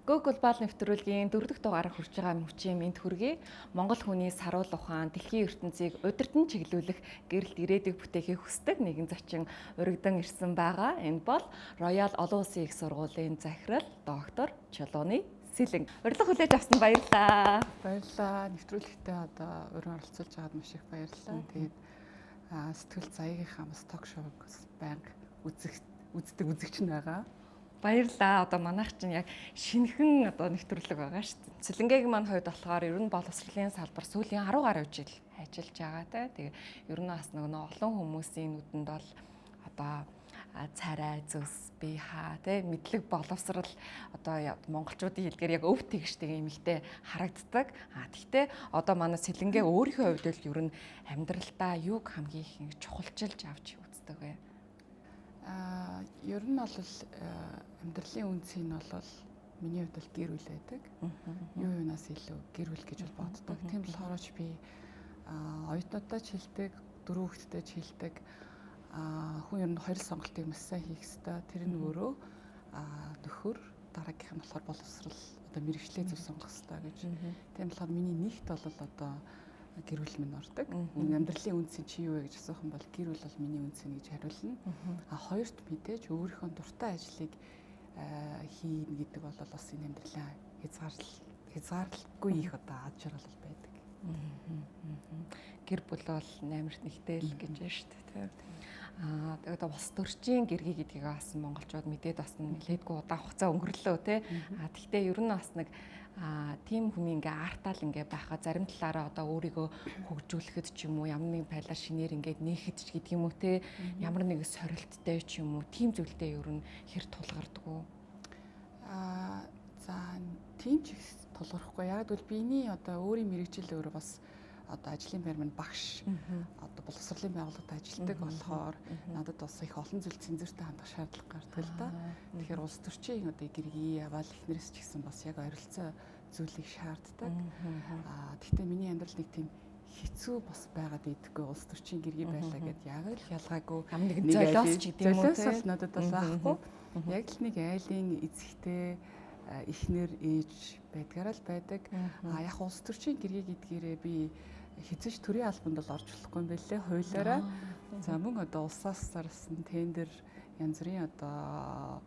Go Global нэвтрүүлгийн 4 дахь дугаараар хүрч байгаа мөчийн мэнд хүргэе. Монгол хүний саруул ухаан дэлхийн ертөнцийг удирдан чиглүүлэх гэрэлт ирээдүйг бүтээхийг хүсдэг нэгэн зочин урагдан ирсэн байгаа. Энэ бол Royal олон улсын их сургуулийн захирал доктор Чулууны Сэлэн. Урилга хүлээж авсанд баярлалаа. Баярлалаа. Нэвтрүүлэгтээ одоо өрн оролцуулж байгаад маш их баярлалаа. Тэгээд сэтгэл заяагийнхаа бас ток шоуг байнга үздэг үзэгч нь байгаа. Баярлалаа. Одоо манайх чинь яг шинэхэн одоо нэвтрүүлэг байгаа шүү дээ. Сэлэнгэгийн маань хувьд болохоор ер нь боловсролын салбар сүүлийн 10 гаруй жил ажиллаж байгаа те. Тэгээ ер нь бас нөгөө олон хүмүүсийн нүдэнд бол одоо царай, зүс, бие хаа те мэдлэг боловсрал одоо монголчуудын хэлгээр яг өв тэгшдэг эмэгтэй харагддаг. А тэгтээ одоо манай Сэлэнгэ өөрийнхөө хувьд л ер нь амьдралдаа юуг хамгийн их чухалчилж авч үздэг вэ? Ер нь бол амьдралын үнцийг нь бол миний хувьд бол гэр бүл байдаг. Юу юунаас илүү гэр бүл гэж бол боддог. Тийм болохоор ч би оюутнуудаа ч хэлдэг, дөрөв хүүхэдтэй ч хэлдэг. Хүн ер нь хоёр сонголтыг маш сайн хийх ёстой. Тэр нь өөрөө нөхөр, дараагийнх нь болохоор боловсрал, одоо мэргэжлээ зөв сонгох ёстой гэж. Тийм болохоор миний нэгт бол одоо гэр бүл минь ордог. Амьдралын үндсэн чи юу вэ гэж асуух юм бол гэр бүл бол миний үндсэн гэж хариулна. А хоёрт мэдээж өөрийнхөө дуртай ажлыг хийнэ гэдэг бол бас энэ амьдралын хязгаарлалгүй их одоо ад жаргал байдаг. Гэр бүл бол наймарт нэгтэй л гэж байна шүү дээ. Аа тэгээд улс төрчийн гэргий гэдгийг бас монголчууд мэдээд бас нэлээдгүй удаан хугацаа өнгөрлөө те. Аа тэгтээ ер нь бас нэг тийм хүний ингээ артаал ингээ байхаа зарим талаараа одоо өөрийгөө хөгжүүлэхэд ч юм уу ямар нэгэн байлаар шинээр ингээд нээхэд ч гэдэг юм уу те, ямар нэг сорилттой ч юм уу тийм зүйлтэй ер нь хэр тулгардаггүй? За тийм ч их тулгархгүй. Яг гэвэл биений одоо өөрийн мэргэжил өөрөө бас одоо ажлын байр маань багш, одоо боловсролын байгууллагад ажилладаг болохоор надад бас их олон зүйл цензуртай хандах шаардлага гардаг л да. Тэгэхээр улс төрчийн одоо гэргий яваал эхнэрээс ч гэсэн бас яг ойролцоо зүйлийг шаарддаг. Гэхдээ миний амьдрал нэг тийм хэцүү бас байгаад идэхгүй, улс төрчийн гэргий байлаа гэд яг л ялгаагүй ямар нэгэн золиос ч гэдэг юм уу, золиос бол надад бол байхгүй. Яг л нэг айлын эцэгтэй эхнэр ээж байдгаараа л байдаг. А яг улс төрчийн гэргий гэдгээрээ би хэзээ ч төрийн албанд бол орж болохгүй юм байлээ хуулиараа. За мөн одоо улсаас зарласан тендер, янз бүрийн одоо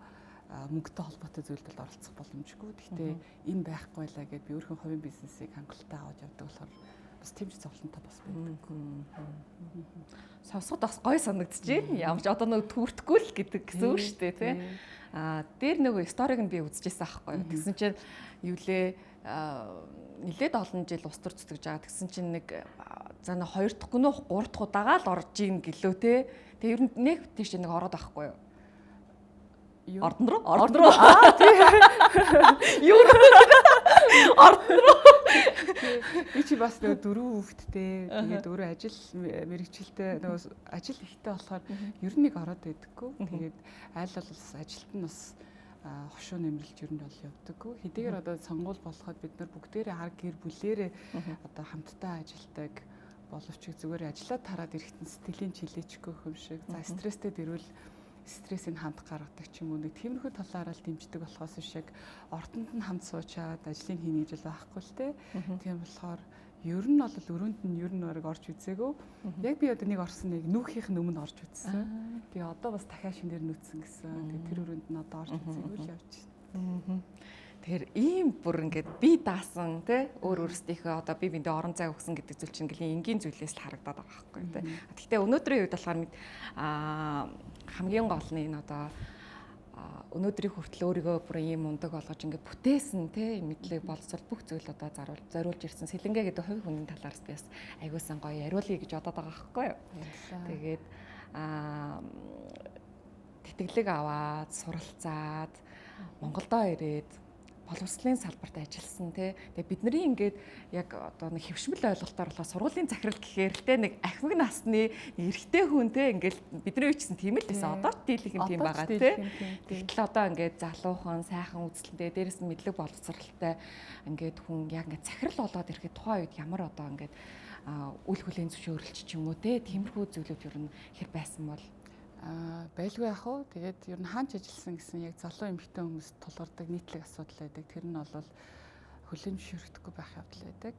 мөнгөтэй холбоотой зүйлд бол оролцох боломжгүй. Гэхдээ энэ байхгүй байлаа гэд би өөрийнхөө хувийн бизнесийг хангалттай аваад явдаг болохоор бас тэмч зовлонтой бас байдаг. Сонсоход бас гоё санагдчихэв. Ямар ч одоо нөгөө түүртэхгүй л гэдэг гэсэн үг шүү дээ, тий. Аа дээр нөгөө сториг нь би үзчихсэн аахгүй юу. Тэгсэн чинь юу лээ нэлээд олон жил улс төр зүтгэж байгаа. Тэгсэн чинь нэг за нэг 2 дахь гүнөө 3 дахь удаага л орж ийн гэлөө те. Тэгээ ер нь нэг тийш нэг ороод байхгүй юу? Ордон руу? Ордон руу. Аа тий. Юу ордон руу. Би чи бас нөгөө дөрөв хүүхэдтэй, тэгээд өөрөө ажил мэргэжилтэй, нөгөө ажил ихтэй болохоор ер нь нэг ороод байдаггүй. Тэгээд айл бол бас ажилт нь бас хошуу нэмэрлж ер нь бол явдаггүй. Хэдийгээр одоо сонгуул болоход бид нар бүгдээрээ хар гэр бүлээрээ одоо хамтдаа ажилдаг боловч зүгээр ажиллаа тараад ирэхэд нь сэтгэлийн чилээчгүй юм шиг. За стресстэй дэрвэл стрессийг хамт гаргадаг ч юм уу, нэг тиймэрхүү талаараа л дэмждэг болохоос биш яг ордонд нь хамт суучаад ажлыг хийнэ гэж л байхгүй л те. Тийм болохоор ер нь бол өрөөнд нь ер нь бараг орж үзээгүй. Яг би одоо нэг орсон нэг нүүхийнх нь өмнө орж үзсэн. Тэгээ одоо бас дахиад шинээр нүүцсэн гэсэн. Тэгээ тэр өрөөнд нь одоо орж үзээгүй л явж байна. Тэгэхээр ийм бүр ингээд би даасан те өөр өөрсдийнхөө одоо би биндээ орон зай өгсөн гэдэг зүйл чинь ингээм энгийн зүйлээс л харагдаад байгаа байхгүй те. Гэхдээ өнөөдрийн үед болохоор хамгийн гол нь энэ одоо өнөөдрийн хүртэл өөрийгөө бүр ийм мундаг болгож ингээд бүтээсэн те мэдлэг боловсрол бүх зүйл одоо зориулж ирсэн Сэлэнгэ гэдэг хувь хүний талаараас би бас айгуусан гоё яриулъя гэж бодоод байгаа байхгүй юу. Тэгээд тэтгэлэг аваад суралцаад Монголдоо ирээд боловсролын салбарт ажилласан тий. Тэгээ бидний ингээд яг одоо нэг хэвшмэл ойлголтоор болохоор сургуулийн захирал гэхээр л те нэг ахмаг насны эрэгтэй хүн те ингээд бидний үеичсэн тийм л байсан. Одоо ч дийлэх юм тийм байгаа тий. Тэгтэл одоо ингээд залуухан сайхан үзэлтэнтэй дээрэс нь мэдлэг боловсралтай ингээд хүн яг ингээд захирал болоод ирэхэд тухайн үед ямар одоо ингээд үл хүлээн зөвшөөрлч ч юм уу те тиймэрхүү зүйлүүд ер нь хэр байсан бол? Байлгүй яах вэ? Тэгээд ер нь хаанч ажилласан гэсэн яг залуу эмэгтэй хүмүүс тулгардаг нийтлэг асуудал байдаг. Тэр нь бол хүлээн зөвшөөрөхдөггүй байх явдал байдаг.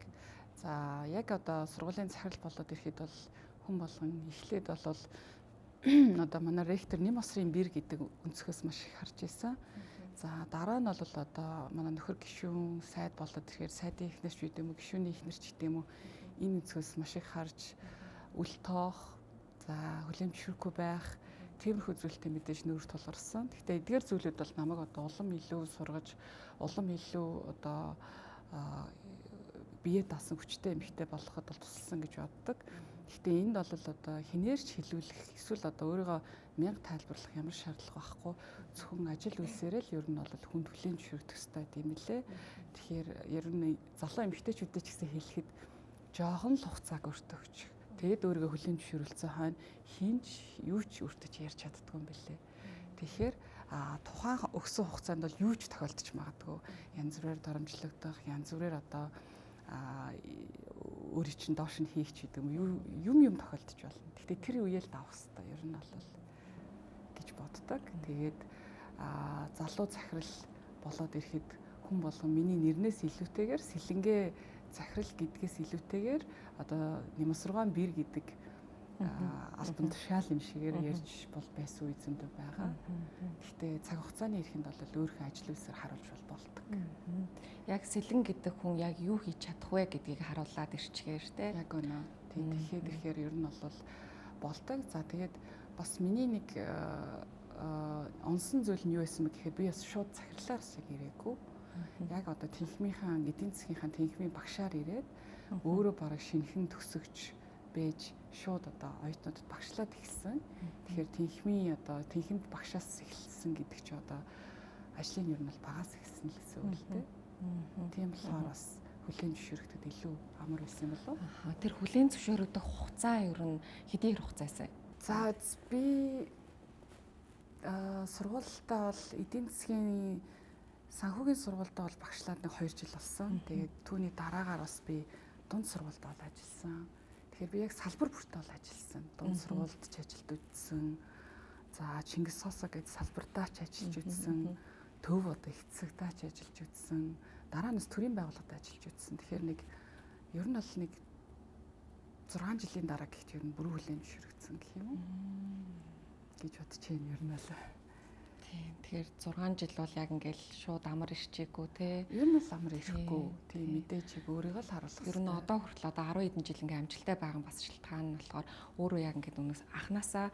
За яг одоо сургуулийн захирал болоод ирэхэд бол хүн болгон эхлээд бол одоо манай ректор Нэм осрын бэр гэдэг өнцгөөс маш их харж байсан. За дараа нь бол одоо манай нөхөр гишүүн сайд болоод ирэхээр сайдын эхнэр ч гэдэг юм уу, гишүүний эхнэр ч гэдэг юм уу, энэ өнцгөөс маш их харж үл тоох, за хүлээн зөвшөөрөхгүй байх тиймэрхүү зүйлтэй мэдээж нүүр тулгарсан. Гэхдээ эдгээр зүйлүүд бол намайг одоо улам илүү сургаж, улам илүү одоо бие даасан хүчтэй эмэгтэй болоход бол тусалсан гэж боддог. Гэхдээ энд бол одоо хинээр ч хилүүлэх эсвэл одоо өөрийгөө мянга тайлбарлах ямар шаардлага байхгүй. Зөвхөн ажил үйлсээрээ л ер нь бол хүн хүлээн зөвшөөрөх ёстой юм лээ. Тэгэхээр ер нь залуу эмэгтэйчүүдэд ч гэсэн хэлэхэд жоохон л хугацааг өөртөө өгч. Тэгээд өөрийгөө хүлээн зөвшөөрүүлсэн хойно хинч юу ч өөртөө ч ярьж чаддгүй юм бэлээ. Тэгэхээр тухайн өгсөн хугацаанд бол юу ч тохиолдож магадгүй. Янз бүрээр доромжлогдох, янз бүрээр одоо өөрийн чинь доош нь хийх ч гэдэг юм юм юм тохиолдож болно. Гэхдээ тэр үеэл давах хэрэгтэй. Ер нь бол гэж боддог. Тэгээд залуу захирал болоод ирэхэд хүн болгон миний нэрнээс илүүтэйгээр Сэлэнгэ захирал гэдгээс илүүтэйгээр одоо Нэмсургаан бэр гэдэг албан тушаал юм шигээр ярьж бол байсан үе зөндөө байгаа. Гэхдээ цаг хугацааны эрхэнд бол өөрийнхөө ажил үйлсээр харуулж бол болдог. Яг Сэлэн гэдэг хүн яг юу хийж чадах вэ гэдгийг харуулад ирчгээр те. Яг үнэ. Тэгэхээр ихээр ер нь бол болдог. За тэгээд бас миний нэг онсон зүйл нь юу байсан бэ гэхээр би бас шууд захирлаар бас яг ирээгүй. Яг одоо тэнхмийнхаа эдийн засгийнхаа тэнхмийн багшаар ирээд өөрөө бараг шинэхэн төсөгч байж шууд одоо оюутнуудад багшлаад эхэлсэн. Тэгэхээр тэнхмийн одоо тэнхимд багшаас эхэлсэн гэдэг чи одоо ажлын ер нь бол багаас эхэлсэн л гэсэн үг л дээ. Тийм болохоор бас хүлээн зөвшөөрөхдөд илүү амар байсан юм болов уу? Тэр хүлээн зөвшөөрөгдөх хугацаа ер нь хэдий их хугацаасан? За би сургуультай бол эдийн засгийн санхүүгийн сургуультай бол багшлаад нэг 2 жил болсон. Тэгээд түүний дараагаар бас би дунд сургуульд бол ажилласан. Тэгэхээр би яг салбар бүртээ бол ажилласан. Дунд сургуульд ч ажилд үтсэн. За Чингис Сосо гэж салбартаа ч ажиллаж үтсэн. Төв одоо их засагтаа ч ажиллаж үтсэн. Дараа нь бас төрийн байгууллагад ажиллаж үтсэн. Тэгэхээр нэг ер нь бол нэг 6 жилийн дараа гэхэд ер нь бүрэн хүлээн зөвшөөрөгдсөн гэх юм уу гэж бодож байна ер нь бол. Тийм. Тэгэхээр 6 жил бол яг ингээл шууд амар ирчээгүй те. Ер нь бол амар ирэхгүй. Тийм мэдээж яг өөрийгөө л харуулах. Ер нь одоо хүртэл одоо 10 хэдэн жил ингээ амжилттай байгаа нь бас шалтгаан нь болохоор өөрөө яг ингээд өмнөөс анханасаа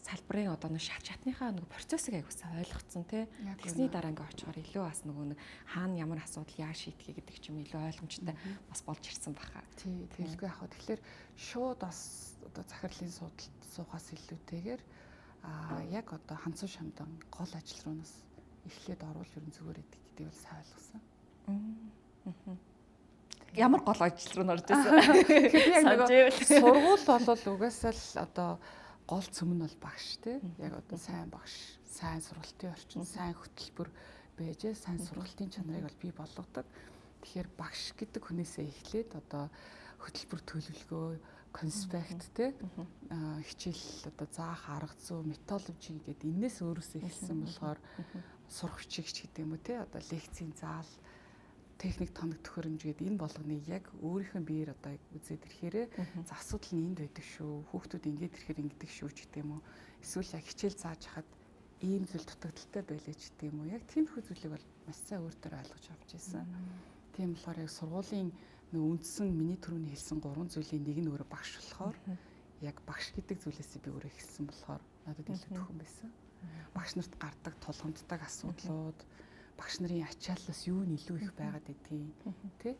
салбарын одоо нэг шат шатныхаа нэг процессыг аягуулсан ойлгоцсон те. Тэгсний дараа ингээ очихоор илүү бас нөгөө нэг хаана ямар асуудал яаж шийдэхий гэдэг ч юм илүү ойлгомжтой бас болж ирсэн баха. Тий, тэгэлгүй яах вэ? Тэгэхээр шууд бас одоо захирлын суудалд суухаас илүүтэйгээр яг одоо ханцуу шамдан гол ажил руу нас эхлээд орвол ер нь зүгээр идэг гэдгийг бол сайн ойлгосон. Ямар гол ажил руу н орж ирсэн? Тэгэхээр яг нөгөө сургууль бол угаасаа л одоо гол цөм нь бол багш тий. Яг одоо сайн багш, сайн сургалтын орчин, сайн хөтөлбөр байжээ, сайн сургалтын чанарыг бол бий болгодог. Тэгэхээр багш гэдэг хүнээсээ эхлээд одоо хөтөлбөр төлөвлөгөө, конспект тий, хичээл одоо заах арга зүй, методологи гэдэг энээс өөрөөсөө эхэлсэн болохоор сурах бичигч гэдэг юм уу тий, одоо лекцийн заал, техник тоног төхөөрөмж гэдэг энэ болгоныг яг өөрийнхөө биеэр одоо үзээд ирэхээрээ за асуудал нь энд байдаг шүү. Хүүхдүүд ингээд ирэхээр ингэдэг шүү ч гэдэг юм уу. Эсвэл яг хичээл зааж хахад ийм зүйл дутагдaltaй байлээ ч гэдэг юм уу. Яг тиймэрхүү зүйлийг бол маш сайн өөр дээр ойлгож авч ирсэн. Тийм болохоор яг сургуулийн нэг үндсэн миний түрүүний хэлсэн гурван зүйлийн нэг нь өөрөө багш болохоор яг багш гэдэг зүйлээсээ би өөрөө эхэлсэн болохоор надад илүү төхөн байсан. Багш нарт гардаг тулгамддаг асуудлууд, багш нарын ачааллаас юу нь илүү их байгаад байдгийг тий,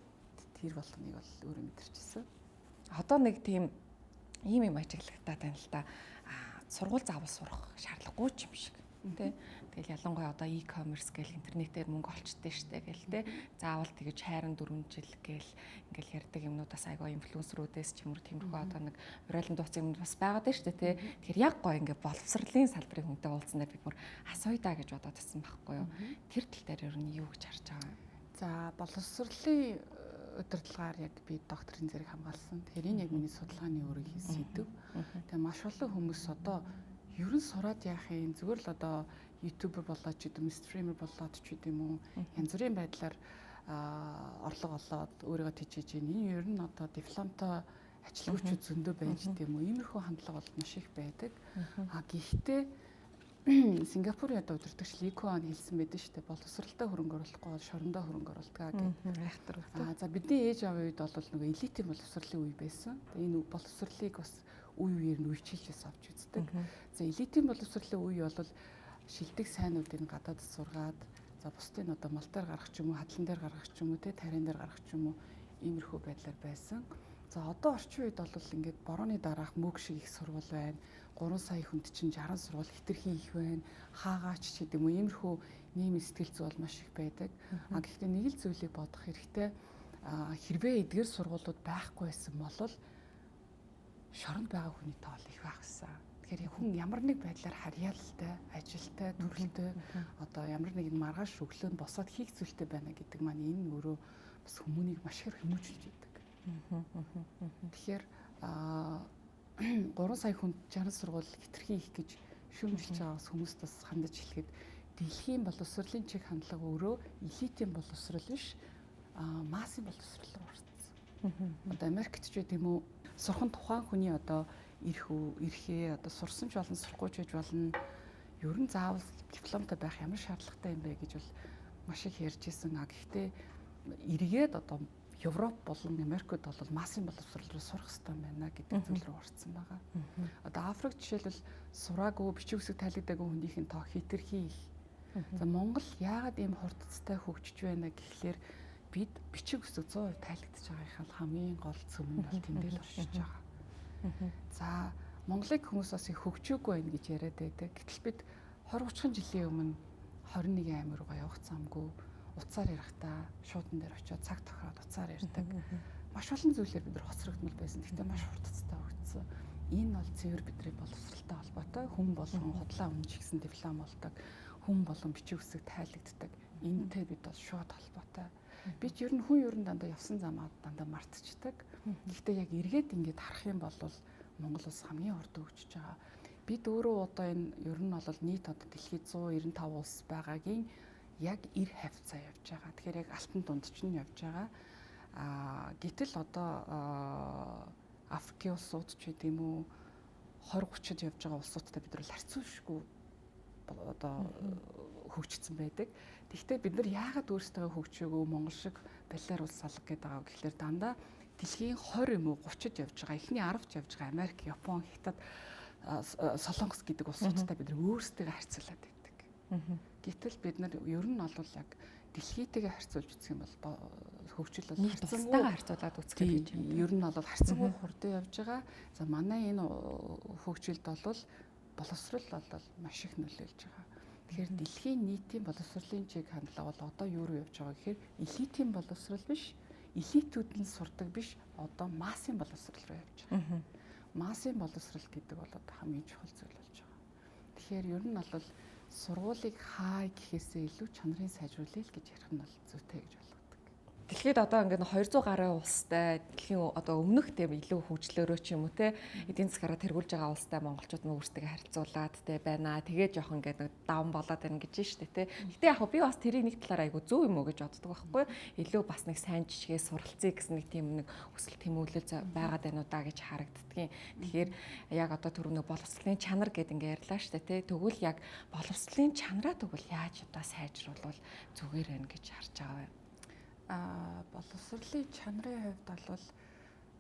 тэр болгоныг бол өөрөө мэдэрчсэн. Одоо нэг тийм ийм юм ажиглагтаад байна л да. Сургууль заавал сурах шаардлагагүй ч юм шиг тий. Тэгэл ялангуяа одоо e-commerce гэл интернетээр мөнгө олчтой штэ гэл тий. Заавал тэгэж хайран 4 жил гэл ингээл ярьдаг юмнуудаас айгаа инфлюенсерүүдээс ч юм уу тиймэрхүү одоо нэг оройлон дууцсан юмнууд бас байгаад байна штэ тий. Тэгэхээр яг гоё ингээ боловсролын салбарын хүнтэй уулзсан дээр би бүр асууя даа гэж бодоод байсан байхгүй юу. Тэр тал дээр ер нь юу гэж харж байгаа юм? За боловсролын удирдлагаар яг би докторийн зэрэг хамгаалсан. Тэгэхээр энэ яг миний судалгааны өөрийн хийсэн сэдв. Тэгээ маш олон хүмүүс одоо Ер нь сураад яах юм, зүгээр л одоо YouTuber болоод ч гэдэм, streamer болоод ч гэдэм үү, янз бүрийн байдлаар орлого олоод өөрийгөө тэжээж байна. Энэ ер нь одоо дипломтой ажилгүйчүүд зөндөө байж гэдэм үү. Иймэрхүү хандлага бол маш их байдаг. А гэхдээ Сингапурын одоо удирдагч Ли Куан хэлсэн байдаг шүү дээ. Боловсралтай хөрөнгө оруулахгүй бол шорондоо хөрөнгө оруулдаг гэдэг. Айхтар. А за, бидний ээж аавын үед бол нөгөө элитийн боловсролын үе байсан. Тэгээ энэ боловсролыг бас үе үеэр нь үежилж бас авч үздэг. За, элитийн боловсролын үе бол шилдэг сайнуудыг гадаадд сургаад, за, бусдыг одоо мал дээр гаргах ч юм уу, хадлан дээр гаргах ч юм уу, те, тариан дээр гаргах ч юм уу, иймэрхүү байдлаар байсан. За, одоо орчин үед бол ингээд борооны дараах мөг шиг их сургууль байна. 3 сая хүнд чинь 60 сургууль хэтэрхий их байна. Хаагаач ч гэдэг юм уу, иймэрхүү нийгмийн сэтгэл зүй бол маш их байдаг. А гэхдээ нэг л зүйлийг бодох хэрэгтэй. А хэрвээ эдгээр сургуулиуд байхгүй байсан бол шоронд байгаа хүний тоо их байх гэсэн. Тэгэхээр хүн ямар нэг байдлаар харьяалалтай, ажилтай, төрөлтэй, одоо ямар нэгэн маргааш өглөө нь босоод хийх зүйлтэй байна гэдэг маань энэ өөрөө бас хүмүүнийг маш их хэмжүүлж идэг. Тэгэхээр 3 сая хүнд 60 сургууль хэтэрхий их гэж шүүмжилж байгаа бас хүмүүст бас хандаж хэлэхэд дэлхийн боловсролын чиг хандлага өөрөө элитийн боловсрол биш, массын боловсрол руу орсон. Одоо Америкт ч гэдэм үү, сурхан тухайн хүний одоо эрх эрхээ одоо сурсан ч болно, сурахгүй ч байж болно. Ер нь заавал дипломтой байх ямар шаардлагатай юм бэ гэж бол маш их ярьж исэн. А гэхдээ эргээд одоо Европ болон Америкт бол массын боловсрол руу сурах хэрэгтэй байна гэдэг зүйл рүү орцсон байгаа. Одоо Африк жишээлбэл сураагүй, бичиг үсэг тайлагдаагүй хүнийх нь тоо хэтэрхий их. За, Монгол яагаад ийм хурдцтай хөгжиж байна гэхлээр бид бичиг үсэг 100% тайлагдж байгаагийнхаа хамгийн гол цөм нь бол тэндээ л оршиж байгаа. За, Монголыг хүмүүс бас их хөгжөөгүй байна гэж яриад байдаг. Гэтэл бид 20 30 жилийн өмнө 21 аймаг руугаа явах замгүй утсаар ярихдаа шуудан дээр очиод цаг тохироод утсаар ярьдаг. Маш олон зүйлээр бид нар хоцрогдмол байсан. Гэхдээ маш хурдцтай хөгжсөн. Энэ бол цэвэр бидний боловсралтай холбоотой. Хүн болгон худлаа үнж гисэн диплом болдог. Хүн болгон бичиг үсэг тайлагддаг. Энэтэй бид бол шууд холбоотой. Би ч ер нь хүн ер нь дандаа явсан замаа дандаа мартчихдаг. Гэхдээ яг эргээд ингээд харах юм бол Монгол улс хамгийн хурдан хөгжиж байгаа. Бид өөрөө одоо энэ ер нь бол нийт одоо дэлхийд 195 улс байгаагийн яг 90 хавцаа явж байгаа. Тэгэхээр яг алтан дунд чинь явж байгаа. Аа, гэтэл одоо Африкийн улсууд ч гэдэм юм уу, 20 30-д явж байгаа улсуудтай бид нар харьцуулшгүй одоо хөгжсөн байдаг. Тэгэхдээ бид нар яагаад өөрсдөө хөгжөөгөө, Монгол шиг балиар улс алга гэдэг байгаа гэхлээр дандаа дэлхийн 20 юм уу 30-д явж байгаа, эхний 10-д явж байгаа Америк, Япон, Хятад, Солонгос гэдэг улсуудтай бид нар өөрсдөө харьцуулаад байдаг. Гэтэл бид нар ер нь бол яг дэлхийтэйгээ харьцуулж үзэх юм бол хөгжил бол харьцангуй харьцуулаад үзэх гэж юм. Ер нь бол харьцангуй хурдан явж байгаа. За, манай энэ хөгжилд бол боловсрол бол маш их нөлөөлж байгаа. Тэгэхээр дэлхийн нийтийн боловсролын чиг хандлага бол одоо юу руу явж байгаа гэхээр элитийн боловсрол биш, элитүүд нь сурдаг биш, одоо массын боловсрол руу явж байгаа. Массын боловсрол гэдэг бол одоо хамгийн чухал зүйл болж байгаа. Тэгэхээр ер нь бол сургуулийг хай гэхээсээ илүү чанарын сайжруулъя л гэж ярих нь бол зүйтэй гэж болгодог. Дэлхийд одоо ингээд 200 гаруй улстай, дэлхийн одоо өмнөх тийм илүү хөгжлөөрөө ч юм уу те, эдийн засгаараа тэргүүлж байгаа улстай монголчууд нь өөрсдөө харьцуулаад те байна. Тэгээ жоохон ингээд нэг даван болоод байна гэж штэ те. Гэтэ яг би бас тэрийг нэг талаар айгу зөв юм уу гэж боддог байхгүй. Илүү бас нэг сайн жишгээ суралцъя гэсэн нэг тийм нэг хүсэл тэмүүлэл байгаад байна уу да гэж харагддгийн. Тэгэхээр яг одоо түрүү нэг боловсролын чанар гэд ингээд ярьлаа штэ те. Тэгвэл яг боловсролын чанараа тэгвэл яаж одоо сайжруулвал зүгээр байна гэж харж байгаа вэ? Боловсролын чанарын хувьд бол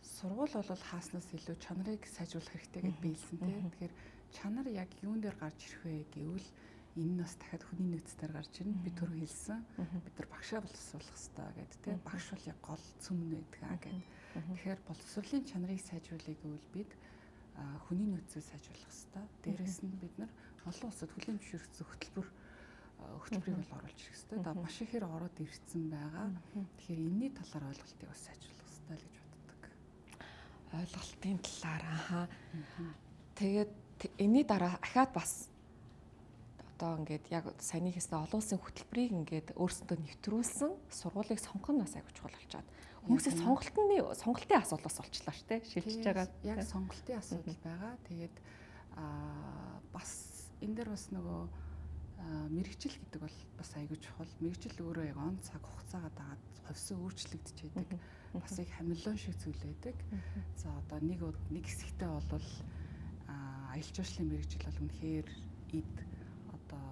сургууль бол хааснаас илүү чанарыг сайжруулах хэрэгтэй гэд биелсэн тийм. Тэгэхээр чанар яг юун дээр гарч ирэх вэ гэвэл энэ нь бас дахиад хүний нөөц дээр гарч ирнэ. Би түрүү хэлсэн. Бид нар багшаа боловсруулах хэрэгтэй гэдэг тийм. Багш бол яг гол цөм нь байдаг гэдэг. Тэгэхээр боловсролын чанарыг сайжруулъя гэвэл бид хүний нөөцөө сайжруулах хэрэгтэй. Дээрээс нь бид нар олон улсад хүлээн зөвшөөрөгдсөн хөтөлбөрийг бол оруулж ирэх хэрэгтэй. Да, маш ихээр ороод ирсэн байгаа. Тэгэхээр энэний талаар ойлголтыг бас сайжруулах хэрэгтэй л гэж боддог. Ойлголтын талаар аха. Тэгээд энэний дараа ахаад бас одоо ингээд яг саяны хэлсэн олон улсын хөтөлбөрийг ингээд өөрсөндөө нэвтрүүлсэн сургуулийг сонгох нь бас аягүй чухал болчиход. Хүмүүсийн сонголтын асуудал бас болчлаа шүү дээ. Шилжиж байгаа. Яг сонголтын асуудал байгаа. Тэгээд Бас энэ дээр бас нөгөө мэргэжил гэдэг бол бас айгүй чухал. Мэргэжил өөрөө яг он цаг хугацаагаа дагаад хувьсан өөрчлөгдөж байдаг. Бас их хамилон шиг зүйл байдаг. За одоо нэг нэг хэсэгтээ бол аялал жуулчлалын мэргэжил бол үнэхээр эд одоо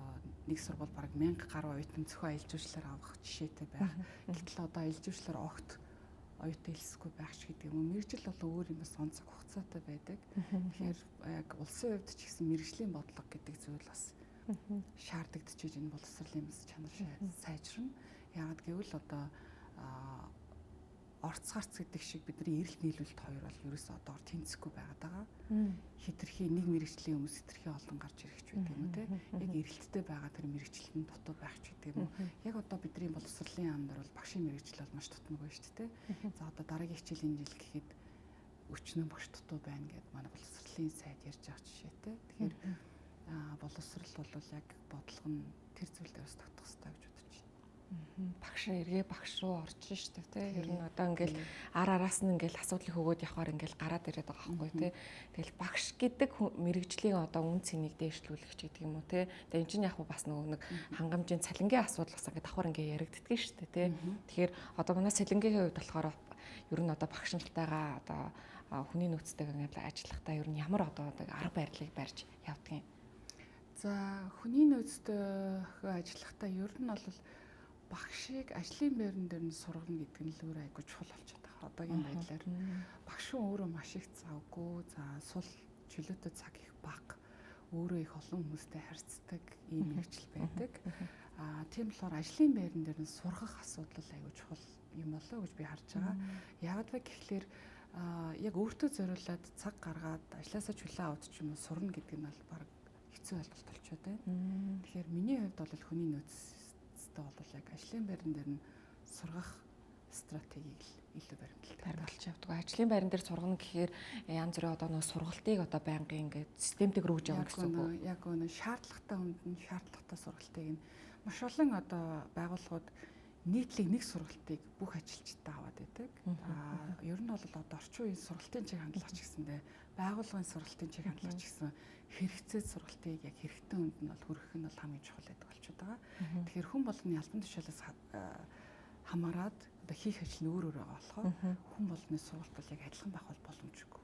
нэг сургууль бараг 1000 гаруй оюутан зөвхөн аялал жуулчлалаар авах жишээтэй байх. Гэтэл одоо аялал жуулчлалаар огт оюутан элсэхгүй байх ч гэдэг юм уу. Мэргэжил бол өөр юм бас он цаг хугацаатай байдаг. Тэгэхээр яг улсын хувьд ч гэсэн мэргэжлийн бодлого гэдэг зүйл бас шаардагдчихэж энэ боловсролын бас чанар сайжирна. Яагаад гэвэл одоо орц гарц гэдэг шиг бидний эрэлт нийлүүлэлт хоёр бол ерөөсөө одоогор тэнцэхгүй байгаад байгаа. Хитрхи нэг мэрэгжлийн хүмүүс хитрхи олон гарч ирэх ч гэдэг юм уу те. Яг эрэлттэй байгаа тэр мэрэгчлэл нь дутуу байх ч гэдэг юм уу. Яг одоо бидний боловсролын яам дээр бол багшийн мэрэгжил бол маш дутмаг байна шүү дээ. За одоо дараагийн хичээлийн жил гэхэд өчнөө багш дутуу байна гэд манай боловсролын сайд ярьж байгаа жишээтэй. Тэгэхээр боловсрол бол яг бодлого нь тэр зүйл дээр бас тогтох хэрэгтэй гэж бодож байна. Багш эргээ багш руу орж штэ тий. Ер нь одоо ингээл ар араас нь ингээл асуудлыг хөөгөөд явахаар ингээл гараад ирээд байгаа байхгүй тий. Тэгэл багш гэдэг мэрэгжлийн одоо үн цэнийг дээшлүүлэх ч гэдэг юм уу тий. Тэгээ эн чинь яг бас нөгөө нэг хангамжийн цалингийн асуудал бас ингээд давхар ингээ яригддаг штэ тий. Тэгэхээр одоо манай цалингийн хувьд болохоор ер нь одоо багш нартайгаа одоо хүний нөөцтэйгээ ингээд ажиллахдаа ер нь ямар одоо арга барилыг барьж явдаг юм? За хүний нөөцтэй ажиллахдаа ер нь бол багшийг ажлын байран дээр нь сургана гэдэг нь л өөр айгуу чухал болчиход байгаа. Одоогийн байдлаар багш өөрөө маш их завгүй, за сул чөлөөтэй цаг их бага, өөрөө их олон хүмүүстэй харьцдаг ийм мэргэжил байдаг. Тийм болохоор ажлын байран дээр нь сургах асуудал айгуу чухал юм болоо гэж би харж байгаа. Яагаад вэ гэхлээр яг өөртөө зориулаад цаг гаргаад ажлаасаа чөлөө аваад ч юм уу сурна гэдэг нь бол баг хэцүү ойлголт болчиход байна. Тэгэхээр миний хувьд бол хүний нөөцтэй бол яг ажлын байран дээр нь сургах стратегийг илүү баримталдаг. Баримталж явдаг. Ажлын байран дээр сургана гэхээр янз бүрийн одоо нөгөө сургалтыг одоо байнгын ингээд системтэйг рүүж явна гэсэн үг үү? Яг үнэ шаардлагатай хүнд нь шаардлагатай сургалтыг нь маш олон одоо байгууллагууд нийтлэг нэг сургалтыг бүх ажилчдаа аваад байдаг. Ер нь бол одоо орчин үеийн сургалтын чиг хандлага ч гэсэндээ байгууллагын сургалтын чиг хандлага ч гэсэн хэрэгцээ сургалтыг яг хэрэгтэй хүнд нь бол хүргэх нь бол хамгийн чухал байдаг болчиход байгаа. Тэгэхээр хүн болгоны албан тушаалаас хамаарат одоо хийх ажил нь өөр өөр байгаа болохоор хүн болгоны сургалт бол яг адилхан байх бол боломжгүй.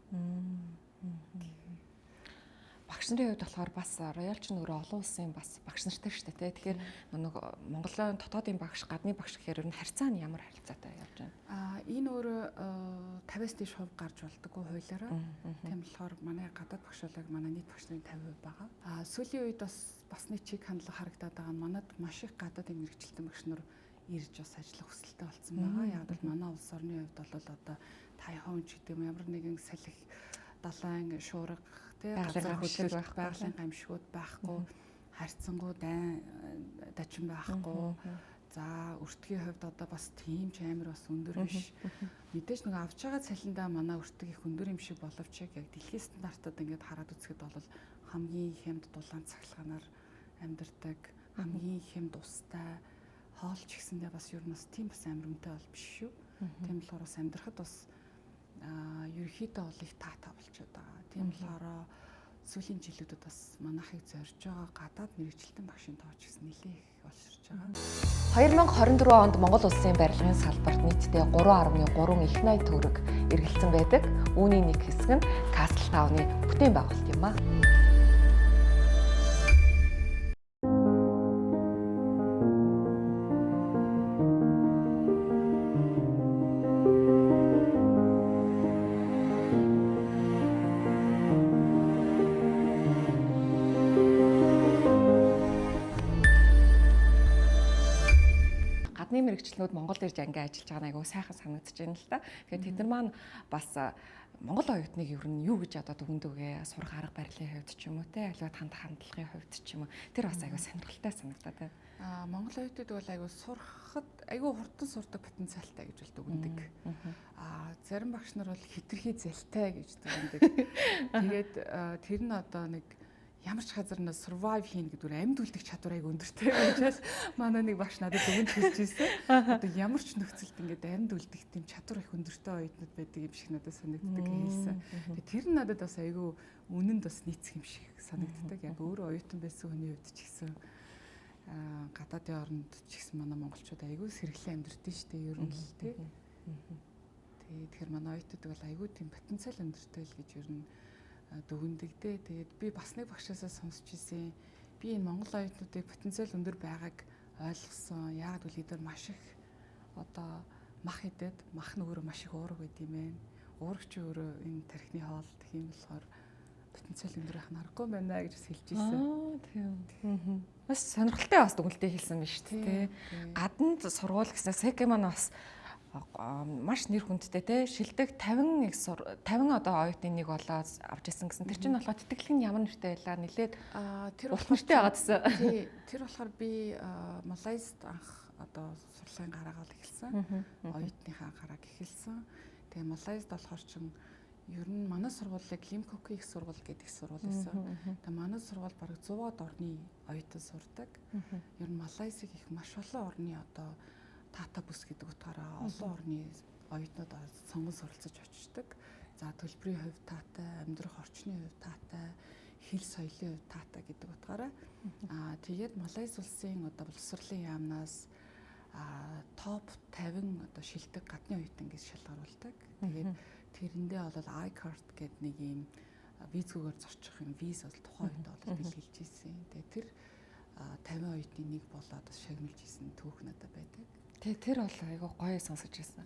Багш нарын хувьд болохоор бас Royal ч өөрөө олон улсын бас багш нартай шүү дээ, тий. Тэгэхээр нэг Монголын дотоодын багш, гадны багш гэхээр ер нь харьцаа нь ямар харилцаатай явж байна? Энэ өөрөө 50-аас дээш хувь гарч болдоггүй хуулиараа. Тийм болохоор манай гадаад багш болог манай нийт багш нарын 50% байгаа. Сүүлийн үед бас нэг чиг хандлага харагдаад байгаа нь манад маш их гадаадын мэргэжилтэн багш нар ирж бас ажиллах хүсэлтэй болсон байгаа. Яг бол манай улс орны хувьд бол одоо тайхон ч гэдэг юм ямар нэгэн салхи далайн шуурга тий газар хөдлөлт байгалийн гамшигуд байхгүй, харьцангуй дайн дачин байхгүй. За өртгийн хувьд одоо бас тийм ч амар бас өндөр биш. Мэдээж нэг авч байгаа цалиндаа манай өртөг их өндөр юм шиг боловч яг дэлхийн стандартад ингээд хараад үзэхэд бол хамгийн хямд дулаан цахилгаанаар амьдардаг, хамгийн хямд устай хоол ч гэсэндээ бас ер нь бас тийм бас амар үнэтэй бол биш шүү. Тийм болохоор бас амьдрахад бас ерөнхийдөө бол их таатай болчиход байгаа. Тийм болохоор сүүлийн жилүүдэд бас манайхыг зорж байгаа гадаад мэргэжилтэн багшийн тоо ч гэсэн нэлээд их олширч байгаа. 2024 онд Монгол улсын барилгын салбарт нийтдээ 3.3 их 80 төгрөг эргэлзсэн байдаг. Үүний нэг хэсэг нь Castle Town-ы бүтээн байгуулалт юм аа. Гадны мэргэжилтнүүд Монголд ирж ингээ ажиллаж байгаа нь айгүй сайхан санагдаж байна л та. Тэгэхээр тэд нар маань бас Монгол оюутныг ер нь юу гэж одоо дүгндэг вэ? Сурах арга барилын хувьд ч юм уу те, аливаа танд хандлагын хувьд ч юм уу. Тэр бас айгүй сонирхолтой санагдаад байна. Монгол оюутнууд бол айгүй сурахад айгүй хурдан сурдаг потенциалтай гэж бол дүгндэг. Зарим багш нар бол хитрхи зэлтэй гэж дүгндэг. Тэгээд тэр нь одоо нэг Ямар ч газар нь survive хийн гэдэг үр амьд үлдэх чадвар аяг өндөртэй учраас манай нэг багш надад өгөнд хэлж ирсэн. Одоо ямар ч нөхцөлд ингээд амьд үлдэх тийм чадвар их өндөртэй оюутнууд байдаг юм шиг надад санагддаг хэлсэн. Тэгээ тэр нь надад бас айгүй үнэнд бас нийцэх юм шиг санагддаг. Яг өөрөө оюутан байсан хүний хувьд ч гэсэн гадаадын оронд ч гэсэн манай монголчууд айгүй сэргэлэн амьдэрдэг шүү дээ ер нь л тий. Тэгэхээр манай оюутнууд бол айгүй тийм потенциал өндөртэй л гэж ер нь дүгндэг дээ. Тэгээд би бас нэг багшаасаа сонсч ирсэн. Би энэ монгол оюутнуудыг потенциал өндөр байгааг ойлгосон. Яагаад гэвэл эдгээр маш их одоо мах идэд, мах нь өөрөө маш их уураг байд юм байна. Уураг чи өөрөө энэ тархины хоол гэх юм болохоор потенциал өндөр байх нь аргагүй байна гэж бас хэлж ирсэн. Аа тийм. Бас сонирхолтой бас дүгнэлтээ хэлсэн биз шүү дээ. Гадна сургууль гэсэн СЭК маань бас маш нэр хүндтэй те шилдэг 50 50 одоо оюутны нэг болоод авч ирсэн гэсэн. Тэр чинь болохоор тэтгэлэг нь ямар нэртэй байлаа? Нилээд тэр болохоор нэртэй байгаад гэсэн. Тий, тэр болохоор би Малайзд анх одоо сурлагын гараагаа л эхэлсэн. Оюутныхаа гарааг эхэлсэн. Тэгээ Малайзд болохоор чин ер нь манай сургуулийг Лимкоки их сургууль гэдэг их сургууль байсан. Тэгээ манай сургууль бараг 100-аад орны оюутан сурдаг. Ер нь Малайзыг их маш олон орны одоо тата бүс гэдэг утгаараа олон орны оюутнууд сонгон суралцаж очдог. За төлбөрийн хувьд таатай, амьдрах орчны хувьд таатай, хэл соёлын хувьд таатай гэдэг утгаараа. Тэгээд Малайз улсын одоо боловсролын яамнаас топ 50 одоо шилдэг гадны оюутан гэж шалгаруулдаг. Тэгээд тэрэндээ бол iCard гэдэг нэг юм визгүйгээр зорчих юм виз бол тухайн үед бол бэлгэлж ирсэн. Тэгээд тэр 50 оюутны нэг болоод бас шагналж исэн түүх надад байдаг. Тэ тэр бол айгүй гоё сонсож байсан.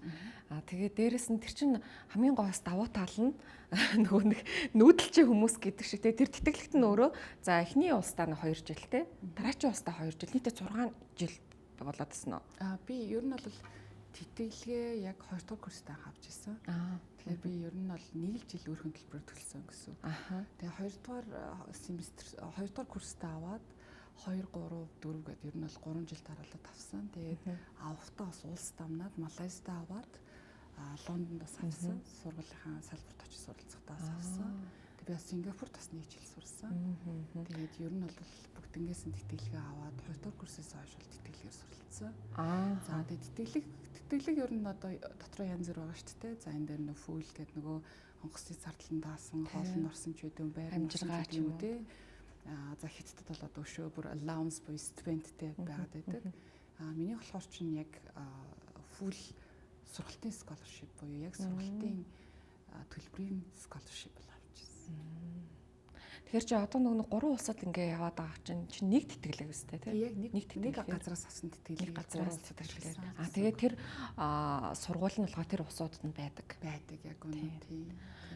Тэгээ дээрэс нь тэр чинь хамгийн гоёс давуу тал нь нөгөө нэг нүүдэлчин хүмүүс гэдэг шиг тэ тэр тэтгэлэгт нь өөрөө за эхний улсдаа нь 2 жил тэ дараачийн улсдаа 2 жил нийтээ 6 жил болоод ирсэн үү? Би ер нь бол тэтгэлгээ яг 2 дугаар курстаа авч ирсэн. Тэгэхээр би ер нь бол нэг л жил өөрхөн төлбөрөөр төлсөн гэсэн. Тэгээ 2 дугаар семестр 2 дугаар курстаа аваад 2 3 4 гэдэг ер нь бол 3 жил дараалал авсан. Тэгээд авахтаа бас улс дамнаад Малайздаа аваад Лондонд бас авсан. Сургуулийнхаа салбарт очиж суралцахдаа бас авсан. Тэгээд би бас Сингапурт бас нэг жил сурсан. Тэгээд ер нь бол бүгднгээс нь тэтгэлгээ аваад 2 дугаар курсээс хойш бол тэтгэлгээр суралцсан. За тэгээд тэтгэлэг ер нь одоо дотроо янз бүр байгаа шүү дээ. За энэ дээр нөө фүүл гэдэг нөгөө онгоцны зардлан даасан, хоол нь орсон ч гэдэг юм, байр нь орсон ч гэдэг юм үү те. За хятадд бол одоо өшөө бүр allowance буюу стипендтэй байгаад байдаг. Миний болохоор чинь яг full сургалтын scholarship буюу яг сургалтын төлбөрийн scholarship бол авч ирсэн. Тэгэхээр чи одоо нөгөө 3 улсад ингээ яваад байгаа чинь нэг тэтгэлэг үстэй тий? Яг нэг газараас авсан тэтгэлэг, нэг газараас тэтгэлэг. Тэгээд тэр сургууль нь болохоор тэр улсуудад нь байдаг. Байдаг яг үнэ тий.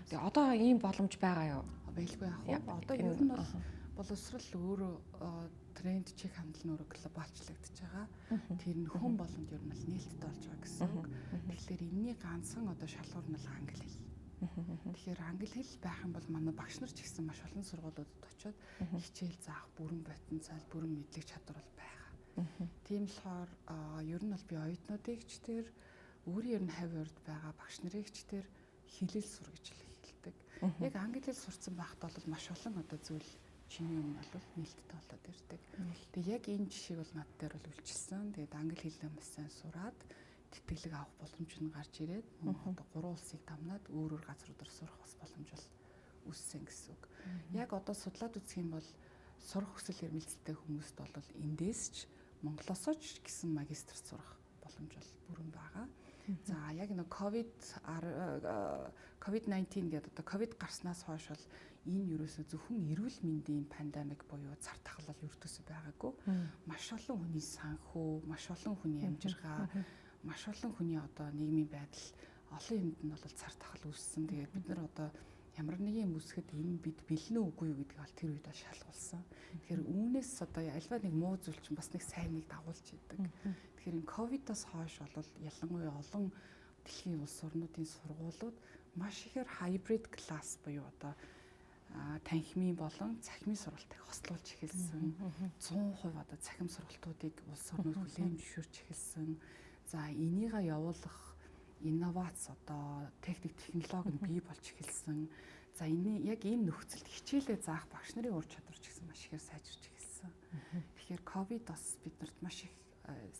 Тэгээ одоо ийм боломж байгаа юу? Байлгүй яах вэ? Одоо ер нь бол боловсрал өөрөө тренд чиг хандлал нь өөрөө глобалчлагдчихж байгаа. Тэр нь хүн боломж ер нь бол нээлттэй болж байгаа гэсэн үг. Тэгэхээр энэний ганцхан одоо шалгуур нь бол англи хэл. Тэгэхээр англи хэл байх юм бол манай багш нар ч гэсэн маш олон сургуулиудад очиод хичээл заах бүрэн потенциал, бүрэн мэдлэг чадвар бол байгаа. Тийм болохоор ер нь бол би оюутнуудыг ч тэр өөрийн ер нь хавь урд байгаа багш нарыг ч тэр хэлэл сур гэж хэлдэг. Яг англи хэл сурцсан байхад бол маш олон одоо зүйл чиний өмнө бол нээлттэй болоод ирдэг. Тэгээ яг энэ жишээг бол над дээр бол үйлчилсэн. Тэгээд англи хэлээ маш сайн сураад тэтгэлэг авах боломж нь гарч ирээд мөн одоо 3 улсыг дамнаад өөр өөр газруудаар сурах бас боломж бол үүссэн гэсэн үг. Яг одоо судлаад үзэх юм бол сурах хүсэл эрмэлзэлтэй хүмүүст бол эндээс ч Монголосоо ч гэсэн магистрт сурах боломж бол бүрэн байгаа. За яг нэг COVID-19 гэдэг одоо COVID гарснаас хойш бол энэ ерөөсөө зөвхөн эрүүл мэндийн пандемик буюу цар тахал бол ердөөсөө байгаагүй. Маш олон хүний санхүү, маш олон хүний амжиргаа, маш олон хүний одоо нийгмийн байдал олон юмд нь бол цар тахал үүссэн. Тэгээд бид нар одоо ямар нэгэн юм үүсгэхэд энэ бид бэлнэ үгүй юу гэдгийг бол тэр үед бол шалгуулсан. Тэгэхээр үүнээс одоо альва нэг муу зүйл чинь бас нэг сайныг дагуулж идэг. Тэгэхээр энэ ковидоос хойш бол ялангуяа олон дэлхийн улс орнуудын сургуулиуд маш ихээр hybrid class буюу одоо танхимын болон цахимын сургалтыг хослуулж эхэлсэн. 100% одоо цахим сургалтуудыг улс орнууд хүлээн зөвшөөрч эхэлсэн. За энийгээ явуулах инновац одоо техник технологи нь бий болж эхэлсэн. За, энэ яг ийм нөхцөлд хичээлээ заах багш нарын ур чадвар ч гэсэн маш ихээр сайжирч эхэлсэн. Тэгэхээр ковид бас биднэрт маш их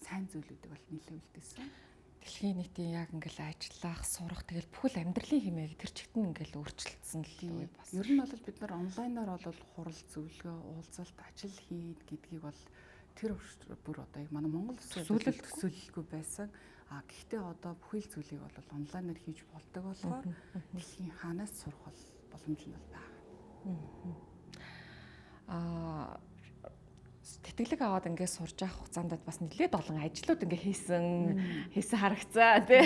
сайн зүйлүүдийг бол нэлээд үлдээсэн. Дэлхийн нийтийн яг ингээл ажиллах, сурах, тэгэл бүхэл амьдралын хэмээг тэр чигт нь ингээл өөрчлөлдсөн л үе бас. Ер нь бол бид нар онлайнаар бол хурал, зөвлөгөө, уулзалт, ажил хийн гэдгийг бол тэр бүр одоо яг манай Монгол улсын төсөөлөлгүй байсан. А гэхдээ одоо бүхэл зүйлийг бол онлайнаар хийж болдог болохоор дэлхийн хаанаас сурах бол боломж нь бол байгаа. Тэтгэлэг аваад ингээд сурж авах хугацаанд бас нэлээд олон ажлууд ингээ хийсэн харагцаа, тий.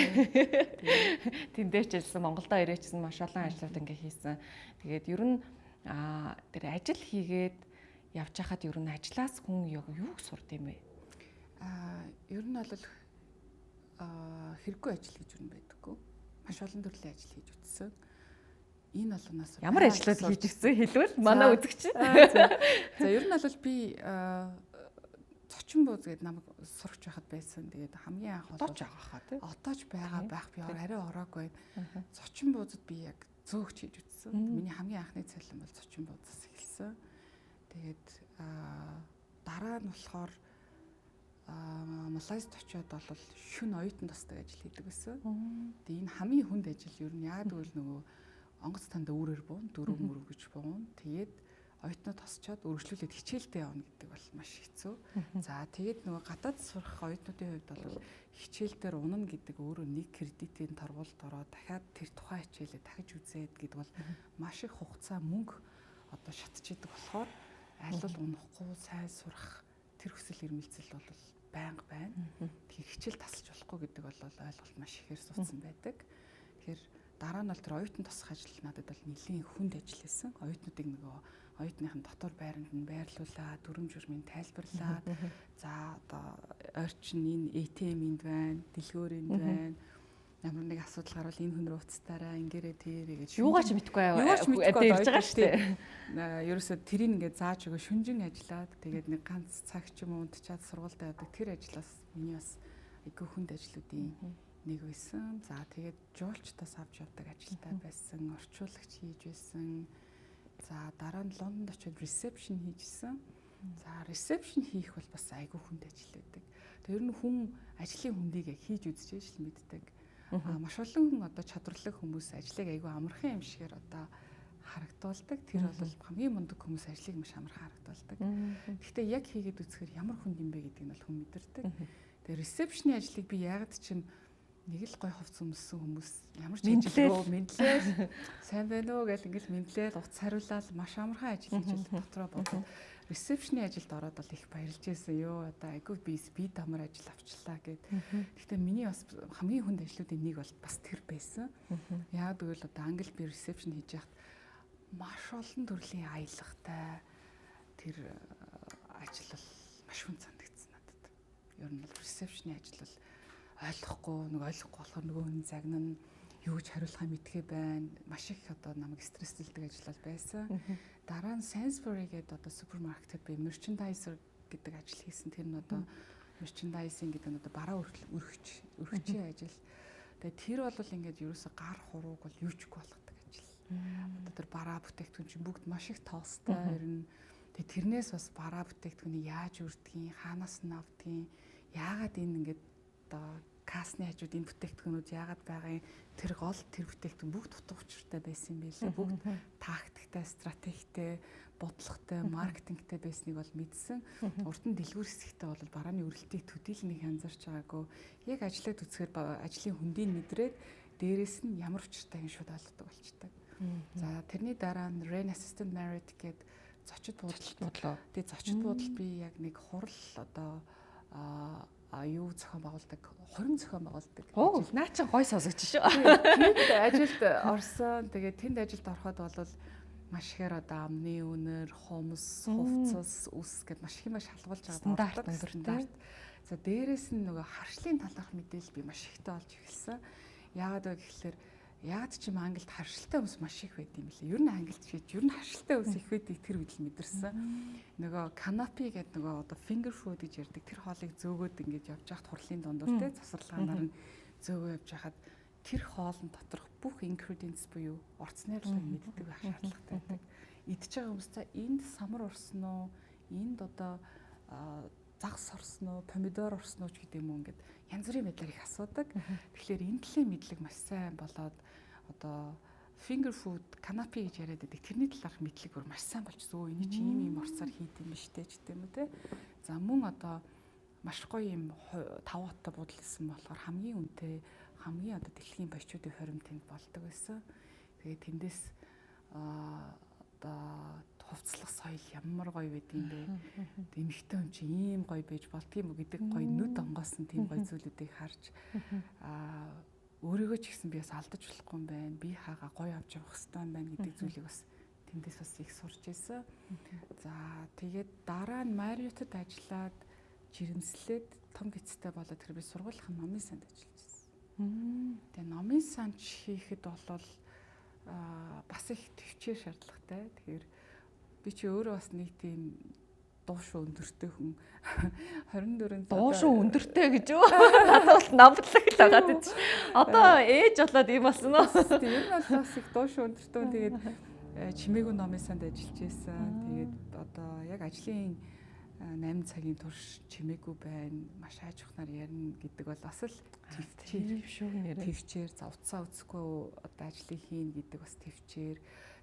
Тэндээ ч хэлсэн, Монголдо ирээчсэн маш олон ажлууд ингээ хийсэн. Тэгээд ер нь тэр ажил хийгээд явж хахад ер нь ажлаас хүн яг юуг сурд юм бэ? Ер нь бол хэрэггүй ажил гэж юу байдаггүй. Маш олон төрлийн ажил хийж үзсэн. Энэ олноос ямар ажлууд хийж ирсэн хэлбэл манай үзэгч. За, ер нь бол би зочин бууз гэдэг намайг сурч байхад байсан. Тэгээд хамгийн анх бол одоо ч байгаа хаа, тий. Одоо ч байгаа байх, би арай ороогүй байна. Зочин буузад би яг зөөгч хийж үзсэн. Миний хамгийн анхны цалин бол зочин буузаас эхэлсэн. Тэгээд дараа нь болохоор Малайзд очиод бол шүн оюутан тусдаг ажил хийдэг байсан. Тэгээ энэ хамгийн хүнд ажил ер нь, яагаад гэвэл нөгөө онгоц танд үүрээр буун, дөрөв мөрөв гэж буун. Тэгээд оюутнууд тосчоод өргөжлүүлээд хичээлдээ явна гэдэг бол маш хэцүү. За, тэгээд нөгөө гадаад сурах оюутнуудын хувьд бол хичээл дээр унана гэдэг өөрөө нэг кредитийн торгуулд ороод дахиад тэр тухайн хичээлээ дахиж үзээд гэдэг бол маш их хугацаа, мөнгө одоо шатчихдаг болохоор аль бол унахгүй сайн сурах тэр хүсэл эрмэлзэл бол байнга байна. Тэгэхээр хичээл тасалж болохгүй гэдэг бол ойлголт маш ихээр суудсан байдаг. Тэгэхээр дараа нь бол тэр оюутан тосох ажил надад бол нэлийн хүнд ажил байсан. Оюутнуудыг нөгөө оюутныхын дотор байранд нь байрлуулаад, дүрм журмын тайлбарлаад, за одоо ойрчин энэ ATM энд байна, дэлгүүр энд байна. Ямар нэг асуудал гарвал энэ хүн рүү уцтаараа, ингээрээ тэрэ гэж. Юугаа ч мэдэхгүй ирж байгаа шүү дээ. Ерөөсөө тэрийг ингээд зааж өгөө шүнжин ажиллаад, тэгээд нэг ганц цаг ч юм уу унтчаад сургуультай явдаг тэр ажлаас миний бас айгүй хүнд ажлуудын нэг байсан. За, тэгээд жуулчдаас авч явдаг ажилтаа байсан, орчуулагч хийж байсан. За, дараа нь Лондонд очиод reception хийжсэн. За, reception хийх бол бас айгүй хүнд ажил байдаг. Тэр нь хүн ажлын хүндийг яг хийж үзчихэж л мэддэг. Маш олон хүн одоо чадварлаг хүмүүс ажлыг айгүй амархан юм шигээр одоо харагдуулдаг. Тэр бол хамгийн мундаг хүмүүс ажлыг маш амархан харагдуулдаг. Гэхдээ яг хийгээд үзэхээр ямар хүнд юм бэ гэдгийг нь бол хүн мэдэрдэг. Тэгээ reception ы ажлыг би яагаад чинь нэг л гой хувцас өмссөн хүмүүс ямар ч ажилгүй мэндлээл, сайн байна уу гэл ингээл мэндлээл, утас хариулаад маш амархан ажил гэж л дотроо бодоод reception ы ажилд ороод бол их баярлж байсан. Йоо, одоо айгүй би дамар ажил авчлаа гэд. Гэхдээ миний бас хамгийн хүнд ажлуудын нэг бол бас тэр байсан. Яагаад гэвэл одоо англи би reception хийж яхад маш олон төрлийн аялгатай тэр ажил бол маш хүнд санагдсан надад. Ер нь бол reception ы ажил бол ойлгохгүй, нэг ойлгохгүй болохоор нөгөө хүн загнана, юу гэж хариулахаа мэдгээ байна. Маш их одоо намайг стрессэлдэг ажил бол байсан. Дараа нь Sainsbury гэдэг одоо супермаркетад би merchandiser гэдэг ажил хийсэн. Тэр нь одоо merchandising гэдэг нь одоо бараа өргөч өргөчийн ажил. Тэгээ тэр бол ингээд ерөөсө гар хурууг бол юучгүй болгодог ажил. Одоо тэр бараа бүтээгдэхүүн чинь бүгд маш их тоостой ер нь. Тэгээ тэрнээс бас бараа бүтээгдэхүүнийг яаж үрдгийг, хаанаас нь авдгийг, яагаад энэ ингээд одоо кассны хажууд энэ бүтээгдэхүүнүүд яагаад байгаа юм, тэр гол тэр бүтээгдэхүүн бүгд утга учиртай байсан юм билээ. Бүгд тактиктай, стратегтэй, бодлоготой, маркетингтэй байсныг бол мэдсэн. Урд нь дэлгүүр хэсэгтээ бол барааны өрөлтийг төдийлөн нэг анзаарч байгаагүй. Яг ажлаа үзэхээр ажлын хүндийг мэдрээд, дээрэс нь ямар учиртайг нь шууд ойлгодог болчдаг. За, тэрний дараа нь Wren Assistant Marriott гээд зочид буудал. Тэгээ зочид буудал би яг нэг хурал одоо юу зохион байгуулдаг, хорин зохион байгуулдаг. Оо, наа чи гой сонсогч шүү. Тэнд ажилд орсон. Тэгээд тэнд ажилд ороход бол маш ихээр одоо амны үнэр, хумс, хувцас, үс гэд маш их юм шалгуулж байгаа. Стандарт өндөртэй. За, дээрэс нь нөгөө харшлын талаарх мэдээлэл би маш ихтэй олж эхэлсэн. Яагаад вэ гэхлээр яагаад ч юм Англид харшилтай хүмүүс маш их байд юм лээ. Ер нь Англид шийд ер нь харшилтай хүмүүс их байдгийг тэр үед л мэдэрсэн. Нөгөө canapé гэдэг, нөгөө одоо finger food гэж ярьдаг тэр хоолыг зөөгөөд ингэж явж байхад хурлын дундуур те завсарлагаанаар нь зөөгөө явж байхад тэр хоолн доторх бүх ingredients буюу орц найрлагыг мэддэг байх шаардлагатай байдаг. Идж байгаа хүмүүс за энд самар орсон уу? Энд одоо загас орсон уу, помидор орсон уу ч гэдэг юм уу, ингээд янз бүрийн байдлаар их асуудаг. Тэгэхээр энэ талын мэдлэг маш сайн болоод одоо finger food, канапе гэж яриад байдаг. Тэрний талаарх мэдлэг бүр маш сайн болчихсон. Өө, энэ чи ийм ийм орцоор хийд юм биш үү ч гэдэг юм уу те. За, мөн одоо маш гоё юм 5 хоттой буудал исэн болохоор хамгийн үнэтэй, хамгийн одоо дэлхийн баячуудын хорим тэнд болдог байсан. Тэгээд тэндээс одоо хувцлах соёл ямар гоё байдгийн бэ? Эмэгтэй хүн чинь ийм гоё байж болдгийм үү гэдэг гоё нүд онгоосон тийм гоё зүйлүүдийг харж өөрийгөө ч гэсэн би бас алдаж болохгүй юм байна. Би хаагаа гоё авч явах хэрэгтэй юм байна гэдэг зүйлийг бас тэндээс бас их сурч ирсэн. За, тэгээд дараа нь Marriott-д ажиллаад жирэмслээд том гэцтэй болоод тэр би сургуулийн номын санд ажиллаж байсан. Тэгээ номын санд хийхэд болол бас их тэвчээр шаардлагатай. Тэгэхээр би чи өөрөө бас нэг тийм дуушуу өндөртэй хүн, 24 Дуушуу өндөртэй гэж юу? Надад бол намблаг л байгаа гэж. Одоо ээж болоод ийм болсон уу? Тийм, ер нь бол бас их дуушуу өндөртэй. Тэгээд чимээгүй номын санд ажиллаж байсан. Тэгээд одоо яг ажлын 8 цагийн турш чимээгүй байна. Маш ааж ухнаар ярина гэдэг бол бас л тэвчээр шүү нэрээ. Тэвчээр, за утсаа үзэхгүй одоо ажлыг хийн гэдэг бас тэвчээр.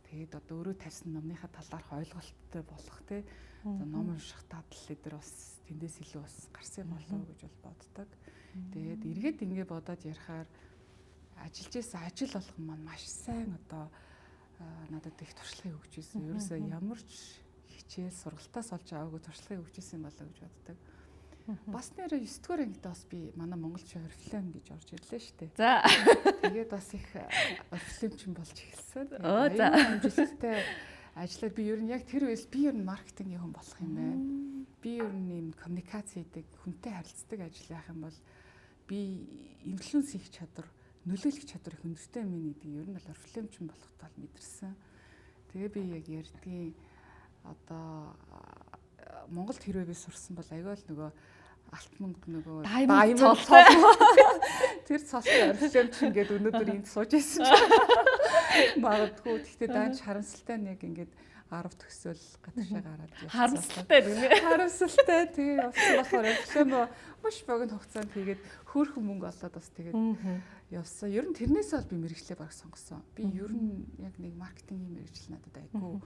Тэгээд одоо өөрөө тавьсан номныхаа талаарх ойлголттой болох те. За, ном унших дадал эдэр бас тэндээс илүү бас гарсан юм болов уу гэж бол боддог. Тэгээд эргээд ингэ бодоод ярихаар ажиллаж исэн ажил болгон маань маш сайн одоо надад их туршлагыг өгч ирсэн. Ерөөсөө ямар ч хичээл сургалтаас олж аваагүй туршлагыг өгч ирсэн болоо гэж боддог. Бас нэрээ 9 дугаар ангидаа бас би манай Монголч Oriflame гэж орж ирлээ шүү дээ. Тэгээд бас их Oriflame-чин болж эхэлсэн. Оо за. Амжилттай ажиллаад би ер нь яг тэр үеэс би ер нь маркетингийн хүн болох юм байна. Би ер нь юм коммуникац хийдэг, хүнтэй харилцдаг ажил яах юм бол би influence хийх чадвар, нөлөөлөх чадвар их өндөртэй юм гэдгийг ер нь бол Oriflame-чин болохтой л мэдэрсэн. Тэгээ би яг ярьдгийн одоо Монголд хэрвээ би сурсан бол аягүй л нөгөө алт мөнгө нөгөө diamond цол, тэр цолтой Oriflame чин гээд өнөөдөр энд сууж исэн чинь магадгүй. Гэхдээ даанч харамсалтай нь яг ингээд 10 төгсөөл гадагшаа гараад явсан. Харамсалтай гинэ. Харамсалтай. Тэгээ явсан болохоор Oriflame маш богино хугацаанд хийгээд хөөрхөн мөнгө олоод бас тэгээд явсан. Ер нь тэрнээсээ бол би мэргэжлээ баг сонгосон. Би ер нь яг нэг маркетингийн мэргэжил надад айгүй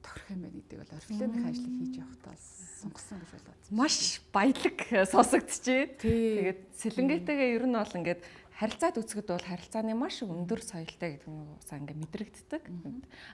тохирох юм байна гэдэг бол Oriflame-ийн ажлыг хийж явахдаа сонгосон гэж болоод. Маш баялаг сонсогдчихээ. Тэгээд Сэлэнгээтэйгээ ер нь бол ингээд харилцаад үзэхэд бол харилцааны маш өндөр соёлтой гэдэг нь уусаа ингээ мэдрэгддэг.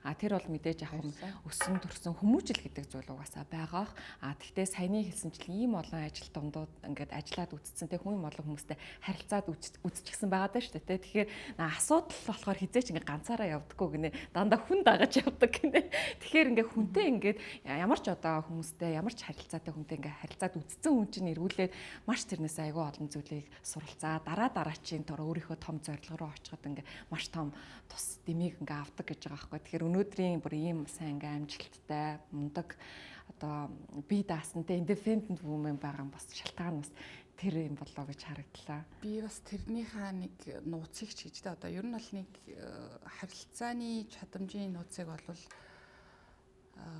А тэр бол мэдээж яг өссөн төрсөн хүмүүжил гэдэг зүйл угаасаа байгаах. А тэгтээ саяны хэлсэнчлэн ийм олон ажил дундууд ингээд ажиллаад үзсэн, тэг хүн олон хүмүүстэй харилцаад үзчихсэн байгаа даа шүү дээ. Тэгэхээр асуудал болохоор хизээч ингээ ганцаараа явдаггүй гинэ. Дандаа хүн дагаж явдаг гинэ. Тэгэхээр ингээ хүнтэй ингээд ямар ч одоо хүмүүстэй, ямар ч харилцаатай хүнтэй ингээ харилцаад үзсэн хүн чинь эргүүлээд маш тэрнээс айгүй олон зүйлийг суралцаа, дараа дараачийн тор өөрийнхөө том зорилго руу очиход ингээ маш том тус дэмийг ингээ авдаг гэж байгаа байхгүй. Тэгэхээр өнөөдрийн бүр ийм сайн ингээ амжилттай, мундаг одоо бие даасантай independent woman байгаа юм бас шалтгаан бас тэр юм болоо гэж харагдлаа. Би бас тэрнийхээ нэг нууцыг ч гэж тэ одоо ер нь бол нэг харилцааны чадамжийн нууцыг бол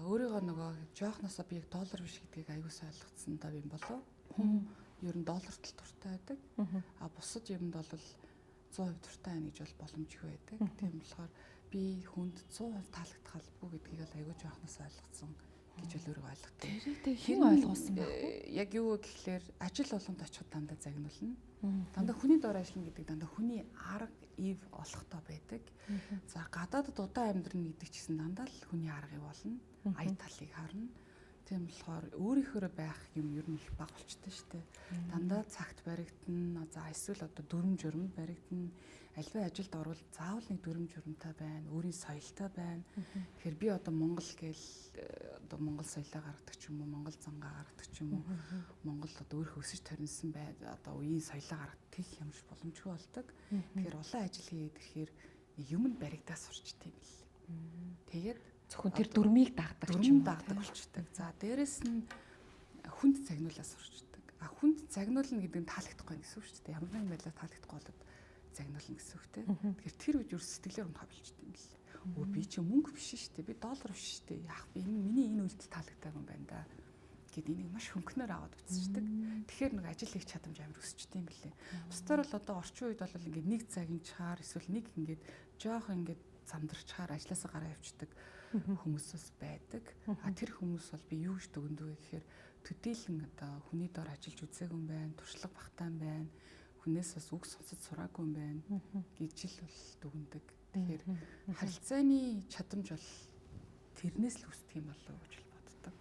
өөрийгөө нөгөө жоохносоо би яг доллар биш гэдгийг аягүй сайн ойлгоцсон даа юм болов. Хүн ер нь долларт л дуртай байдаг. А бусад юмд бол 100% дуртай байна гэж бол боломжгүй байдаг. Тийм болохоор би хүнд 100% таалагдах албагүй гэдгийг бол аягүй жоохноос ойлгоцсон гэж бол өөрийгөө ойлгодог. Тэрийг хэн ойлгуулсан бэ? Яг юу гэхлээр ажил болгонд очиход дандаа загнуулна. Дандаа хүний дор ажиллана гэдэг дандаа хүний арга ив олохтой байдаг. За, гадаадд удаан амьдрна гэдэг ч гэсэн дандаа л хүний арга ив олно. Ая талыг харна. Тийм болохоор өөрийнхөөрөө байх юм ер нь их бага болчтой шүү дээ. Дандаа цагт баригдана. За, эсвэл одоо дүрм журманд баригдана. Альва ажилд орвол заавал нэг дүрм журмтай байна, өөрийн соёлтой байна. Тэгэхээр би одоо Монгол гээл одоо Монгол соёлоо гаргадаг ч юм уу, Монгол зангаа гаргадаг ч юм уу, Монгол одоо өөрийнхөө өсөж торинсон бай одоо үеийн соёлоо гаргадаг юм шиг боломжгүй болдог. Тэгэхээр улаан ажил хийгээд ирэхээр юм нь баригдаа сурчтай юм бэл. Тэгээд зөвхөн тэр дүрмийг дагдаг ч юм дагдаг болчдөг. За, дээрэс нь хүнд загнуулаа сурчдаг. А хүнд загнуулна гэдэг нь таалагдахгүй гэсэн үг шүү дээ. Ямар нэгэн байдлаар таалагдахгүй болоод Загнуулна гэсэн үг те. Тэгэхээр тэр үед юу сэтгэлээр унахаа болчихдээ юм бэл. Өө, би чи мөнгө биш шүү дээ. Би доллар биш шүү дээ. Яах би, энэ миний энэ үйлдэл таалагдаагүй юм байна да гэд энийг маш хөнгөнөөр аваад үзчихдэг. Тэгэхээр нэг ажил хийх чадамж амар өсчтэй юм билээ. Бусдаар бол одоо орчин үед бол ингээд нэг загинчаар эсвэл нэг ингээд жоох ингээд замдарчхаар ажилласаа гараа явчихдаг хүмүүс бас байдаг. А тэр хүмүүс бол би юу гэж дүгнэдэг вэ гэхээр төдийлөн одоо хүний дор ажиллаж үзээгүй юм байна, туршлага багтаа юм байна, хүнээс бас үг сонсож сураагүй юм байна гэж л бол дүгнэдэг. Тэгэхээр харилцааны чадамж бол тэрнээс л үүсдэг юм болов уу гэж боддог.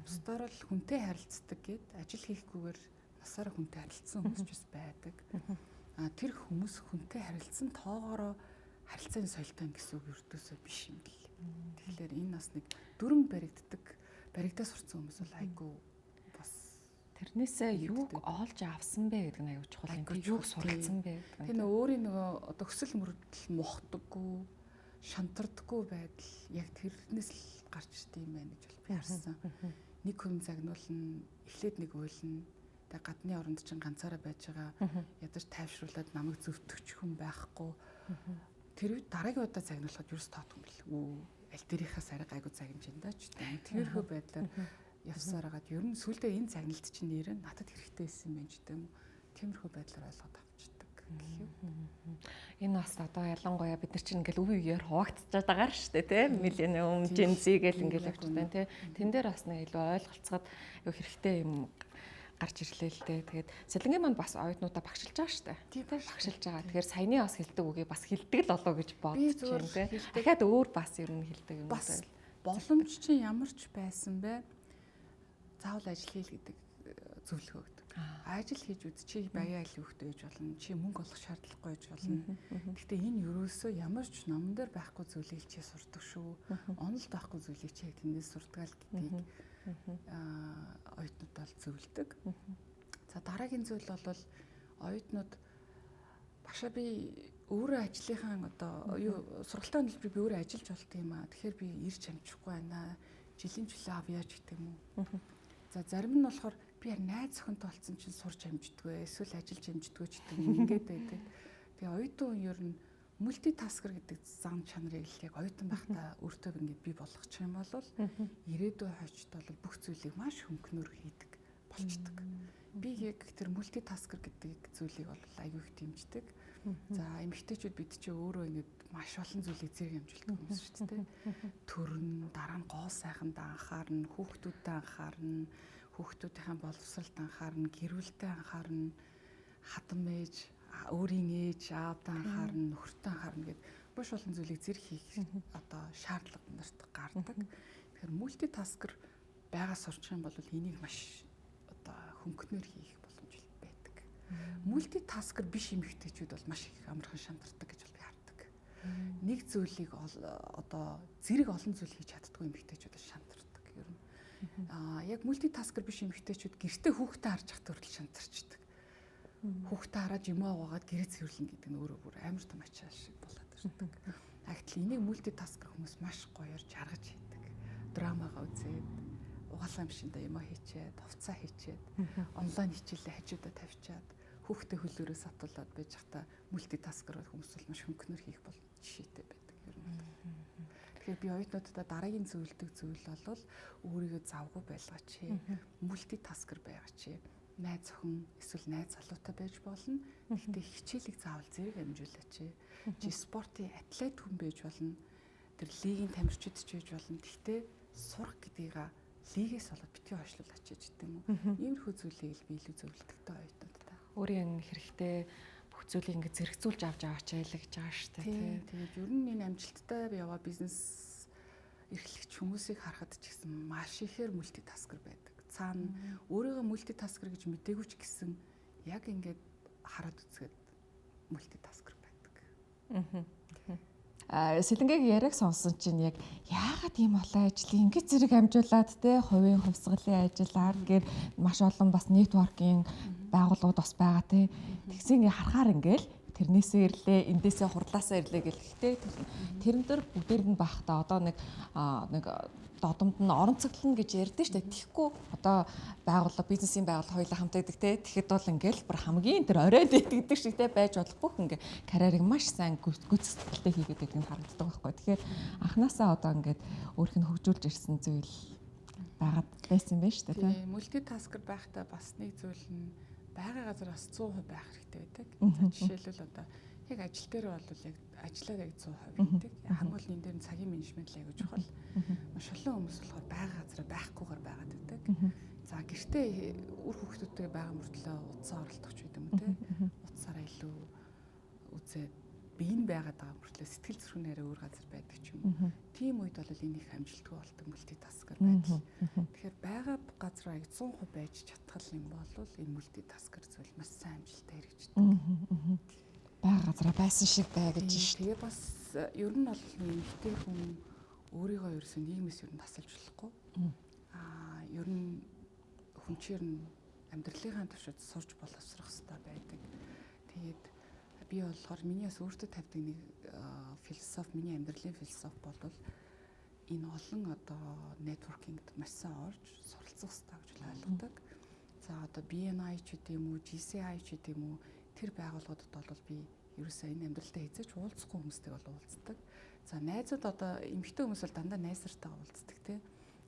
Бусдаар бол хүнтэй харилцдаг гэд ажил хийхгүйгээр насаараа хүнтэй харилцсан хүмүүс ч бас байдаг. А тэр хүмүүс хүнтэй харилцсан тоогоороо харилцааны соёлтой гэсэн үг ердөөсөө биш юм бэл. Тэгэхээр энэ бас нэг дүрм баригддаг, баригдаа сурцсан хүмүүс бол айгүй бас Тэрнээсээ юуг олж авсан бэ гэдэг нь аюул чухал юм. Юуг суралцсан бэ гэдэг. Тэр нөө өөрийн нөгөө одоо хүсэл мөрөдөл мухдаггүй, шантардаггүй байдал яг тэрнээс л гарч ирд юм байна гэж бол би харсан. Нэг хүн загнуулна, эхлээд нэг уйлна. Тэгээ гадны оронд чинь ганцаараа байж байгаа, ядаж тайвшруулад намайг зөвтгөх хүн байхгүй. Тэр үед дараагийн удаа загнуулахад юус тоодох юм бэл. Үү, аль дээрийнхээс арай гайгүй загнаж энэ даа ч гэдэг. Тиймэрхүү байдлаар явсаар хагаад ер нь сүулдэ энэ загналт чинь нэр нь надад хэрэгтэй байсан юм байна ч гэдэг юм уу. Тиймэрхүү байдлаар ойлгоод авчдаг гэх юм. Энэ бас одоо ялангуяа бид нар чинь ингээл үе үеэр хуваагдчихад байгаа шүү дээ, тийм, millennium, Gen Z гэл ингээл явчихсан, тийм. Тэн дээр бас нэг илүү ойлголцоход юу хэрэгтэй юм гарч ирлээ л дээ. Тэгээд Сэлэнгийн маань бас оюутнуудаа багшилж байгаа шүү дээ. Тийм, багшилж байгаа. Тэгэхээр саяны бас хэлдэг үгийг бас хэлдэг л болоо гэж бодож байна, тийм. Дахиад өөр бас ер нь хэлдэг юм бас боломж чинь ямар ч байсан бэ? Заавал ажил хийл гэдэг зөвлөгөө өгдөг. Ажил хийж үз, чи баяа айл хүүхдээ байж болно. Чи мөнгө олох шаардлагагүй байж болно. Гэхдээ энэ ерөөсөө ямар ч номон дээр байхгүй зүйлийг чи сурдаг шүү. Онолд байхгүй зүйлийг чи яг тэндээс сурдаг л гэдгийг оюутнууд бол зөвлөдөг. За, дараагийн зүйл бол оюутнууд багшаа, би өөрөө ажлынхаа одоо юу сургалтын төлбөрийг би өөрөө ажиллаж болт юм аа. Тэгэхээр би ирж амжихгүй байна. Жилийн чөлөө авъя ч гэдэг юм уу. За, зарим нь болохоор би яар найз охинтой болсон чинь сурч амждаггүй, эсвэл ажиллаж амждаггүй ч гэдэг юм, ингээд байдаг. Тэгээ оюутан ер нь multitasker гэдэг зан чанарыг л яг оюутан байхдаа өөртөө ингээд бий болгочих юм бол ирээдүйн хойчд бол бүх зүйлийг маш хөнгөнөөр хийдэг болчдөг. Би яг тэр multitasker гэдэг зүйлийг бол аюу их дэмждэг. За, эмэгтэйчүүд бид чи өөрөө ингээд маш олон зүйлийг зэрэг амжилтдаг хүмүүс шүү дээ. Төрн, дараа нь гоо сайхандаа анхаарна, хүүхдүүдэд анхаарна, хүүхдүүдийнхээ боловсролд анхаарна, гэр бүлдээ анхаарна, хадам ээж, өөрийн ээж, аавдаа анхаарна, нөхөртөө анхаарна гэд маш олон зүйлийг зэрэг хийх одоо шаардлага нарт гардаг. Тэгэхээр multitasker байгаа сурчих юм бол энийг маш одоо хөнгөнөөр хийх боломж байдаг. Multitasker биш эмэгтэйчүүд бол маш их амархан шантардаг гэж бол би хардаг. Нэг зүйлийг одоо зэрэг олон зүйл хийж чаддгүй эмэгтэйчүүд бол шантардаг ер нь. Аа, яг multitasker биш эмэгтэйчүүд гэртээ хүүхдээ харж байхдаа хүртэл шантарчдаг. Хүүхдээ хараад юмаа угаагаад гэрээ цэвэрлэн гэдэг нь өөрөө бүр амар том ачаал шиг болоод ирдэг. А гэтэл энийг multitasker хүмүүс маш гоёор жаргаж хийдэг. Драмагаа үзээд, угаалгын машиндаа юмаа хийчээд, хувцаа хийчээд, онлайн хичээлээ хажуудаа тавьчаад, хүүхдээ хөлөөрөө сатуулаад байж байхдаа multitasker хүмүүс бол маш хөнгөнөр хийх бол жишээтэй байдаг ер нь. Тэгэхээр би оюутнуудад дараагийн зөвлөдөг зүйл бол өөрийгөө завгүй байлгаач, multitasker байгаач. Найз охин эсвэл найз залуутай байж болно. Гэхдээ хичээлийг заавал зэрэг амжуулаач. Чи спортын атлет хүн байж болно. Тэр лигийн тамирчид ч байж болно. Гэхдээ сурах гэдгийг лигээс болоод битгий хойшлуулаач гэдэг юм уу. Иймэрхүү зүйлийг л би илүү зөвлөдөгтэй оюутнуудад. Өөрийн хэрэгтэй бүх зүйлийг ингэ зэрэгцүүлж авч аваач айл гэж байгаа шүү дээ. Тийм. Тэгээд ер нь энэ амжилттай яваа бизнес эрхлэгч хүмүүсийг харахад ч гэсэн маш ихээр multitasker байдаг. Цаана өөрийгөө multitasker гэж мдээгүй ч гэсэн яг ингээд хараад үзгээд multitasker байдаг. А Сэлэнгээг яриаг сонсон чинь яг яагаад ийм олон ажлыг ингэж зэрэг амжуулаад те, хувийн хувьсгалын ажил, ард гэр, маш олон бас networking байгууллагууд бас байгаа те. Тэгсэн ингээ харахаар ингээл Тэрнээсээ ирлээ, эндээсээ хурлаасаа ирлээ гэлэхтэй. Тэрэн дээр бүгдээр нь байхдаа одоо нэг нэг додомд нь орон цоглоно гэж ярьдэн штэ. Тэгэхгүй одоо байгууллага, бизнесийн байгууллага хоёулаа хамт байдаг те. Тэгэхэд бол ингээл бүр хамгийн тэр оройд итгэдэг шиг те байж болох бүх ингээ карьерийг маш сайн гүйцэтгэлтэй хийгээд байдаг нь харагддаг байхгүй. Тэгэхээр анханасаа одоо ингээд өөрх нь хөгжүүлж ирсэн зүйл байгаад байсан байх штэ те. Multitasker байхдаа бас нэг зүйл нь байгаа газар бас 100% байх хэрэгтэй байдаг. Жишээлбэл одоо яг ажил дээр бол яг ажиллаа яг 100% хийдэг. Хамгийн энэ дээр нь цагийн менежмент л аягүй чухал. Маш олон хүмүүс болохоор байгаа газараа байхгүйгээр байгаад байдаг. За гэртээ үр хүүхдүүдтэй байгаа мөртлөө утсаа оролдох ч гэдэг юм те. Утсаараа илүү үзээд бие нь байгаад байгаа мөртлөө сэтгэл зүрх нь арай өөр газар байдаг ч юм уу. Тийм үед бол энэ их амжилтгүй болдог multitasker байдал. Тэгэхээр байгаа газараа яг 100% байж чадхал юм бол энэ multitasker зүйл маш сайн амжилттай хэрэгждэг. Байгаа газараа байсан шиг бай гэж шин. Тэгээ бас ер нь бол эмэгтэй хүн өөрийгөө ерөөсөө нийгмээс ер нь тасалж болохгүй. Аа ер нь хүн чинь ер нь амьдралынхаа туршид сурч боловсрох хэрэгтэй байдаг. Тэгээд би болохоор миний бас өөртөө тавьдаг нэг философи, миний амьдралын философи бол энэ олон одоо networking д маш сайн орж суралцах хэрэгтэй гэж ойлгодог. За одоо BNI ч гэдэг юм уу, GCI ч гэдэг юм уу, тэр байгууллагуудад бол би ерөөсөө энэ амьдралдаа хэзээ ч уулзахгүй хүмүүстэй бол уулздаг. За найзууд одоо эмэгтэй хүмүүс бол дандаа найзартайгаа уулздаг тий.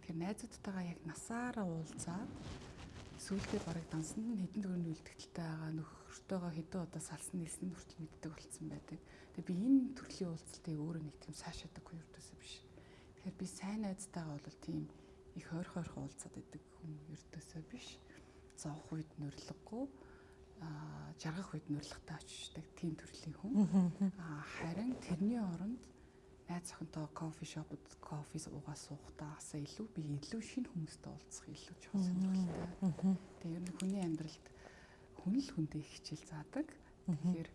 Тэгэхээр найзуудтайгаа яг насаараа уулзаад сүүлдээ бараг дансанд нь хэдэн төгрөгийн үлдэгдэлтэй байгаа нөхөртөөгөө хэдэн удаа салсан нэлсэн хүртэл мэддэг болцсон байдаг. Тэгээ би энэ төрлийн уулзалтыг өөрөө нэг тийм сайшаадаг хүн ердөөсөө биш. Тэгэхээр би сайн найзтайгаа бол тийм их хойр хойрхон уулзаад байдаг хүн ердөөсөө биш. Зовх үед нурилгагүй, жаргах үед нурилгатай очиждаг тийм төрлийн хүн. Харин тэрний оронд найз охинтойгоо coffee shop д кофе уугаа суухтаа асаа илүү би илүү шинэ хүмүүстэй уулзах илүү жоохон сонирхолтой. Тэгээ ер нь хүний амьдралд хүн л хүндээ их хичээл заадаг. Тэгэхээр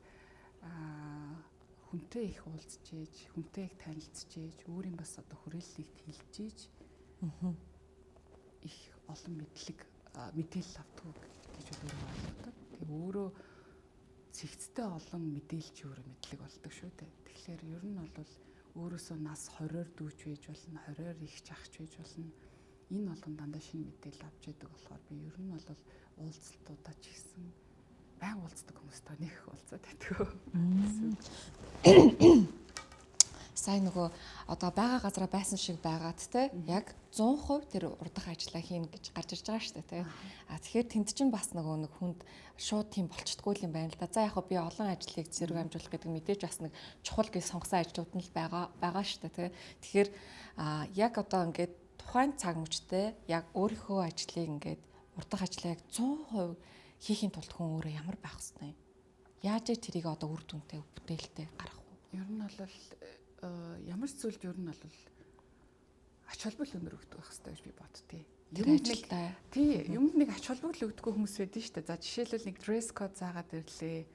хүнтэй их уулзч ээж, хүнтэй их танилцж ээж, өөрийн бас одоо хүрээллийг тэлж ээж их олон мэдлэг мэдээлэл авдаг гэж өөрөө ойлгодог. Тэгээ өөрөө цэгцтэй олон мэдээлэл чи өөрөө мэдлэг болдог шүү дээ. Тэгэхээр ер нь бол өөрөөсөө нас 20-оор дүүч байж болно, 20-оор их чахч байж болно. Энэ болгон дандаа шинэ мэдээлэл авч яадаг болохоор би ер нь бол уулзалтуудаа ч гэсэн байн уулздаг хүмүүстэй нэг их уулзаад байдаг. Сайн нөгөө одоо байгаа газараа байсан шиг байгаад те яг 100% тэр урдах ажлаа хийнэ гэж гарч ирж байгаа шүү дээ те. А тэгэхээр тэнд чинь бас нөгөө нэг хүнд шууд тийм болчдгүй юм байна л да. За яг би олон ажлыг зэрэг амжуулах гэдэг мэдээж бас нэг чухал гэж сонгосон ажлууд нь л байгаа шүү дээ те. Тэгэхээр яг одоо ингээд тухайн цаг мөчтэй яг өөрийнхөө ажлыг ингээд урдах ажлаа яг 100% хийхийн тулд хүн өөрөө ямар байх хэвтэй юм? Яаж тэрийг одоо үр дүнтэй бүтээлтэй гаргах вэ? Ер нь бол ямар ч зүйлд ер нь бол ач холбогдол өндөр өгдөг байх хэрэгтэй гэж би боддتي. Тэр ажилдаа. Тий, юмд нэг ач холбогдол өгдөггүй хүмүүс байдэн шүү дээ. За жишээлбэл нэг dress code заагаад ирлээ.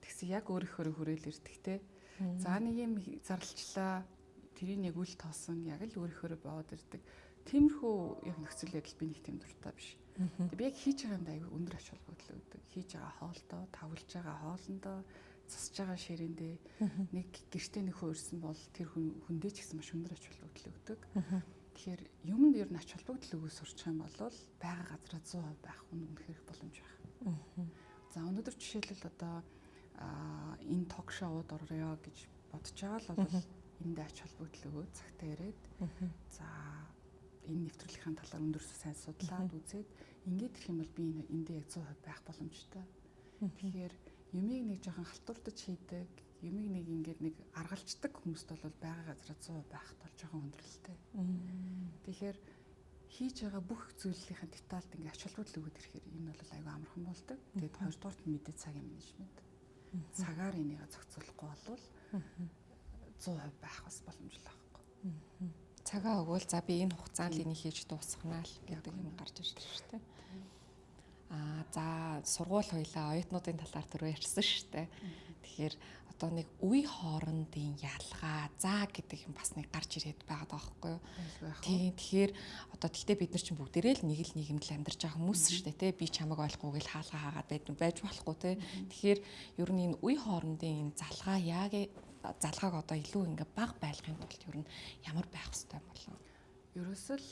Тэгсэн яг өөрийнхөө хүрээл ирдэг те. За нэг юм зарлчлаа. Тэрийг яг үл тоосон яг л өөрийнхөө боод ирдэг. Тиймэрхүү яг нөхцөл байдал би нэг тийм дуртай биш. Тэг би яг хийж байгаа юмд аягүй өндөр ач холбогдол өгдөг. Хийж байгаа хоолдоо, тавлж байгаа хоолндоо, засаж байгаа ширээндээ нэг гэртээ нэг хүн ирсэн бол тэр хүн хүндээ ч гэсэн маш өндөр ач холбогдол өгдөг. Тэгэхээр юмд ер нь ач холбогдол өгөө сурчих юм бол байгаа газараа 100% байх үнэхээр их боломж байх. За өнөөдөр жишээлбэл одоо энэ ток шоуд орё гэж бодож байгаа л бол энд ач холбогдол өгөөд цагтаа ирээд за энэ нэвтрүүлгийн талаар өндөр сайн судлаад үзээд ингээд ирэх юм бол би эндээ яг 100% байх боломжтой. Тэгэхээр юмыг нэг жоохон халтурдаж хийдэг, юмыг нэг ингээд нэг аргалцдаг хүмүүст бол байгаа газараа 100% байхад бол жоохон хүндрэлтэй. Тэгэхээр хийж байгаа бүх зүйлийнхээ детальд ингээд ач холбогдол өгөөд ирэхээр энэ бол аюу амархан болдог. Тэгээд хоёрдугаарт нь мэдээ цагийн менежмент. Цагаар энийг зохицуулахгүй болвол 100% байх бас боломжтой байхгүй. Цагаа өгөөл за би энэ хугацаанд л энийг хийж дуусгана л гэдэг юм гарч ирж шүү дээ. За сургууль хоёлаа оюутнуудын талаар түрүү ярьсан шүү дээ. Тэгэхээр одоо нэг үе хоорондын ялгаа заа гэдэг юм бас нэг гарч ирээд байгаа даахгүй юу? Тийм, тэгэхээр одоо тэгтээ бид нар чинь бүгдээрээ л нэг л нийгэмд л амьдарч байгаа хүмүүс шүү дээ, тий. Би чамайг ойлгохгүй гэл хаалга хаагаад байж болохгүй, тий. Тэгэхээр ер нь энэ үе хоорондын энэ залгаа яг залгааг одоо илүү ингээ бага байлгахын тулд ер нь ямар байх хэвтэй юм болов? Ерөөсөө л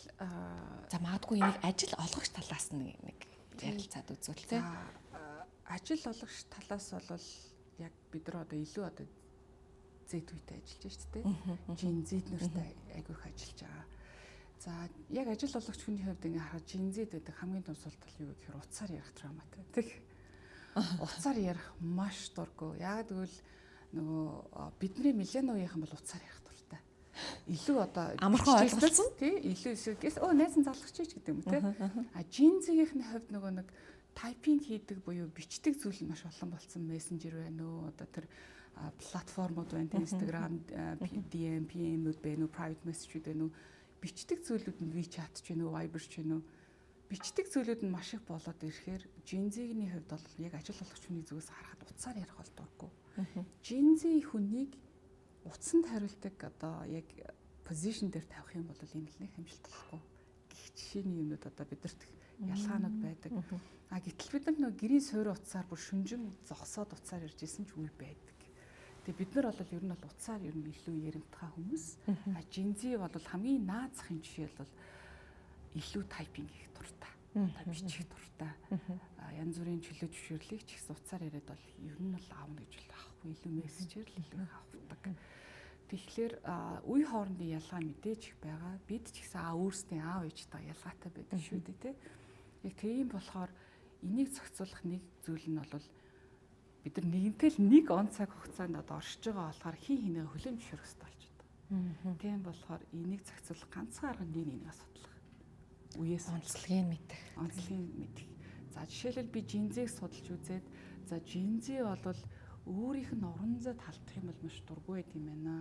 за магадгүй энийг ажил олгогч талаас нь нэг ярилцаад үзвэл, тий. Ажил олгогч талаас бол яг бид нар одоо илүү одоо Z үетэй ажиллаж шүү дээ. Gen Z нартай айгүй их ажиллаж байгаа. За, яг ажил олгогч хүний хувьд ингээ харахад Gen Z байдаг хамгийн том сул тал юу гэхээр утсаар ярих trauma тай. Тэг. Утсаар ярих маш дургүй. Яг тэгвэл нөгөө бидний millennial үеийнхэн бол утсаар ярих дуртай. Илүү одоо амархан ойлголцсон. Тий, илүү эсвэл өө найз нь залгах чийч гэдэг юм, тий. А Gen Z-ийн хувьд нөгөө нэг typing хийдэг буюу бичдэг зүйл нь маш олон болсон. Мессенжер байна уу? Одоо тэр платформуд байна. Instagram, DM, PM-үүд байна уу? Private message-үүд байна уу? Бичдэг зүйлүүд нь WeChat ч байна уу, Viber ч байна уу? Бичдэг зүйлүүд нь маш их болоод ирэхээр Gen Z-ний хувьд бол яг ажил олгогч хүний зүгээс харахад утсаар ярих бол дургүй. Gen Z хүнийг утсанд хариулдаг одоо яг position дээр тавих юм бол энэ л нэг амжилт болохгүй гэх жишээний юмнууд одоо бидэрт ялгаанууд байдаг. А гэтэл бид нар нөгөө гэрийн суурь утсаар бүр шүнжин зогсоод утсаар ярьж исэн ч үе байдаг. Тэгээ бид нар бол ер нь бол утсаар ер нь илүү яримтгай хүмүүс. А Gen Z бол хамгийн наад захын жишээ бол илүү typing хийх дуртай. Одоо бичих дуртай. Янз бүрийн чөлөө зөвшөөрлийг ч гэсэн утсаар яриад бол ер нь бол аавна гэж бол авахгүй. Илүү мессежээр л илүү их авдаг. Тэгэхээр үе хоорондын ялгаа мэдээж их байгаа. Бид ч гэсэн өөрсдийн аав ээжтэй ялгаатай байдаг шүү дээ, тий. Яг тийм болохоор энийг зохицуулах нэг зүйл нь бол бид нар нэгэнтэй л нэг он цаг хугацаанд одоо оршиж байгаа болохоор хин хинээ хүлээн зөвшөөрөх хэрэгтэй болчиход байгаа. Тийм болохоор энийг зохицуулах ганцхан арга нь нэг нэгнийгээ судлах. Үеэс онцлогийг мэдэх. Онцлогийг мэдэх. За, жишээлбэл би Gen Z-г судалж үзээд, за, Gen Z бол өөрийнх нь уран зайд халдах юм бол маш дургүй байд юм байна.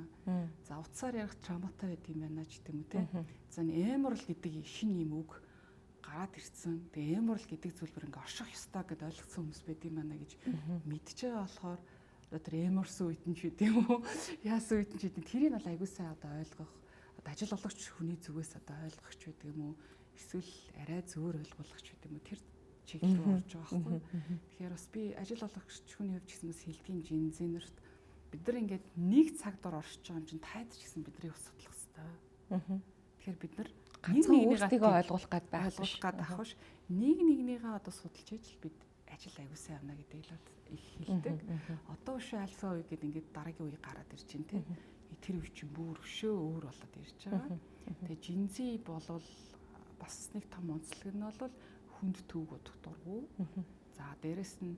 За, утсаар ярих trauma тай байд юм байна ч гэдэг юм уу, те. За, amoral гэдэг шинэ юм үг гараад ирсэн. Тэгээ amoral гэдэг зүйл бүр ингээ орших ёстой гэдээ ойлгосон хүмүүс байд юм байна гэж мэдж байгаа болохоор одоо тэр эморсон үед нь ч үт юм уу, яасан үед нь ч үт тэрийг бол аягүй сайн одоо ойлгох, одоо ажил олгогч хүний зүгээс одоо ойлгох ч байдаг юм уу, эсвэл арай зөөр ойлгуулах ч гэдэг юм уу, тэр чиглэл рүү орж байгаа байхгүй. Тэгэхээр бас би ажил олгогч хүний хувьд ч гэсэн бас хэлдгийн Gen Z нарт бид нар ингээд нэг цаг дор оршиж байгаа юм чинь таад ч гэсэн бидний ус судлах хэрэгтэй. Тэгэхээр бид нар ганцхан өөрсдийгөө ойлгуулах гээд байх ойлгуулах гээд байх биш. Нэг нэгнийгээ одоо судалж ижил бид ажил аягүй сайн явна гэдэг л их хэлдэг. Одоо өшөө альфа үе гэдэг ингээд дараагийн үе гараад ирж байна, те. Тэр үе чинь бүр өшөө өөр болоод ирж байгаа. Тэгээ Gen Z болвол бас нэг том онцлог нь бол хүнд түүг удах дургу. За, дээрэс нь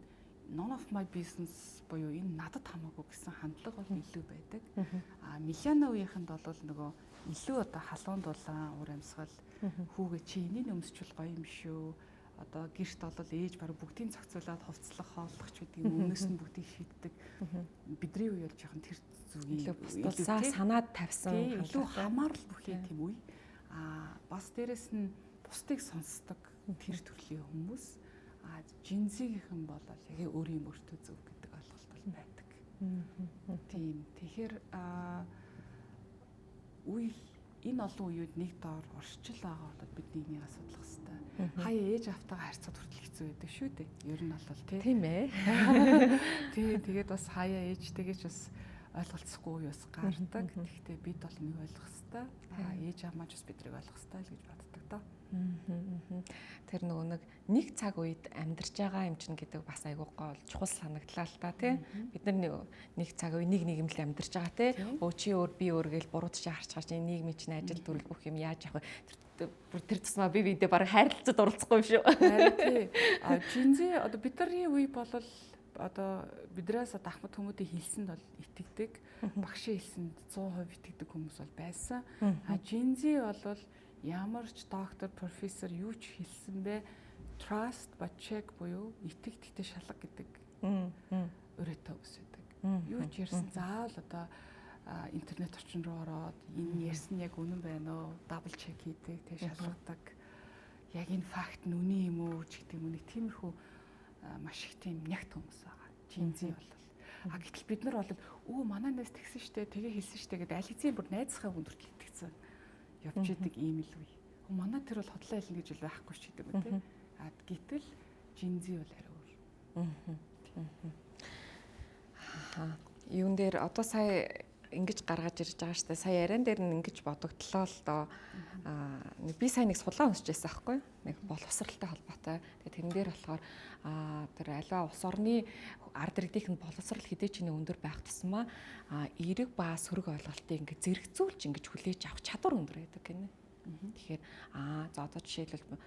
none of my business буюу энэ надад хамаагүй гэсэн хандлага бол илүү байдаг. А millennial үеийнхэнд бол нөгөө илүү одоо халуун дулаан уур амьсгал, хүүгээ чи энийг өмсчүүл гоё юм шүү. Одоо гэрт бол ээж баг бүгдийг зохицуулаад хувцлах, хооллох ч гэдэг юм, өмнөөс нь бүгдийг шийддэг. Бидний үе бол жоохон тэр зүгийн илүү бусдаа санаад тавьсан илүү хамаарал бүхий тийм үе. А бас дээрэс нь бусдыг сонсдог тэр төрлийн хүмүүс. А Gen Z-гийнхэн бол яг өөрийн мөртөө зөв гэдэг ойлголт бол байдаг. Тийм. Тэгэхээр үе энэ олон үеуд нэг доор оршиж л байгаа бол бид нэгнийг судлах хэрэгтэй. Хаяа ээж автайгаа харьцаад хүртэл хэцүү байдаг шүү дээ. Ер нь бол тий. Тийм ээ. Тий, тэгээд бас хаяа ээжтэйгээ ч бас ойлголцохгүй үе бас гардаг. Тэгэхдээ бид бол энийг ойлгох хэрэгтэй. Аа, ээж аав маань ч бас биднийг ойлгох хэрэгтэй л гэж боддог доо. Тэр нөгөө нэг цаг үед амьдарч байгаа юм чинь гэдэг бас айгүй гол чухал санагдлаа л та, тий. Бид нар нэг цаг үе нэг нийгэмд л амьдарч байгаа, тий. Өө чи өөр, би өөр гээл буруудч харж чинь нийгмийн чинь ажил төрөл бүх юм яаж явах вэ? Тэр тэр тусмаа би биедээ баг хайрлцад оролцохгүй юм шүү. Харин тий. А Gen Z одоо бидний үе бол одоо биднээс одоо ахмад хүмүүдийн хэлсэнд бол итгэдэг, багшийн хэлсэнд 100% итгэдэг хүмүүс бол байсан. А Gen Z бол ямар ч доктор, профессор юу ч хэлсэн бэ, trust but check буюу итэг гэхдээ шалга гэдэг өрөөтэй хүмүүс байдаг. Юу ч ярьсан заавал одоо интернет орчин руу ороод энэ ярьсан яг үнэн байна уу? Double check хийдэг, тэг шалгадаг. Яг энэ факт нь үнэн юм уу ч гэдэг юм уу, нэг тиймэрхүү маш их тийм нягт хүмүүс байгаа. Gen Z бол. А гэтэл бид нар бол өө манай найз тэгсэн штэ, тэгээ хэлсэн штэ гэдэг аль хэзээ бүр найзынхаа хүнд хүртэл итгэцэн явж идэг ийм л үе. Манай тэр бол хотлоо хэлнэ гэж л байхгүй ч гэдэг юм те. А гэтэл Gen Z бол арай өөр. Аа. Юун дээр одоо сая ингэж гаргаж ирж байгаа штэ. Сая яриан дээр нь ингэж бодогдлоо л доо. Аа, би сая нэг судалгаа уншиж байсан аахгүй. Нэг боловсралтай холбоотой. Тэгээ тэрэн дээр болохоор тэр аливаа улс орны ард иргэдийнх нь боловсрал хэдий ч нэг өндөр байх тусмаа эерэг ба сөрөг ойлголтыг ингэ зэрэгцүүлж ингэж хүлээж авах чадвар өндөр байдаг гинэ. Тэгэхээр за одоо жишээлбэл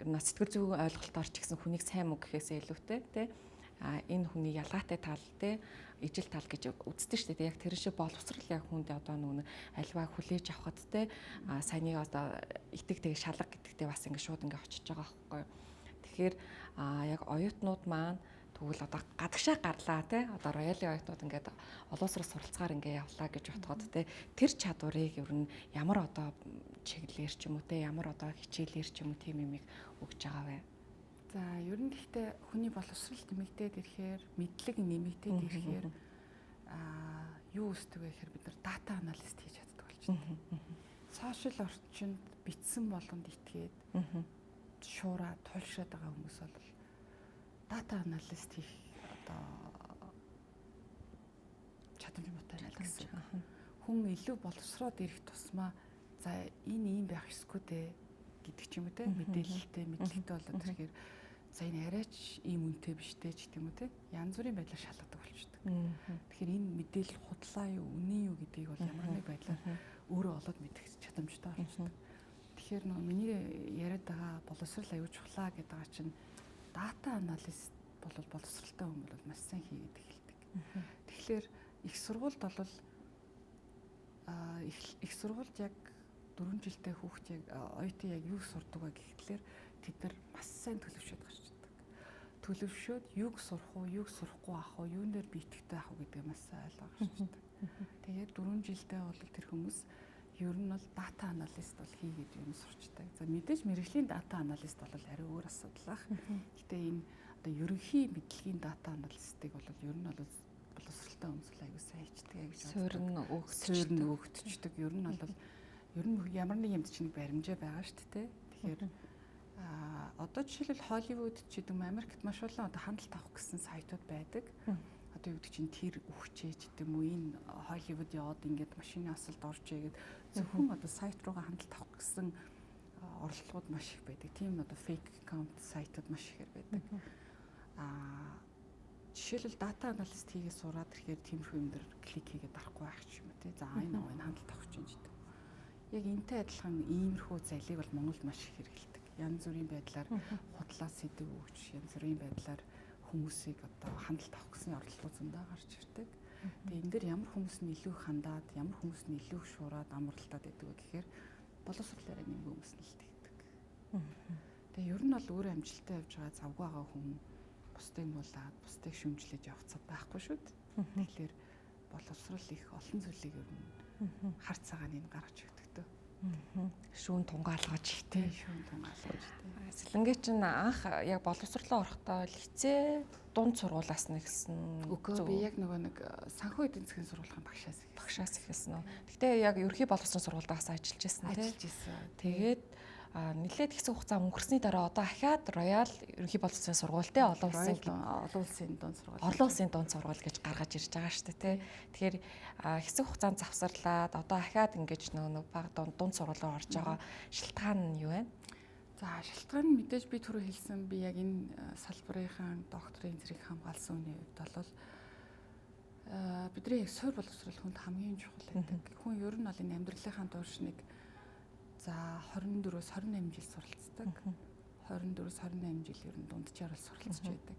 ер нь сэтгэл зүйн ойлголтоор ч гэсэн хүнийг сайн муу гэхээсээ илүүтэй тий энэ хүний ялгаатай тал те ижил тал гэж үздэг шүү дээ. Яг тэр шиг боловсрал яг хүнд одоо нөгөө альва хүлээж авахд те саяны одоо итэг тэг шалга гэдэгтээ бас ингэ шууд ингэ очиж байгаа байхгүй юу. Тэгэхээр яг оюутнууд маань тэгвэл одоо гадагшаа гарлаа те одоо роялын оюутнууд ингээд олон улсаас суралцгаар ингээ явлаа гэж бодоход те тэр чадварыг ер нь ямар одоо чиглэлээр ч юм уу те ямар одоо хичээлээр ч юм уу тийм юмыг өгж байгаа вэ? За ер нь гэхдээ хүний боловсрал нэмэгдээд ирэхээр, мэдлэг нэмэгдээд ирэхээр юу үүсдэг вэ гэхээр бид нар data analyst хийж чаддаг болчихдог. Social орчинд бичсэн болгонд итгээд шуураа тулшаад байгаа хүмүүс бол data analyst хийх одоо чадамж муутай байна гэсэн. Хүн илүү боловсроод ирэх тусмаа за энэ ийм байх ёсгүй дээ гэдэг ч юм уу те, мэдээлэлтэй мэдлэгтэй болоод ирэхээр за энэ арайч ийм үнэтэй биш те ч гэдэг юм уу те, янз бүрийн байдлаар шалгадаг болчихдог. Тэгэхээр энэ мэдээлэл худлаа юу, үнэн юу гэдгийг бол ямар нэг байдлаар өөрөө олоод мэдэх чадамжтай болчихдог. Тэгэхээр нөгөө миний яриад байгаа боловсрал аюул чухлаа гэдэг байгаа чинь data analyst бол боловсралтай хүн бол маш сайн хийгээд эхэлдэг. Тэгэхээр их сургуульд бол их сургуульд яг 4 жилдээ хүүхд яг оюутан яг юу сурдаг вэ гэхлээр тэд нар маш сайн төлөвшөөд гарч ирдэг. Төлөвшөөд юг сурах уу, юг сурахгүй авах уу, юун дээр би итгэвтэй авах уу гэдгээ маш сайн ойлгож гарч ирдэг. Тэгээд 4 жилдээ бол тэр хүмүүс ер нь бол data analyst бол хийгээд юм сурчдаг. За мэдээж мэргэжлийн data analyst бол арай өөр асуудал ах. Гэтэ энэ одоо ерөнхий мэдлэгийн data analyst-ыг бол ер нь бол боловсралтай хүмүүс л аягүй сайн хийчдэг гэж боддог. Суурь нь өгөгдчихдөг. Ер нь бол ер нь ямар нэг юмд чинь баримжаа байгаа шүү дээ. Тэгэхээр одоо жишээлбэл Холливуд ч гэдэг юм Америкт маш олон одоо хяналт авах гэсэн сайтууд байдаг. Одоо юу гэдэг чинь тэр үхчээ ч гэдэг юм уу, энэ Холливуд яваад ингээд машины асалд оржээ гэд зөвхөн одоо сайт руугаа хяналт авах гэсэн оролдлогууд маш их байдаг. Тийм одоо fake account сайтууд маш ихээр байдаг. Жишээлбэл data analyst хийгээ сураад ирэхээр тиймэрхүү юм дээр click хийгээд дарахгүй байх ч юм уу тий. За энэ хяналт авах гэж гэдэг. Яг энтэй адилхан иймэрхүү зайлыг бол Монголд маш их хэрэглэдэг. Янз бүрийн байдлаар худлаа сэдэв өгч, янз бүрийн байдлаар хүмүүсийг одоо хяналт авах гэсэн оролдлого зөндөө гарч ирдэг. Тэгээ энэ дээр ямар хүмүүс нь илүү хандаад, ямар хүмүүс нь илүү шуураад амралтаад байдаг вэ гэхээр боловсрол арай нэмгүй хүмүүс нь л тэгдэг. Тэгээ ер нь бол өөрөө амжилттай явж байгаа, завгүй байгаа хүн бусдыг муулаад, бусдыг шүмжлэж явах цаг байхгүй шүү дээ. Тэгэхээр боловсрал их олон зүйлийг ер нь хар цагааныг гаргаж өгдөг. Шүүн тунгаалгаж тий, шүүн тунгаалгаж тий. Сэлэнгээ чинь анх яг боловсрлоо орохдоо лицей дунд сургуулиас нэгсэн. Үгүй, би яг нөгөө нэг санхүү эдийн засгийн сургуулийн багшаас эхэлсэн. Багшаас эхэлсэн үү. Гэтэ яг ерөнхий боловсролын сургуульд бас ажиллаж байсан тий. Ажиллаж байсан. Тэгээд нэлээд хэсэг хугацаа өнгөрсний дараа одоо ахаад Роял ерөнхий боловсролын сургуультай олон улсын олон улсын дунд сургууль. Олон улсын дунд сургууль гэж гаргаж ирж байгаа шүү дээ тий. Тэгэхээр хэсэг хугацаанд завсарлаад одоо ахаад ингэж нөгөө баг дунд сургуулиар орж байгаа шалтгаан нь юу вэ? За шалтгаан нь мэдээж би түрүү хэлсэн, би яг энэ салбарынхаа докторийн зэрэг хамгаалсан үний хувьд бол бидний яг суурь боловсрол хүнд хамгийн чухал байдаг. Хүн ер нь бол энэ амьдралынхаа турш нэг за 24-өөс 28 жил суралцдаг. 24-өөс 28 жил ер нь дунджаар бол суралцж байдаг.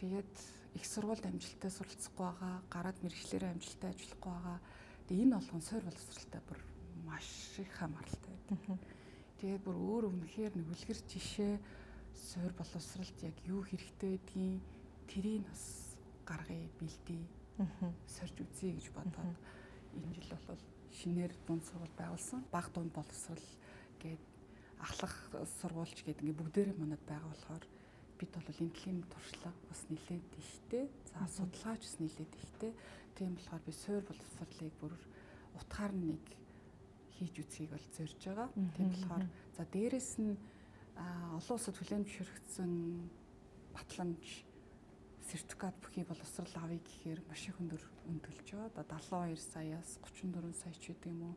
Тэгээд их сургуульд амжилттай суралцахгүй байгаа, гараад мэргэжлээрээ амжилттай ажиллахгүй байгаа. Тэгээд энэ болгон суурь боловсралтай бүр маш их хамааралтай байдаг. Тэгээд бүр өөр үнэхээр нэг үлгэр жишээ суурь боловсралд яг юу хэрэгтэй байдгийг тэрийг бас гаргая, бэлдээ, сорж үзье гэж бодоод энэ жил бол шинээр дунд сургууль байгуулсан. Баг дунд боловсрал гээд ахлах сургуульч гээд ингээ бүгдээрээ манад байгаа болохоор Бид бол энэ төрлийн туршлага бас нэлээд ихтэй. За, судалгаач бас нэлээд ихтэй. Тийм болохоор би суур боловсролыг бүр утгаар нь нэг хийж үзхийг бол зорж байгаа. Тийм болохоор за, дээрэс нь олон улсад хүлээн зөвшөөрөгдсөн батламж, сертификат бүхий боловсрал авъя гэхээр маш их өндөр үн төлж байгаа. Одоо 72 саяас 34 сая ч гэдэг юм уу.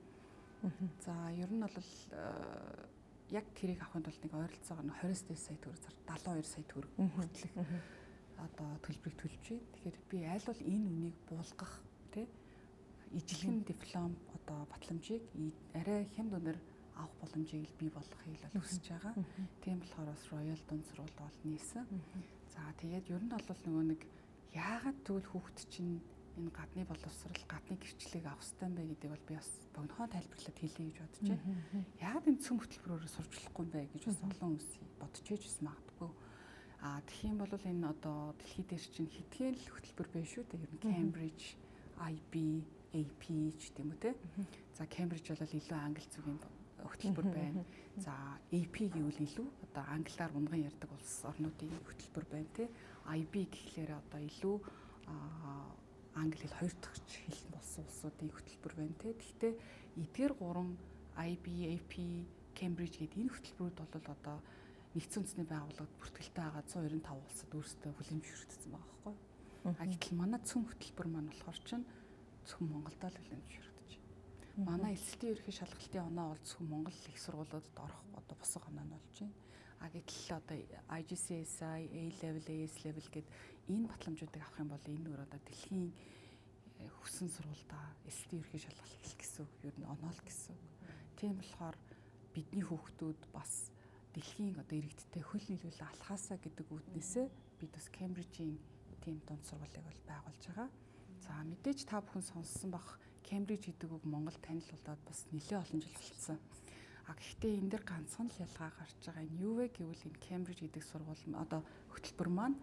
За, ер нь бол яг тэрийг авахын тулд нэг ойролцоогоор 20 сая төгрөг, 72 сая төгрөг хүртэлх одоо төлбөрийг төлж байна. Тэгэхээр би аль бол энэ үнийг буулгах, тий, ижилхэн диплом, одоо батламжийг арай хямд үнээр авах боломжийг л бий болгохыг л хүсэж байгаа. Тийм болохоор бас Royal дунд сургууль бол нээсэн. За, тэгээд ер нь бол нөгөө нэг яагаад тэгвэл хүүхэд чинь энэ гадны боловсрал, гадны гэрчлэлийг авах ёстой юм бэ гэдэг бол би бас богинохоо тайлбарлаад хэлье гэж бодож байна. Яагаад энэ цөм хөтөлбөрөөр сурч болохгүй юм бэ гэж бас олон хүмүүс бодож ээж бас магадгүй. А тэгэх юм бол энэ одоо дэлхий дээр чинь хэдхэн л хөтөлбөр байна шүү дээ. Ер нь Cambridge, IB, AP ч гэдэм үү те. За, Cambridge бол илүү англи зүгийн хөтөлбөр байна. За, AP гэвэл илүү одоо англиар унган ярьдаг улс орнуудын хөтөлбөр байна те. IB гэхлээр одоо илүү англи хэл хоёр дахь хэл болсон улсуудын хөтөлбөр байна те. Гэхдээ эдгээр гурван IB, AP, Cambridge гэдэг энэ хөтөлбөрүүд бол одоо нэгдсэн үндэсний байгууллагад бүртгэлтэй байгаа 195 улсад өөрсдөө хүлээн зөвшөөрөгдсөн байгаа байхгүй. А гэтэл манай цөм хөтөлбөр маань болохоор чинь зөвхөн Монголд л хүлээн зөвшөөрөгдөж байна. Манай элсэлтийн ерөнхий шалгалтын оноо бол зөвхөн Монгол их сургуулиудад орох одоо бусад оноо нь болж байна. А гэтэл одоо IGCSE, A level, AS level гэд энэ батламжуудыг авах юм бол энэ өөр одоо дэлхийн хүссэн сургуульдаа элсэлтийн ерөнхий шалгалт гэсэн үг, ер нь оноо л гэсэн үг. Тийм болохоор бидний хүүхдүүд бас дэлхийн одоо иргэдтэй хөл нийлүүлээ алхаасаа гэдэг үүднээсээ бид бас Кембрижийн тийм дунд сургуулийг бол байгуулж байгаа. За, мэдээж та бүхэн сонссон бах, Кембриж гэдэг үг Монгол танил болоод бас нэлээд олон жил болцсон. А гэхдээ энэ дэр ганцхан л ялгаа гарч байгаа. Энэ юу вэ гэвэл энэ Кембриж гэдэг сургууль, одоо хөтөлбөр маань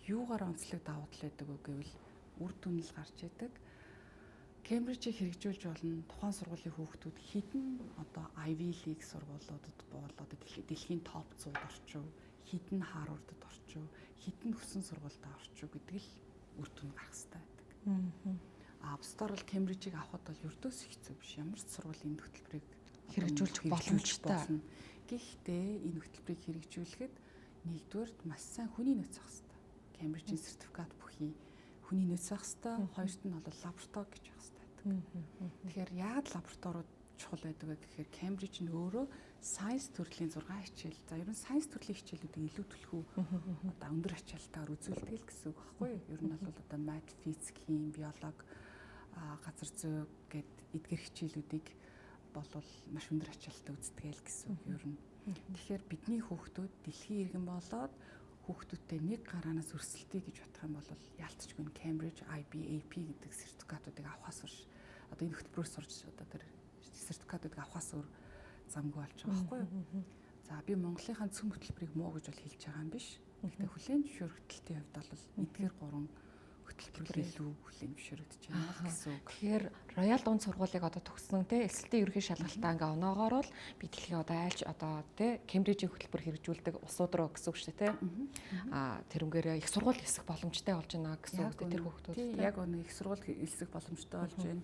юугаар онцлог давуу тал байдаг вэ гэвэл үр дүн л гарч идэг. Кембрижийг хэрэгжүүлж болно. Тухайн сургуулийн хүүхдүүд хэдэн одоо Ivy League сургуулиудад бол одоо дэлхийн топ 100-д орчих, хэдэн Harvard-д орчих, хэдэн хүссэн сургуультай орчих гэдэг л үр дүн гарах хэрэгтэй байдаг. А бусдаар бол Кембрижийг авахд бол ердөөс хэцүү биш. Ямар ч сургууль энэ хөтөлбөрийг хэрэгжүүлж боломжтой. Гэхдээ энэ хөтөлбөрийг хэрэгжүүлэхэд нэгдүгээрт маш сайн хүний нөөц авах хэрэгтэй. Кембрижийн сертификат бүхий хүний нөөц авах хэрэгтэй. Хоёрт нь бол лаборатори гэж авах хэрэгтэй байдаг. Тэгэхээр яагаад лабораториуд чухал байдаг вэ гэхээр Кембриж нь өөрөө science төрлийн 6 хичээл. За, ер нь science төрлийн хичээлүүдийг илүү түлхүү, одоо өндөр ачаалтаар үзүүлдэг л гэсэн үг байхгүй юу? Ер нь бол одоо мат, физик, хими, биологи, газар зүй гэд эдгэр хичээлүүдийг болвол маш өндөр ачаалттай үздэг л гэсэн үг ер нь. Тэгэхээр бидний хүүхдүүд дэлхийн иргэн болоод хүүхдүүдтэй нэг гараанаас өрсөлдөе гэж бодох юм бол яалтчгүй Cambridge, IB, AP гэдэг сертификатуудыг авахаас өөр, одоо энэ хөтөлбөрөөр сурч одоо тэр сертификатуудыг авахаас өөр замгүй болж байгаа байхгүй юу? За, би Монголынхаа цөм хөтөлбөрийг муу гэж бол хэлж байгаа юм биш. Гэхдээ хүлээн зөвшөөрөгдөлтийн хувьд бол эдгээр гурван хөтөлбөр илүү хүлээн зөвшөөрөгдөж байна л гэсэн үг. Тэгэхээр Royal дунд сургуулийг одоо төгссөн, те, элсэлтийн ерөнхий шалгалтаа ингээ оноогоор бол би дэлхийн одоо айлч одоо, те, Кембрижийн хөтөлбөр хэрэгжүүлдэг улсууд руу гэсэн үг шүү дээ, те. А тэрнгээрээ их сургууль элсэх боломжтой болж байна гэсэн үг, тэр хүүхдүүд. Тий, яг үнэ, их сургууль элсэх боломжтой болж байна.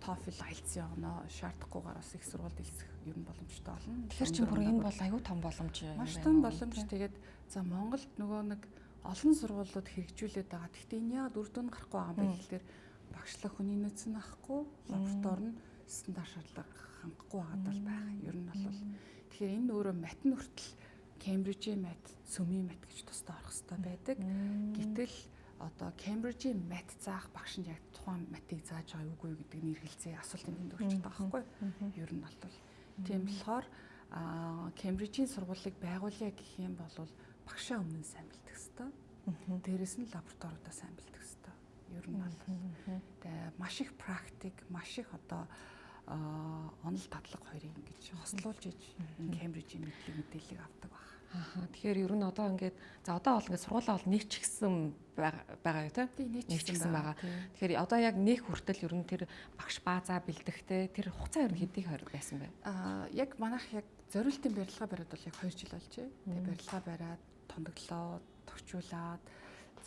TOEFL, IELTS-ийн оноо шаардахгүйгээр бас их сургуульд элсэх ер нь боломжтой болно. Тэгэхээр чинь бүр энэ бол аюу том боломж юм байна. Маш том боломж. Тэгээд за, Монголд нөгөө нэг олон сургуулиуд хэрэгжүүлээд байгаа. Гэхдээ энэ яагаад үр дүн гарахгүй байгаа юм бэ гэхлээр багшлах хүний нөөц нь авахгүй, лаборатори нь стандарт шаардлага хангахгүй байгаад бол байх. Ер нь бол тэгэхээр энэ өөрөө мат нь хүртэл Кембрижийн мат, цөмийн мат гэж тусдаа орох хэрэгтэй байдаг. Гэтэл одоо Кембрижийн мат заах багш нь яг тухайн матыг зааж байгаа үгүй юу гэдэг нь эргэлзээ, асуултын тэнд болчиход байгаа байхгүй юу? Ер нь бол тийм болохоор Кембрижийн сургуулийг байгуулъя гэх юм бол багшаа өмнө нь сайн бэлтгэх хэрэгтэй. Дээрээс нь лабораториудаа сайн бэлтгэх хэрэгтэй. Ер нь бол тэгээ маш их практик, маш их одоо Онол дадлага хоёрыг ингэж хослуулж иж энэ Кембрижийн мэдлэг мэдээллийг авдаг баг. Аа, тэгэхээр ер нь одоо ингээд, за, одоо бол ингээд сургуулаа бол нээчихсэн байгаа юу, те? Нээчихсэн байгаа. Тэгэхээр одоо яг нээх хүртэл ер нь тэр багш баазаа бэлдэхтэй тэр хугацаа ер нь хэдий хойр байсан бэ? Аа, яг манайх яг зориултын барилга бариад бол яг 2 жил болжээ. Тэгээ барилга бариад, тондоглоо, товчуулаад,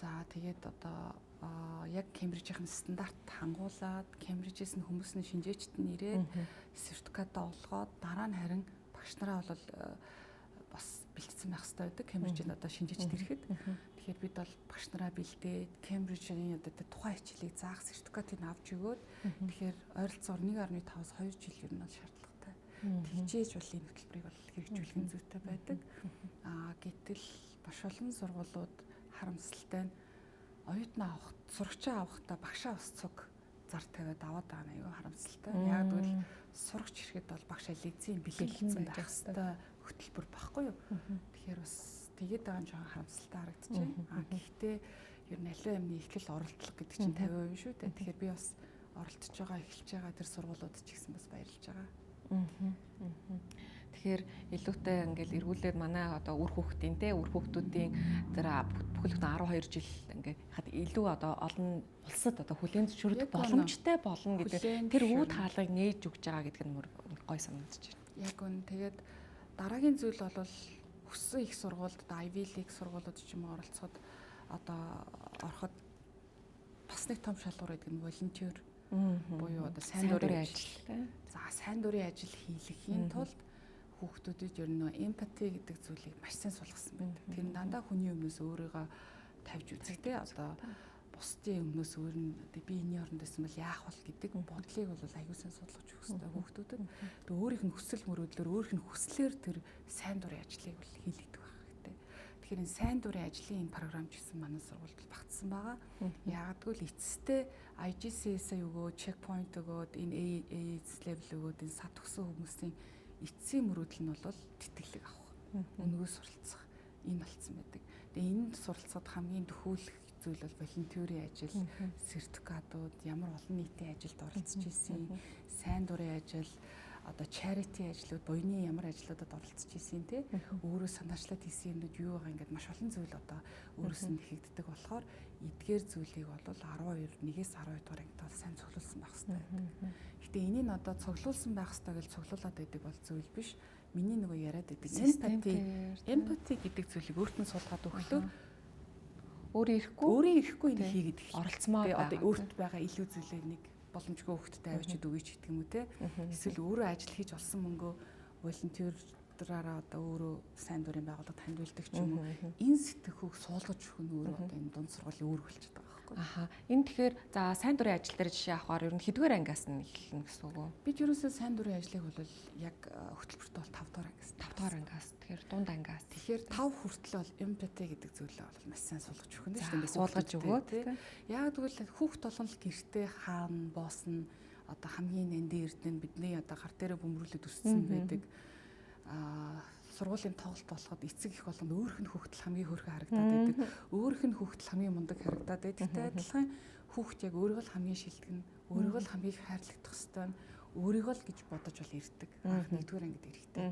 за, тэгээд одоо яг Кембрижийн стандарт хангуулад, Кембрижээс нь хүмүүс нь шинжээчд нь ирээд сертификатаа олгоод, дараа нь харин багш нараа бол бас бэлтгэсэн байх хэрэгтэй байдаг. Кембрижид одоо шинжээчд ирэхэд. Тэгэхээр бид бол багш нараа бэлдээд, Кембрижийн одоо тухайн хичээлийг заах сертификатыг авч өгөөд, тэгэхээр ойролцоогоор 1.5-аас 2 жил ер нь бол шаардлагатай. Тэгжээж бол энэ хөтөлбөрийг бол хэрэгжүүлэх нь зүйтэй байдаг. Аа, гэтэл маш олон сургуулиуд харамсалтай нь оюутнаа авах, сурагчаа авахдаа багшаа бас цуг зар тавиад аваад байгаа нь аюу харамсалтай. Яг гэвэл сурагч ирэхэд бол багш лекцийн бэлгэлцэн байх хэрэгтэй хөтөлбөр багхгүй юу? Тэгэхээр бас тэгээд байгаа нь жоохон харамсалтай харагдчихэв. А гэхдээ ер нь аливаа юмны эхлэл оролдлого гэдэг чинь 50% шүү дээ. Тэгэхээр би бас оролдож байгаа, эхэлж байгаа тэр сургуулиуд ч гэсэн бас баярлж байгаа. Тэгэхээр илүүтэй ингээл эргүүлээд манай одоо үр хүүхдийн, те, үр хүүхдүүдийн тэр бүхэл бүтэн 12 жил ингээд хад илүү одоо олон улсад одоо хүлээн зөвшөөрөх боломжтой болно гэдэг тэр үүд хаалгыг нээж өгч байгаа гэдэг нь гой санагдаж байна. Яг үн. Тэгээд дараагийн зүйл бол хүссэн их сургуульд, одоо Ivy League сургуулиуд ч юм уу оролцоход, одоо ороход бас нэг том шалгуур гэдэг нь volunteer буюу одоо сайн дурын ажил. За, сайн дурын ажил хийлгэхийн тулд хүүхдүүдэд ер нь empathy гэдэг зүйлийг маш сайн сулгасан байдаг. Тэр нь дандаа хүний өмнөөс өөрийгөө тавьж үзэх, те, одоо бусдын өмнөөс өөр нь би энэний оронд байсан бол яах бол гэдэг бодлыг бол аягүй сайн судалж өгөх хэрэгтэй хүүхдүүдэд. Тэгээ өөрийнх нь хүсэл мөрөөдлөөр, өөрийнх нь хүслээр тэр сайн дурын ажлыг бол хийлэгдэх байх хэрэгтэй. Тэгэхээр энэ сайн дурын ажлын энэ програм ч гэсэн манай сургуульд багтсан байгаа. Яагаад гэвэл эцэстээ IGCSE өгөөд, checkpoint өгөөд, энэ AS level өгөөд, энэ сат өгсөн хүмүүсийн эцсийн мөрөөдөл нь бол тэтгэлэг авах, үнэгүй суралцах энэ болцсон байдаг. Тэгээ энд суралцахад хамгийн дөхөөлөх зүйл бол волонтерын ажил, сертификатууд, ямар олон нийтийн ажилд оролцож исэн, сайн дурын ажил, одоо charity ажлууд, буяны ямар ажлуудад оролцож исэн, те, өөрөө санаачлаад хийсэн юмнууд юу байгаа, ингээд маш олон зүйл одоо өөрөөс нь нэхэгддэг болохоор эдгээр зүйлийг бол 12, 1-ээс 12 дугаар ангид бол сайн цуглуулсан байх хэрэгтэй байдаг. Гэтэ энийг одоо цуглуулсан байх хэрэгтэй гэж цуглуулад байдаг бол зүйл биш. Миний нөгөө яриад байдаг empathy гэдэг зүйлийг өөрт нь суулгаад өглөө өөрөө ирэхгүй өөрөө ирэхгүй энэ хийгээд эхэлнэ. Оролцмоор. Одоо өөрт байгаа илүү зүйлээ нэг боломжгүй хүүхдэд авчид өгье ч гэдэг юм уу, те. Эсвэл өөрөө ажил хийж олсон мөнгөө волонтераараа одоо өөрөө сайн дурын байгууллагад хандуулдаг ч юм уу. Энэ сэтгэхүйг суулгаж өгөх нь өөрөө одоо энэ дунд сургуулийн үүрэг болчиход байгаа байхгүй. Аха. Энэ тэгэхээр, за, сайн дурын ажил дээр жишээ авахаар ер нь хэдвэр ангиас нь эхэлнэ гэсэн үг үү? Бид ерөөсөө сайн дурын ажлыг бол яг хөтөлбөртөө бол 5 дугаар ангиас. 5 дугаар ангиас. Тэгэхээр дунд ангиас. Тэгэхээр 5 хүртэл бол empathy гэдэг зүйлээ бол маш сайн суулгаж өгөх нь шүү дээ. Суулгаж өгөөд. Яг тэгвэл хүүхд болгон л гэртээ хаана боосно, одоо хамгийн нандин эрдэнэ бидний одоо гар дээрээ бөмбөрүүлээд өссөн байдаг. Аа, сургуулийн тоглолт болоход эцэг их болгонд өөрөх нь хүүхдэл хамгийн хөөрхөн харагдаад байдаг. Өөрөх нь хүүхдэл хамгийн мундаг харагдаад байдаг. Тэгтээ адилхан хүүхд яг өөрийгөө л хамгийн шилдэг нь, өөрийгөө л хамгийн их хайрлагдах ёстой нь, өөрийгөө л гэж бодож бол ирдэг. Анх нэгдүгээр ангид ирэхдээ.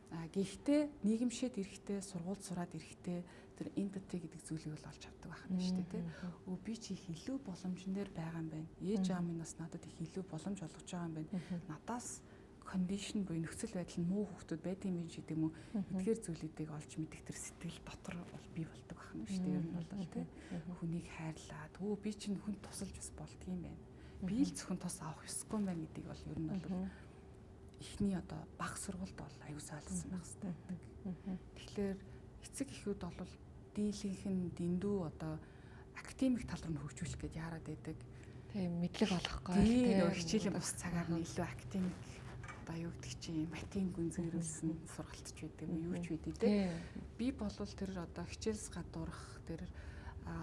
А гэхдээ нийгэмшээд ирэхдээ, сургуульд сураад ирэхдээ тэр empathy гэдэг зүйлийг бол олж авдаг байх нь шүү дээ, тий. Өө, би чи их илүү боломжн дээр байгаа юм байна. Ээж аав минь бас надад их илүү боломж олгож байгаа юм байна. Надаас condition буюу нөхцөл байдал нь муу хүүхдүүд байдаг юм шиг гэдэг юм уу. Эдгээр зүйлүүдийг олж мэдэх тэр сэтгэл дотор бол бий болдог байх нь шүү дээ. Ер нь бол, тий. Хүнийг хайрлаад, өө, би чинь хүнд тусалж бас болдгийм байна. Би л зөвхөн тус авах ёсгүй юм байна гэдгийг бол ер нь бол эхний одоо баг сургуульд бол аюу сайлсан байх хэрэгтэй байдаг. Тэгэхээр эцэг эхүүд бол дийлэнх нь дэндүү одоо академик тал руу нь хөгжүүлэх гэж яарад байдаг. Тийм, мэдлэг олох гол, тийм, нөгөө хичээлийн бус цагаар нь илүү академик одоо юу гэдэг чинь математик гүнзгийрүүлсэн сургалтч байдаг юм юу ч байдаг, те. Би болвол тэр одоо хичээлс гадуурх тэр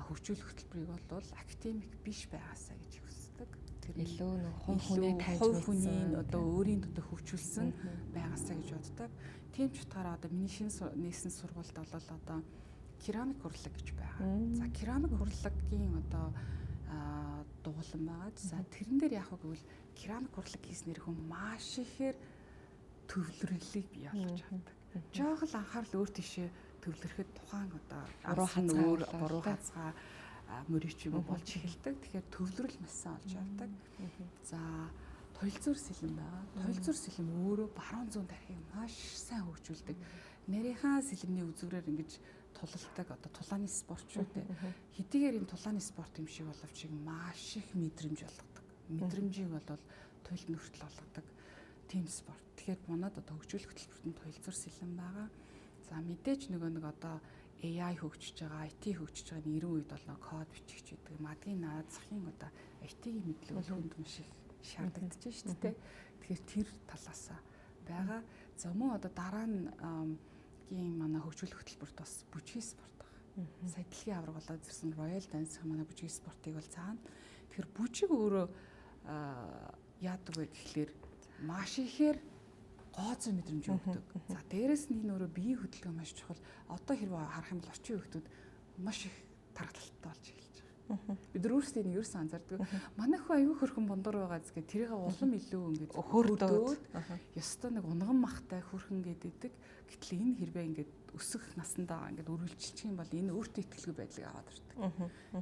хөгжүүлэх хөтөлбөрийг бол академик биш байгаасаа гэж хүсдэг. Тэр илүү нөх хувь хүнийг таньж мэдсэн, хүний одоо өөрийн одоо хөгжүүлсэн байгаасаа гэж боддог. Тийм ч утгаараа одоо миний шинэ нээсэн сургуульд бол одоо керамик урлаг гэж байгаа. За, керамик урлагийн одоо Дугуулan байгаа. За, тэрэн дээр яах вэ гэвэл керамик урлаг хийснээр хүн маш ихээр төвлөрлөлийг бий болгож авдаг. Жоох л анхаарал өөр тийшээ төвлөрөхөд тухайн одоо буруу хазгаа, өөр буруу хазгаа мөрий ч юм уу болж эхэлдэг. Тэгэхээр төвлөрөл маш сайн олж авдаг. За, туйлзуур сэлэм байгаа. Туйлзуур сэлэм өөрөө баруун зүүн тархийг маш сайн хөгжүүлдэг. Нарийнхаа сэлэмний үзүүрээр ингэж тулалдаг одоо тулааны спорт шүү дээ. Хэдийгээр энэ тулааны спорт юм шиг боловч маш их мэдрэмж олгодог. Мэдрэмжийг бол туйлд нүртэл олгодог тийм спорт. Тэгэхээр манад одоо хөгжүүлэх хөтөлбөрт нь туйлзуур сэлэм байгаа. За, мэдээж нөгөө нэг одоо AI хөгжиж байгаа, IT хөгжиж байгаа 90 үед бол нөгөө код бичих ч гэдэг мадгийн наад захын одоо IT-ийн мэдлэг бол хүнд маш их шаардагдаж шүү дээ. Тэгэхээр тэр талаасаа байгаа. За, мөн одоо дараа нь гийн манай хөгжүүлэх хөтөлбөрт бас бүжгийн спорт байгаа. Сая дэлхийн аварга болоод ирсэн Royal Dance-ийн манай бүжгийн спортыг бол цаана. Тэгэхээр бүжиг өөрөө яадаг вэ гэхлээр маш ихээр гоо зүй мэдрэмж өгдөг. За, дээрэс нь энэ өөрөө биеийн хөдөлгөөн маш чухал. Одоо хэрвээ харах юм бол орчин үеийн маш их тархалттай болж эхэлж байгаа. Бид нар өөрсдөө энэ ерөөсөн анзаардаг. Манай хүү аюу хөрхөн бондор байгаа зэрэг тэрийг улам илүү ингэж хөөрдөөд ёстой нэг унган махтай хөрхөн гэдэг. Гэтэл энэ хэрвээ ингээд өсөх насандаа ингээд үргэлжилчих юм бол энэ өөртөө итгэлгүй байдлыг аваад ирдэг.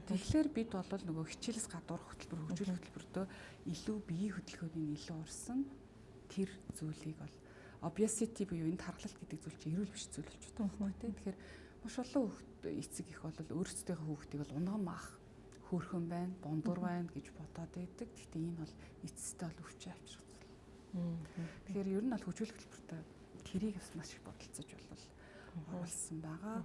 Тэгэхээр бид бол нөгөө хичээлээс гадуурх хөтөлбөр, хөгжүүлэх хөтөлбөртөө илүү биеийн хөдөлгөөнийг илүү урсан тэр зүйлийг бол obesity буюу энэ тархалт гэдэг зүйл чинь эрүүл биш зүйл болчих واخгүй тий. Тэгэхээр маш олон эцэг их бол өөрсдийнхөө хүүхдийг бол унган мах хөөрхөн байна, бондор байна гэж бодоод байдаг. Гэхдээ энэ бол эцэстээ бол өвчин авчрах зүйл. Тэгэхээр ер нь бол хөгжүүлэх хөтөлбөртөө тэрийг бас маш их бодолцож бол оруулсан байгаа.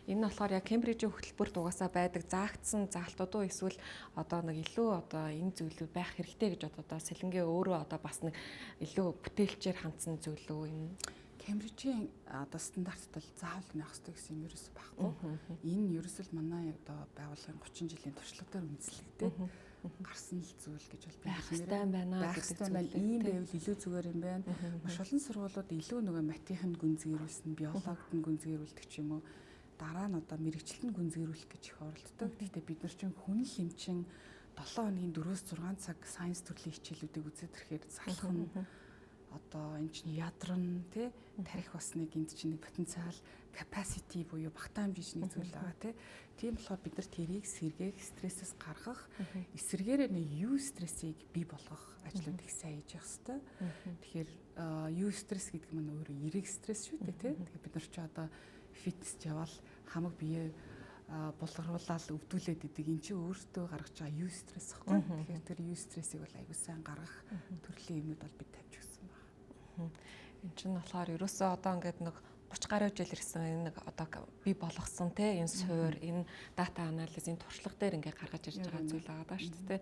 Энэ нь болохоор яг Кембрижийн хөтөлбөрт угаасаа байдаг заагдсан заалтууд уу, эсвэл одоо нэг илүү одоо энэ зүйлүүд байх хэрэгтэй гэж одоо Сэлэнгээ өөрөө одоо бас нэг илүү бүтээлчээр хандсан зүйл үү энэ? Кембрижийн одоо стандартад бол заавал байх ёстой гэсэн юм ерөөсөө байхгүй. Энэ ерөөсөл манай одоо байгууллагын 30 жилийн туршлага дээр үндэслэгдээд гарсан л зүйл гэж бол байх ёстой байна гэдэг зүйл. Ийм байвал илүү зүгээр юм байна. Маш олон сургуулиуд илүү нөгөө математикийн гүнзгийрүүлсэн, биологид нь гүнзгийрүүлдэг ч юм уу. Дараа нь одоо мэрэгчлэлт нь гүнзгийрүүлэх гэж их оролддог. Гэхдээ бид нар чинь хүн л юм чин 7 хоногийн 4-6 цаг сайенс төрлийн хичээлүүдийг үзээд ирэхээр залах нь одоо энэ чинь ядарна тий, тарих бас нэг энд чинь нэг потенциал capacity буюу багтаа хэмжээний зүйл байгаа тий. Тийм болохоор бид нар тэрийг сэргээх, стрессээс гаргах, эсрэгээрээ нэг юу стрессийг бий болгох ажлууд их сайн хийж явах хэрэгтэй. Тэгэхээр юу стресс гэдэг маань өөрөө эерэг стресс шүү дээ тий. Тэгэхээр бид нар чи одоо фитнес явбал хамаг бие булгаруулаад өвдүүлээд идэг. Эн чинь өөртөө гаргаж байгаа юу стресс гэхгүй. Тэгэхээр тэр юу стрессийг бол аягүй сайн гаргах төрлийн юмнууд бол бид тавьж өгсөн байна. Энд чинь болохоор ерөөсөө одоо ингээд нэг 30 гаруй жил ирсэн энэ нэг одоо бий болгосон те энэ суур, энэ дата анализын туршлага дээр ингээд гаргаж ирж байгаа зүйл байгаа даа шүү дээ.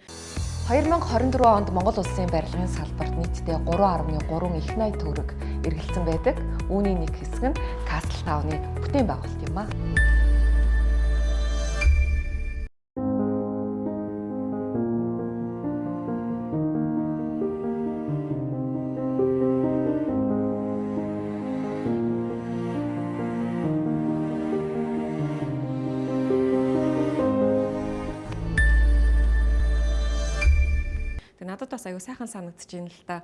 2024 онд Монгол улсын барилгын салбарт нийтдээ 3.3 их 80 төгрөг эргэлзсэн байдаг. Үүний нэг хэсэг нь Castle Town-ы бүтээн байгуулалт юм аа. Надад бас аюу сайхан санагдаж байна л да.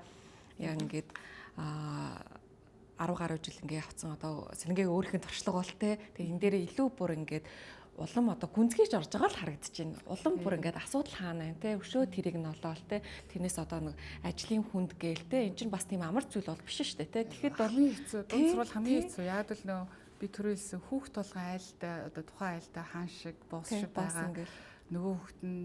Яг ингээд 10 гаруй жил ингээ явцсан одоо Сэлэнгээ өөрийнх нь туршлага бол те. Тэгээ энэ дээрээ илүү бүр ингээд улам одоо гүнзгийж орж байгаа л харагдаж байна. Улам бүр ингээд асуудал хаана юм те. Өшөө тэрийг нь олоол те. Тэрнээс одоо нэг ажлын хүнд гээл те. Энд чинь бас тийм амар зүйл бол биш шүү дээ те. Тэгэхэд бол хамгийн хэцүү. Дунд сургууль хамгийн хэцүү. Яг л нөө би түрүү хэлсэн хүүхд толгой айлдаа одоо тухайн айлдаа хаан шиг босс шиг байгаа. Нөгөө хүүхд нь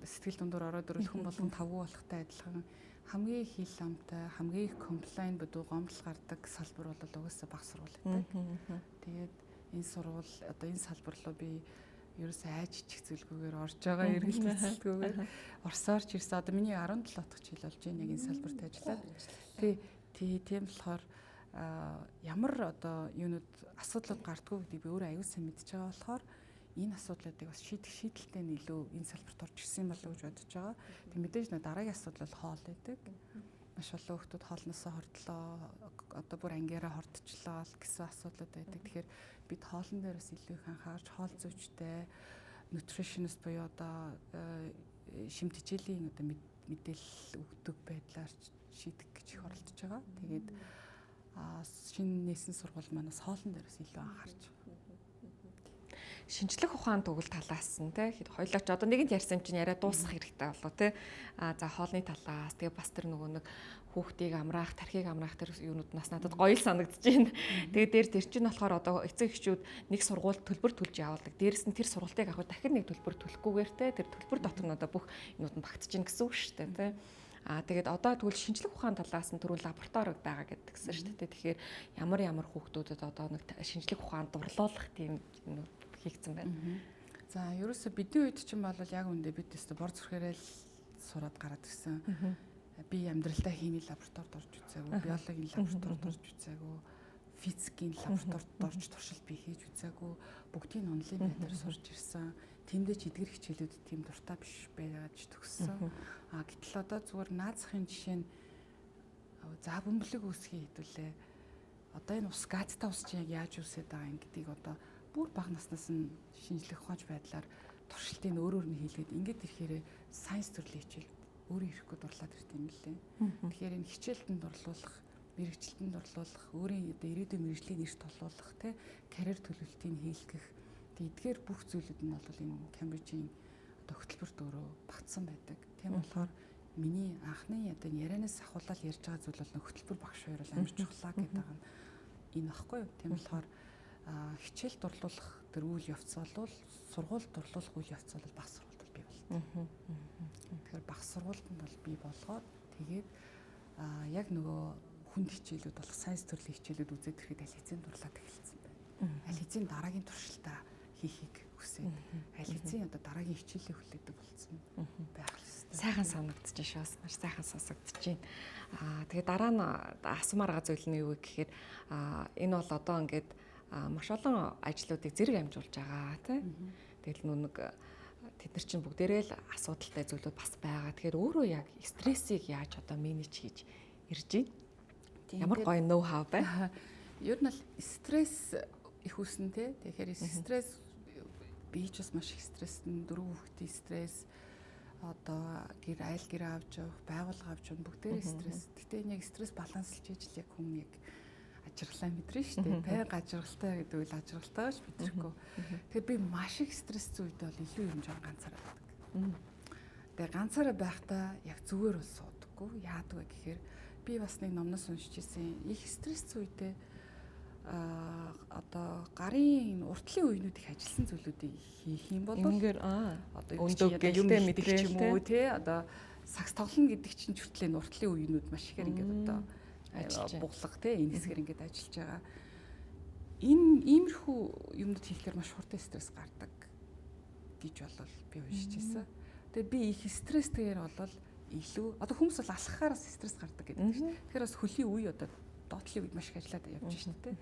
сэтгэл дундуур ороод ирвэл хүн болгон тавгүй болохтой адилхан хамгийн хил амтай, хамгийн их комплайн буюу гомдол гардаг салбар бол угаасаа баг сургууль гэдэг. Тэгээд энэ сургууль одоо энэ салбар руу би ерөөсөө айж ичих зүйлгүйгээр орж байгаа, эргэлт эцэлтгүйгээр орсоор ч ирсэн. Одоо миний 17 дахь жил болж байна яг энэ салбарт ажиллаад. Тий, тийм болохоор ямар одоо юунууд асуудлууд гардггүй гэдгийг би өөрөө аюул сайн мэдж байгаа болохоор энэ асуудлуудыг бас шийдэх шийдэлтэй нь илүү энэ салбарт орж ирсэн болов уу гэж бодож байгаа. Тэг мэдээж нөө дараагийн асуудал бол хоол байдаг. Маш олон хүмүүс хоолноосоо хордлоо, одоо бүр ангиараа хордчлоо гэсэн асуудлууд байдаг. Тэгэхээр бид хоолн дээр бас илүү их анхаарч, хоол зүйчтэй, nutritionist буюу одоо Шим хичээлийн одоо мэдээлэл өгдөг байдлаар шийдэх гэж их оролдож байгаа. Тэгээд шинэ нээсэн сургууль манаас хоолн дээрээс илүү анхаарч байгаа. Шинжлэх ухаан төгөл талаас нь те хоёлоо ч одоо нэгэнт ярьсан юм чинь яриа дуусгах хэрэгтэй болоо те. За, хоолны талаас, тэгээ бас тэр нөгөө нэг хүүхдийг амраах, тархийг амраах тэр юунууд нас надад гоё л санагдаж байна. Тэгээ дээр тэр чинь болохоор одоо эцэг эхчүүд нэг сургууль төлбөр төлж явуулдаг. Дээрэс нь тэр сургалтыг авах дахин нэг төлбөр төлөхгүйгээр те тэр төлбөр дотор нь одоо бүх юмнууд нь багтж гин гэсэн үг шүү дээ те. Тэгээд одоо тэгвэл шинжлэх ухаан талаас нь түрүү лаборатори байгаа гэдгсэн шүү дээ. Тэгэхээр ямар ямар хүүхдүүдэд одоо нэг шинжлэх ухаанд дурлуулах тийм юмнууд хийгдсэн байна? За, ерөөсө бидний үед чинь бол яг үндэ бид өстө бор зүрхээрээ л сураад гараад ирсэн. Би амьдралдаа химийн лабораторид орж үзээгүй, биологийн лабораторид орж үзээгүй, физикийн лабораторид орж туршилт би хийж үзээгүй. Бүгдийг онлайн байдлаар сурч ирсэн. Тэндээ ч эдгэр хичээлүүд тийм дуртай биш байж төгссөн. Гэтэл одоо зүгээр наазахын жишээ нь, за, бөмбөлөг үүсгэе хэдүүлээ. Одоо энэ ус, газтай ус чинь яг яаж үүсээд байгаа юм гэдгийг одоо бүр бага наснаас нь шинжлэх ухаанч байдлаар туршилтыг өөрөөр нь хийлгээд ингээд ирэхээр science төрлийн хичээл өөрөө ирэхгүй дурлаад ирт юм лээ. Тэгэхээр энэ хичээлтэнд дурлуулах, мэргэжилтэнд дурлуулах, өөрийн одоо ирээдүйн мэргэжлийн нэрт тулуулах, те, карьер төлөвлөлтийг хийлгэх. Тэгээ эдгээр бүх зүйлүүд нь бол энэ Кембрижийн одоо хөтөлбөрт өөрөө багтсан байдаг. Тийм болохоор миний анхны одоо энэ ярианаас ахуулаад ярьж байгаа зүйл бол хөтөлбөр багш хоёр бол амар чухлаа гэдэг байгаа нь энэ багхгүй юу. Тийм болохоор хичээл дурлуулах тэр үйл явц бол, сургууль дурлуулах үйл явц бол багас сургуульд бол бий болдог. Тэгэхээр багас сургуульд нь бол бий болгоод, тэгээд яг нөгөө хүнд хичээлүүд болох science төрлийн хичээлүүд үзээд ирэхэд аль хэзээ дурлаад эхэлсэн байна. Аль хэзээ дараагийн туршилтаа хийхийг хүсээд, аль хэзээ одоо дараагийн хичээлээ хүлээдэг болсон байх хэрэгтэй. Сайхан санагдчих шүү. Маш сайхан сонсогдож байна. Тэгээ дараа нь асуумаар байгаа зүйл нь юу вэ гэхээр энэ бол одоо ингээд маш олон ажлуудыг зэрэг амжуулж байгаа тий. Тэгэл нүү нэг тэд нар чинь бүгдээрээ л асуудалтай зүйлүүд бас байгаа. Тэгэхээр өөрөө яг стрессийг яаж одоо manage хийж ирж байна? Ямар гоё ноу хав бай. Ер нь л стресс их үүснэ те. Тэгэхээр стресс, би ч бас маш их стресстэн, дөрөв хүүхдийн стресс, одоо гэр айл гэр авч явах, байгууллага авч явах, бүгдээрээ стресс. Гэтэ энэ яг стресс баланслж ижил яг хүн яг ажиргалаа мэдрэн шүү дээ. Байнга ажиргалтай гэдэг үйл ажиргалтай ч мэдрэхгүй. Тэгэхээр би маш их стресс зүйдээ бол илүү юм жоон ганцаараа байдаг. Тэгээ ганцаараа байхдаа яг зүгээр бол суудаггүй. Яадаг вэ гэхээр би бас нэг номноос уншиж ирсэн. Их стресс зүйдээ одоо гарын уртлын үеинүүд их ажилласан зүйлүүдийг хийх юм бол Үнгээр одоо өндөг юм гэлтэй мэдэх ч юм уу мэдрэл те, одоо сагс тоглоно гэдэг чинь хүртэл энэ уртлын үеинүүд маш ихээр ингээд одоо ажиллаж байна. буглага те, энэ хэсгээр ингээд ажиллаж байгаа. Энэ иймэрхүү юмнууд хийхлээр маш хурдан стресс гардаг гэж болол би уншиж ирсэн. Тэгээ би их стресстэйгээр болол илүү одоо хүмүүс бол алхахаараас стресс гардаг гэдэг чинь. Тэгэхээр бас хөлийн үе, одоо доотлын үед маш их ажиллаад явж шээ тэ.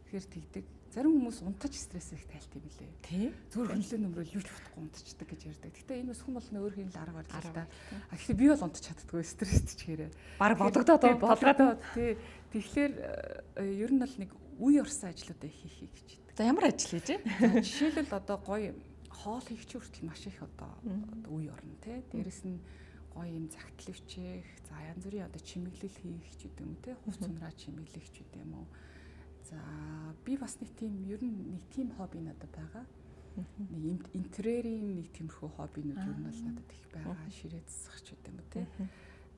Тэгэхээр тэгдэг. Зарим хүмүүс унтаж стресс их тайлт юм лээ. Зүгээр хөндлөө нөмрөл юу ч бодохгүй унтчихдаг гэж ярьдаг. Гэтэ энэ бас хүн болгоны өөрхийн л арга барил л та. А гэхдээ би бол унтаж чаддаггүй стресст ч гэрээ. Баг бодогдоод толгойд тий. Тэгэхээр ер нь бол нэг үе орсон ажлуудаа хийхийг хичээдэг. За, ямар ажил хийж вэ? Жишээлбэл, одоо гоё хоол хийх чинь хүртэл маш их одоо үе орно тий. Дээрэс нь гоё юм загтал өвчөх, за, янз бүрийн одоо чимэглэл хийх ч гэдэг юм уу те, хувц унраа чимэглэх ч гэдэг юм уу. За, би бас нэг тийм, ер нь нэг тийм хобби надад байгаа. Нэг интерьерийн нэг тиймэрхүү хоббинууд ер нь бол надад их байгаа. Ширээ засах ч гэдэг юм уу те.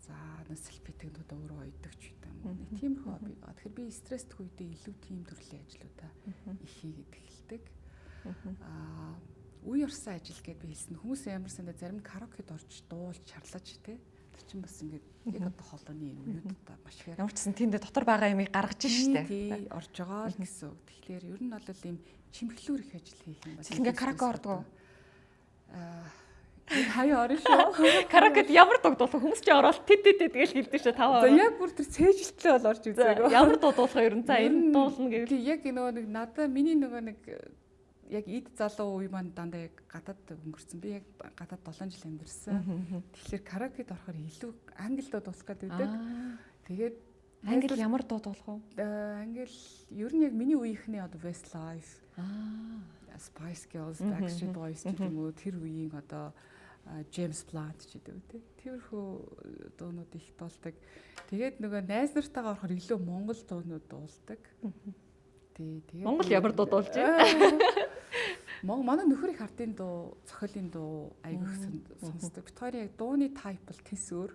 За, нэг салфетикнуудаа өөрөө ойдог ч гэдэг юм уу. Нэг тиймэрхүү хобби. Тэгэхээр би стресстэй үедээ илүү тийм төрлийн ажлуудаа их хийгээд эхэлдэг. Үе орсон ажил гэдээ би хэлсэн. Хүмүүс ямар сандаа зарим караокед орж дуулж чарлаж те. Тэр чинь бас ингээд яг одоо холооны энэ үеуд одоо маш ихээр Ямар ч гэсэн тэндээ дотор байгаа юмыг гаргаж штэ. Тий, орж байгаа л гэсэн үг. Тэгэхээр ер нь бол ийм чимхлүүр их ажил хийх юм бол Ингээ караоке ордог уу? Хаяа орно шүү. Караокед ямар дуу дуулах, хүмүүс чи ороод тэт тэт тэт гэж хэлдэг шүү, таваа. За, яг бүр тэр цээжилтлээ бол орж үзээгүй. Ямар дуу дуулах ер нь, за, энэ дуулна гэвэл Тий, яг нөгөө нэг надаа миний нөгөө нэг яг эд залуу үе маань дандаа яг гадаад өнгөрцөн. Би яг гадаад 7 жил амьдарсан. Тэгэхээр караокед орохоор илүү англи дуу дуулах гэдэг байдаг. Тэгээд Англи ямар дуу дуулах вэ? Англи ер нь яг миний үеийнхний одоо Westlife, Spice Girls, Backstreet Boys гэдэг юм уу, тэр үеийн одоо James Blunt ч гэдэг үү те. Тиймэрхүү дуунууд их дуулдаг. Тэгээд нөгөө найз нартайгаа орохоор илүү монгол дуунууд дуулдаг. Тий, тэгээд Монгол ямар дуу дуулж байна? Манай нөхөр их ардын дуу, зохиолын дуу айгүйх сонсдог. Бид хоёрын яг дууны type бол тэс өөр.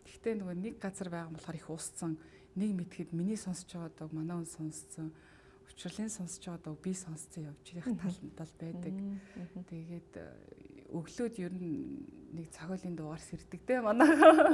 Гэхдээ нөгөө нэг газар байгаа болохоор их уусцсан. Нэг мэдхэд миний сонсож байгаа дуу манай хүн сонссон, учрлын сонсож байгаа дуу би сонссон явж явах тал байдаг. Тэгээд өглөөд ер нь нэг зохиолын дуугаар сэрдэг те манайхаа.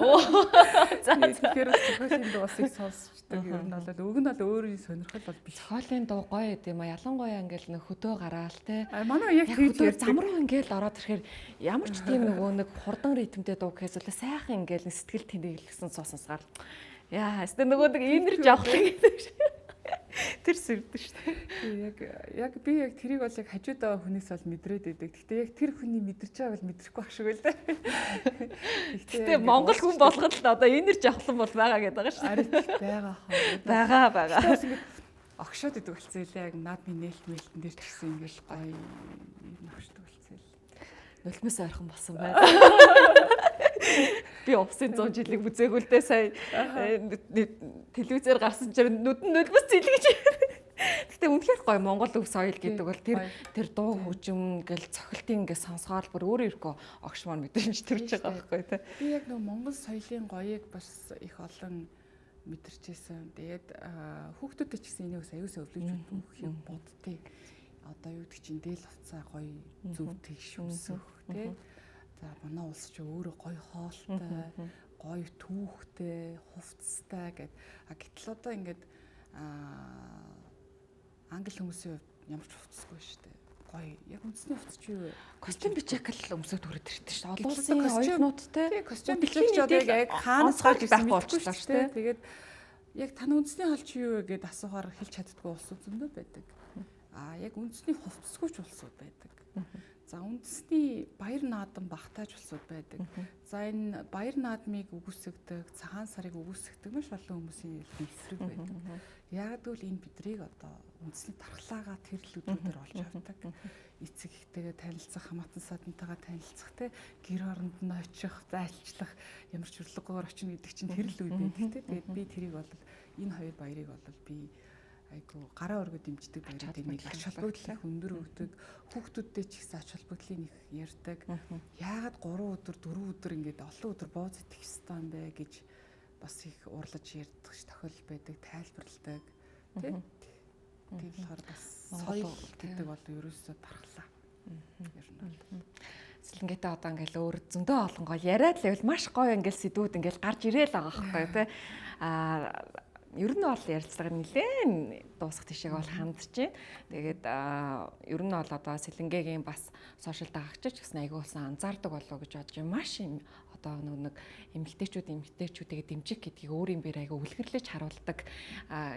За, тэгэхээр зохиолын дуу бас их сонсчдаг. Ер нь бол уг нь бол өөрийн сонирхол бол биш. Зохиолын дуу гоё юм а. Ялангуяа ингээл нэг хөдөө гараал те. Манай яг тэгж зам руу ингээл ороод ирэхээр ямар ч тийм нөгөө нэг хурдан ритмтэй дуу гэхээс үлээ сайхан ингээл сэтгэл тэнэглэсэн сонсосгаар. Яа, өстө нөгөө нэг энержи авах гэдэг шиг. Тэр сэрдэг шүү дээ. Яг би яг тэрийг бол яг хажууд байгаа хүнээс бол мэдрээд байдаг. Гэхдээ яг тэр хүний мэдэрч байгааг бол мэдрэхгүй ах шиг байл дээ. Гэхдээ Монгол хүн болгон л одоо энержи авахлан бол байгаа гэдэг байгаа шүү дээ. Байгаа хаа. Байгаа байгаа. Бас ингээд огшоод идэг болцсон илээ. Яг наадмын нээлт мэлтэн дээр ч гэсэн ингээд гоё юм огшдог болцсон ил. Нулимс ойрхон болсон байна. Би увсын 100 жилийг үзээгүй л дээ сая телевизээр гарсан чинь нүдэн нулимс зилгэж. Гэтэ үнэхээр гоё Монгол өв соёл гэдэг бол тэр дуу хөгжим гэл цохилтын ингээ сонсгоор бүр өөрөө ирэхгүй огшмоор мэдрэмж төрж байгаа байхгүй тий. Би яг нөгөө Монгол соёлын гоёыг бас их олон мэдэрчээсэн. Тэгээд хүүхдүүдэд ч гэсэн энийг бас аюулсаа өвлөж өгөх юм боддгийг. Одоо юу гэдэг чинь дээл хувцаа гоё зөв тэгш өмсөх тий. За манай улс чи өөрөө гоё хоолтой, гоё түүхтэй, хувцастай гэд. А гэтэл одоо ингээд англи хүмүүсийн хувьд ямар ч хувцасгүй шүү дээ. Гоё. Яг үндэсний хувцас чи юу вэ? Костюм бичэк л өмсөд хүрээд ирдэг шүү дээ. Олон улсын оюутнуудтай костюм бичэк ч одоо яг хаанаас гарч ирсэн мэдэхгүй шүү дээ. Тэгээд яг таны үндэсний хоол чи юу вэ гэдээ асуухаар хэлж чаддгүй улсууд зөндөө байдаг. А яг үндэсний хувцасгүй ч улсууд байдаг. За үндэсний баяр наадам багтааж улсууд байдаг. За энэ баяр наадмыг үгүйсгдэг, цагаан сарыг үгүйсгдэг маш олон хүмүүсийн эсрэг байдаг. Яг гэвэл энэ бидрийг одоо үндэсний дархлаагаа тэр л өдрүүдээр олж авдаг. Эцэг ихтэйгээ танилцах, хамаатан садантайгаа танилцах, те гэр оронд нь очих, зайлчлах, ямар ч урилгагүйгээр очино гэдэг чинь тэр л үе байдаг те. Тэгээд би тэрийг бол энэ хоёр баярыг бол би айгу гараа өргө дэмждэг баярыг нэг ач холбогдол их өндөр өгдөг. Хүүхдүүдтэй ч ихсэн ач холбогдлын их ярьдаг. Яагаад 3 өдөр 4 өдөр ингээд олон өдөр бууз идэх ёстой юм бэ гэж бас их уурлаж ярьдаг тохиолдол байдаг, тайлбарладаг тий. Тийм болохоор бас соёл гэдэг бол ерөөсөө дархлаа. Ер нь бол Сэлэнгээтэй одоо ингээл өөр зөндөө олон гоё яриад л байвал маш гоё ингээл сэдвүүд ингээл гарч ирээл байгаа байхгүй тий. Аа ер нь бол ярилцлага нэлээд дуусах тийшээ бол хандж байна. Тэгээд ер нь бол одоо Сэлэнгээгийн бас сошиал дагагч ч гэсэн айгүй болсон анзаардаг болов гэж бодож байна. Маш юм одоо нэг эмэгтэйчүүд эмэгтэйчүүдийг дэмжих гэдгийг өөрийн биеэр айгүй үлгэрлэж харуулдаг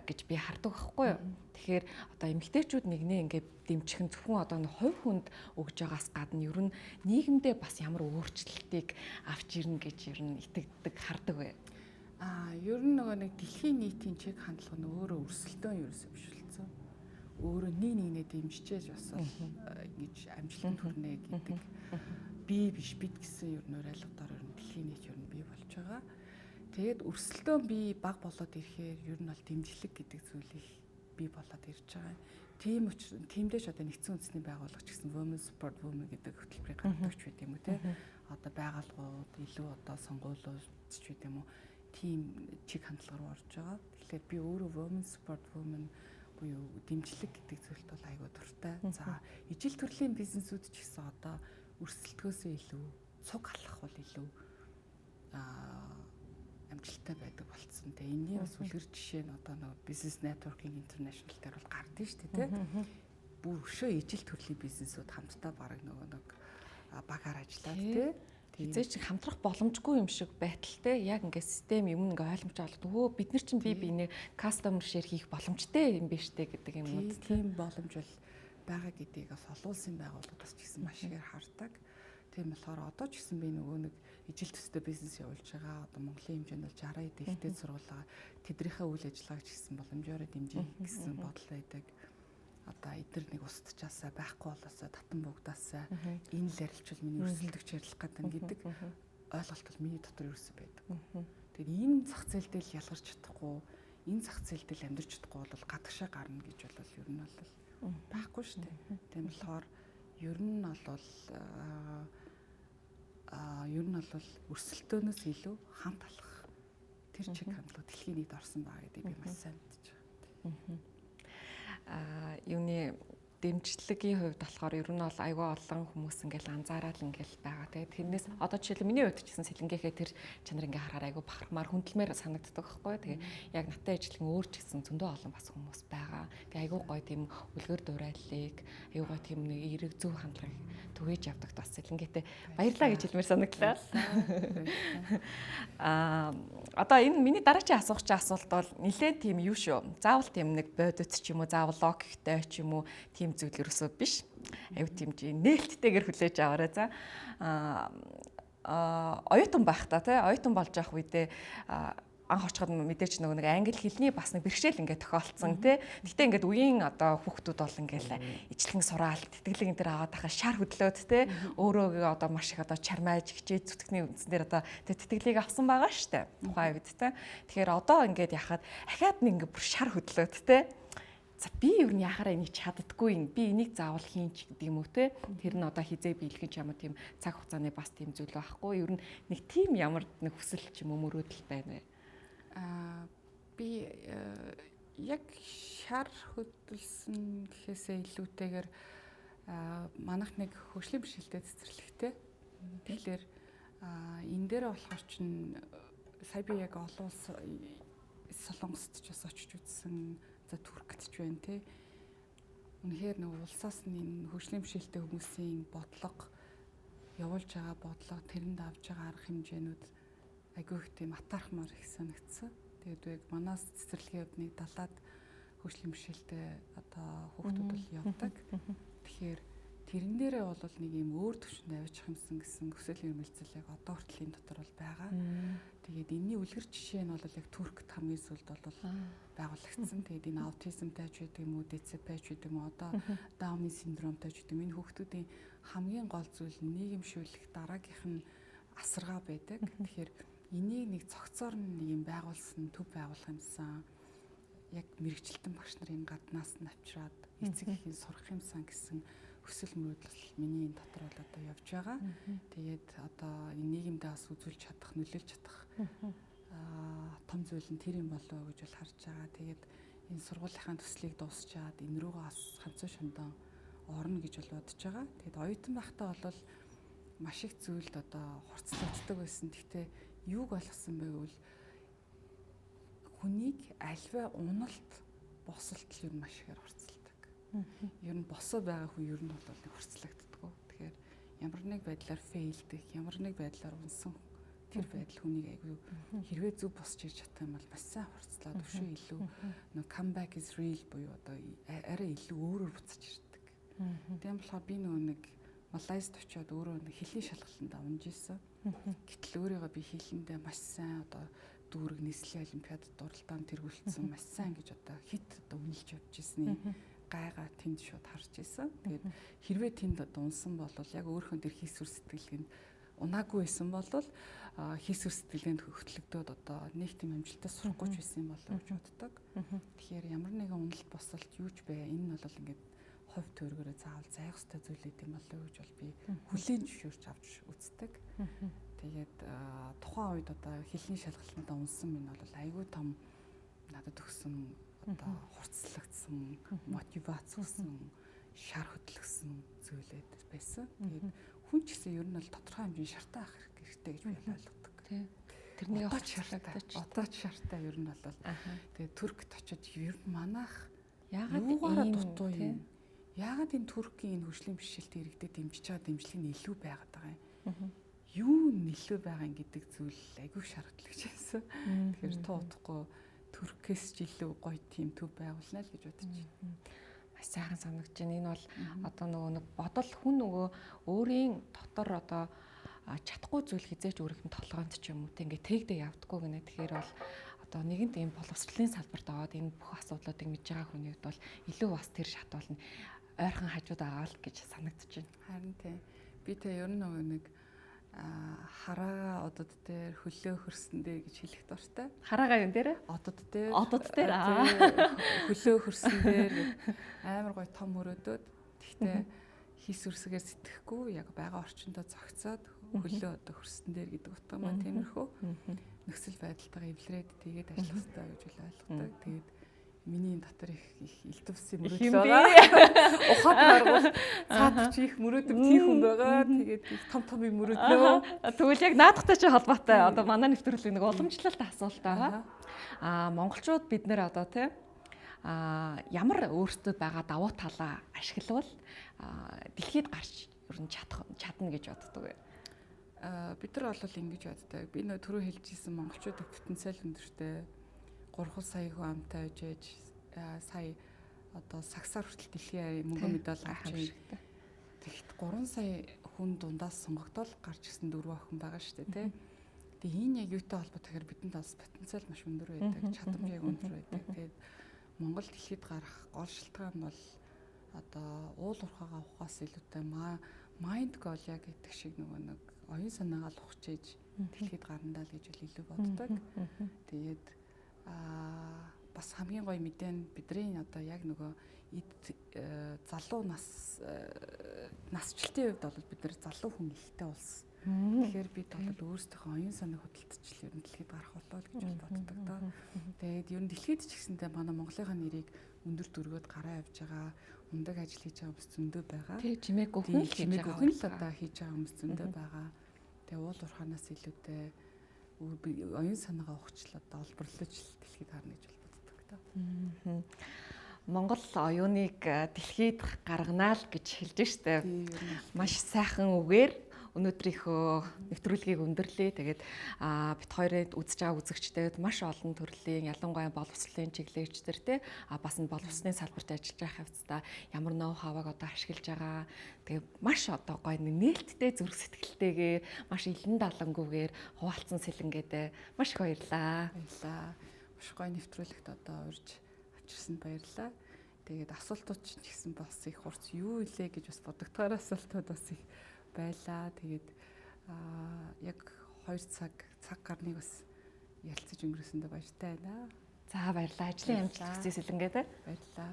гэж би хардаг байхгүй юу. Тэгэхээр одоо эмэгтэйчүүд нэгнээ ингээд дэмжих нь зөвхөн одоо нэг хувь хүнд өгж байгаас гадна ер нь нийгэмдээ бас ямар өөрчлөлтийг авч ирнэ гэж ер нь итгэдэг хардаг бай. Ер нь нөгөө нэг дэлхийн нийтийн чиг хандлага нь өөрөө өрсөлдөөн ерөөсөө биш болсон. Өөрөө нэг нэгнээ дэмжижээж бас ингэж амжилтанд хүрнэ гэдэг. Би биш бид гэсэн ер нь ойлголтоор ер нь дэлхийн нийт ер нь бий болж байгаа. Тэгээд өрсөлдөөн бий баг болоод ирэхээр ер нь бол дэмжлэг гэдэг зүйл их бий болоод ирж байгаа. Тийм учраас тиймдээ ч одоо нэгдсэн үндэсний байгууллага ч гэсэн Women Support Women гэдэг хөтөлбөрийг гаргадаг ч байт юм уу те. Одоо байгууллагууд илүү одоо сонгуулиуд ч байт юм уу тийм чиг хандлага руу орж байгаа. Тэгэхээр би өөрөө Women Support Women буюу дэмжлэг гэдэг зүйлд бол айгүй дуртай. За ижил төрлийн бизнесүүд ч гэсэн одоо өрсөлдөхөөсөө илүү цуг алхах бол илүү амжилттай байдаг болцсон. Тэгээ энэний бас үлгэр жишээ нь одоо нөгөө Business Networking International дээр бол гардыг шүү дээ, тэ. Бүр өшөө ижил төрлийн бизнесүүд хамтдаа бараг нөгөө нэг багаар ажиллаад тэ. Хизээч хамтрах боломжгүй юм шиг байталтай яг ингээд систем юм ингээ ойлгомж олоод өө бид нар чинь бие биенээ customer share хийх боломжтой юм биш үү гэдэг юмнууд тийм боломж бол байгаа гэдгийг бас олон улсын байгууллагууд бас ч гэсэн маш ихээр хардаг. Тийм болохоор одоо ч гэсэн би нөгөө нэг ижил төстэй бизнес явуулж байгаа. Одоо Монголын хэмжээнд бол 60 хэд ихтэй сургуулаа тэднийхээ үйл ажиллагааг ч гэсэн боломжоор дэмжих гэсэн бодол байдаг. Одоо эдгээр нэг устчаасаа байхгүй болоосаа татан буугдаасаа энэ л ярилчвал миний өрсөлдөгч ярилах гэдэг гэдэг ойлголт бол миний дотор ерөөсөө байдаг. Тэгээд энэ зах зээл дээр л ялгарч чадахгүй, энэ зах зээл дээр л амьдарч чадахгүй бол гадагшаа гарна гэж бол ер нь бол байхгүй шүү дээ. Тийм болохоор ер нь бол ер нь бол өрсөлдөөнөөс илүү хамт алхах тэр чиг хандлага дэлхийн нийт орсон байгаа гэдгийг би маш сайн мэдэж байгаа. Юуны дэмжлэгийн хувьд болохоор ер нь бол айгүй олон хүмүүс ингээл анзаараад ингээл байгаа. Тэгээд тэрнээс одоо жишээл миний хувьд ч гэсэн сэлэнгээхээ тэр чанар ингээ харахаар айгүй бахархмаар хүндлэмээр санагддаг байхгүй. Тэгээ яг надтай ажиллан өөр ч гэсэн зөндөө олон бас хүмүүс байгаа. Тэгээ айгүй гоё тийм үлгэр дуурайллыг, айгүй гоё тийм нэг эерэг зөв хандлагыг түгээж явдагт бас сэлэнгээтэй баярлаа гэж хэлмээр санагдлаа. Одоо энэ миний дараагийн асуух чи асуулт бол нэлээд тийм юу шүү. Заавал тийм нэг бодит ч юм уу, заавал логиктой ч юм уу тийм зүйл ерөөсөө биш. Аюу тийм нээлттэйгээр хүлээж аваарай за. Оюутан байхдаа тий оюутан болж явах үедээ анх очиход мэдээч нөгөө нэг англи хэлний бас нэг бэрхшээл ингээд тохиолдсон тий. Гэтэ ингээд үеийн одоо хүүхдүүд бол ингээд ижлэгэн сураал тэтгэлэг энэ төр аваад байхад шар хөдлөөд тий. Өөрөөгөө одоо маш их одоо чармайж хичээж зүтгэхний үндсэн дээр одоо тэтгэлгийг авсан байгаа штэ. Тухайн үед тий. Тэгэхээр одоо ингээд яхад ахаад нэг ингээд бүр шар хөдлөөд тий. За би ер нь яхаараа энийг чаддаггүй юм. Би энийг заавал хийн ч гэдэг юм уу те. Тэр нь одоо хизээ биелэх ч юм уу тийм цаг хугацааны бас тийм зүйл байхгүй. Ер нь нэг тийм ямар нэг хүсэл ч юм уу мөрөөдөл байна вэ? Би яг шар хөдөлсөн гэхээсээ илүүтэйгээр манайх нэг хөгжлийн бэрхшээлтэй цэцэрлэгтэй. Тэгэхээр энэ дээр болохоор чинь сая би яг олон улс Солонгост ч бас очиж үзсэн. За Туркт ч байна те. Үнэхээр нэг улсаас нь энэ хөгжлийн бэрхшээлтэй хүмүүсийн бодлого явуулж байгаа бодлого, тэрэнд авж байгаа арга хэмжээнүүд айгүй их тийм атаархмаар их санагдсан. Тэгээд яг манаас цэцэрлэгийн хувьд нэг 70-аад хөгжлийн бэрхшээлтэй одоо хүүхдүүд бол явдаг. Тэгэхээр тэрэн дээрээ бол нэг юм өөр төвшөнд авчих юмсан гэсэн хүсэл эрмэлзэл яг одоо хүртэл энэ дотор бол байгаа. Тэгээд энэний үлгэр жишээ нь бол яг Туркт хамгийн сүүлд бол байгуулагдсан. Тэгээд энэ аутизмтай ч гэдэг юм уу, ДЦП ч гэдэг юм уу, одоо Дауны синдромтой ч гэдэг юм. Энэ хүүхдүүдийн хамгийн гол зүйл нь нийгэмшүүлэх дараагийнх нь асаргаа байдаг. Тэгэхээр энийг нэг цогцоор нэг юм байгуулсан, төв байгуулах юмсан. Яг мэрэгчлэн багш нарын гаднаас нь авчираад эцэг эхийн сурах юмсан гэсэн хүсэл мөрөөдөл миний энэ дотор бол одоо явж байгаа. Тэгээд одоо энэ нийгэмдээ бас үзүүлж чадах, нөлөөлж чадах том зүйл нь тэр юм болов уу гэж бол харж байгаа. Тэгээд энэ сургуулийнхаа төслийг дуусчаад энэ рүүгээ бас ганцхан шондон орно гэж бол бодож байгаа. Тэгээд оюутан байхдаа бол маш их зүйлд одоо хурцлагддаг байсан. Гэхдээ юуг ойлгосон бэ гэвэл хүнийг альваа уналт босолт л ер нь маш ихээр хурцладаг. Ер нь босоо байгаа хүн ер нь бол нэг хурцлагддаг. Тэгэхээр ямар нэг байдлаар фейлдэх, ямар нэг байдлаар унсан тэр байдал хүнийг айгүй хэрвээ зөв босч ирж чадах юм бол маш сайн хурцлаад өшөө илүү нэг comeback is real буюу одоо арай илүү өөрөөр буцаж ирдэг. Тийм болохоор би нөгөө нэг Малайзд очиод өөрөө нэг хэлний шалгалтанд унж исэн. Гэтэл өөрийгөө би хэлэндээ маш сайн одоо дүүрэг нийслэлийн олимпиадад уралдаанд тэргүүлсэн маш сайн гэж одоо хит одоо үнэлж явж ирсний гайгаа тэнд шууд харж исэн. Тэгээд хэрвээ тэнд одоо унсан бол яг өөрийнхөө тэр хийсвэр сэтгэлгээнд унаагүй байсан бол хийсвэр сэтгэлгээнд хөтлөгдөөд одоо нэг тийм амжилттай сурахгүй ч байсан юм болоо гэж боддог. Тэгэхээр ямар нэгэн уналт босолт юу ч бэ энэ нь бол ингээд хувь тойргоороо заавал зайх ёстой зүйл гэдэм болоо гэж бол би хүлээн зөвшөөрч авч үздэг. Тэгээд тухайн үед одоо хэлний шалгалтанд унсан минь бол айгүй том надад өгсөн одоо хурцлагдсан, мотивац өгсөн, шар хөдлөсөн зүйлээд байсан. Тэгээд хүн ч гэсэн ер нь бол тодорхой хэмжээний шартаа авах хэрэгтэй гэж би ойлгодог. Тий. Тэрнийг одоо ч шартаа, одоо ч шартаа ер нь бол тэгээд Туркт очиж ер нь манайх яагаад юугаараа дутуу юм? Яагаад энэ Туркийн энэ хөгжлийн бэрхшээлтэй иргэдэд дэмжиж байгаа дэмжлэг нь илүү байгаад байгаа юм? Юу нөлөө байгаа юм гэдэг зүйл айгүй шаардлагатай байсан. Тэгэхээр туу утгагүй Туркээс ч илүү гоё тийм төв байгуулна л гэж бодож байна. Маш сайхан санагдаж байна. Энэ бол одоо нөгөө нэг бодол хүн нөгөө өөрийн дотор одоо чадахгүй зүйл хизээч өөрийнх нь толгойнд ч юм уу те ингээ тэгдэ явдггүй гинэ. Тэгэхээр бол Одоо нэгэнт ийм боловсролын салбарт аваад энэ бүх асуудлуудыг мэдж байгаа хүний хувьд бол илүү бас тэр шат бол ойрхон хажууд байгаа л гэж санагдаж байна. Харин тийм. Би тэ ер нь нөгөө нэг хараагаа одод дээр хөлөө хөрсөн дээр гэж хэлэх дуртай. Хараагаа юм дээр? Одод дээр. Одод дээр хөлөө хөрсөн дээр амар гоё том мөрөөдөөд тэгтээ хийс үрсгээр сэтгэхгүй яг байгаа орчиндөө зогцоод хөлөө одоо хөрсөн дээр гэдэг утга маань тиймэрхүү нөхцөл байдалтайгаа эвлэрээд тэгээд ажиллах хэрэгтэй гэж үл ойлгодог. Тэгээд миний дотор их их элдвсэн мөрөөдөл байгаа. Ухаад гаргуул цаад чи их мөрөөдөм тийм хүн байгаа. Тэгээд их том том юм мөрөөдлөө. Тэгвэл яг наадахтай чи холбоотой. Одоо манай нэвтрүүлэг нэг уламжлалт асуулт байгаа. Монголчууд бид нэр одоо тийм ямар өөртөө байгаа давуу талаа ашиглавал дэлхийд гарч ер нь чадна гэж боддог вэ? Бид нар бол ингэж боддог. Би нөө түрүү хэлжсэн монголчуудын потенциал өндөртэй. 3 сая хүн амтай байж сая одоо сагсаар хүртэл дэлхийн мөнгө медаль авч тэгэхэд 3 сая хүн дундаас сонгогдоод гарч ирсэн дөрвөн охин байгаа шүү дээ тий. Тэгээ энэ яг юутай холбоотой гэхээр бидэнд бас потенциал маш өндөр байдаг, чадамж яг өндөр байдаг. Тэгээд Монгол дэлхийд гарах гол шалтгаан нь бол одоо уул уурхайгаа ухаас илүүтэй майнд гол яг гэдэг шиг нөгөө нэг оюун санаагаа л ухчээж дэлхийд гарна даа л гэж илүү боддог. Тэгээд бас хамгийн гоё мэдээ нь бидний одоо яг нөгөө эд залуу нас насжилтын хувьд бол бид нар залуу хүн ихтэй улс. Тэгэхээр бид бол өөрсдийнхөө оюун санааг хөдөлтөж ер нь дэлхийд гарах болоо л гэж боддог доо. Тэгээд ер нь дэлхийд ч гэсэндээ манай Монголынхаа нэрийг өндөр дөргөөд гараа явж байгаа, мундаг ажил хийж байгаа хүмүүс зөндөө байгаа. Тэг чимээгүй хүн л хийж байгаа. Хүн л одоо хийж байгаа хүмүүс зөндөө байгаа. Тэгээ уул уурхаанаас илүүтэй оюун санаагаа ухчлаа одоо олборлож дэлхийд гарна гэж боддог доо. Монгол оюуныг дэлхийд гарганаа л гэж хэлж штэ. Маш сайхан үгээр өнөөдрийнхөө нэвтрүүлгийг өндөрлөе. Тэгээд бит хоёрыг үзэж байгаа үзэгчдэд маш олон төрлийн ялангуяа боловсролын чиглэлчдэр те бас нь боловсролын салбарт ажиллаж байгаа хавцдаа ямар ноу хаваг одоо ашиглаж байгаа. Тэгээд маш одоо гоё нээлттэй зүрх сэтгэлтэйгээр маш илэн далангүйгээр хуваалцсан сэлэнгээдээ маш их баярлаа. Баярлаа. Маш гоё нэвтрүүлэгт одоо урьж авчирсанд баярлаа. Тэгээд асуултууд ч гэсэн бас их хурц юу илээ гэж бас бодогдохоор асуултууд бас их байлаа. Тэгээд яг 2 цаг гарныг бас ярилцаж өнгөрөөсөндөө баяртай байна. За баярлалаа. Ажлын амжилт хүсье сэлэнгээдээ. Баярлалаа.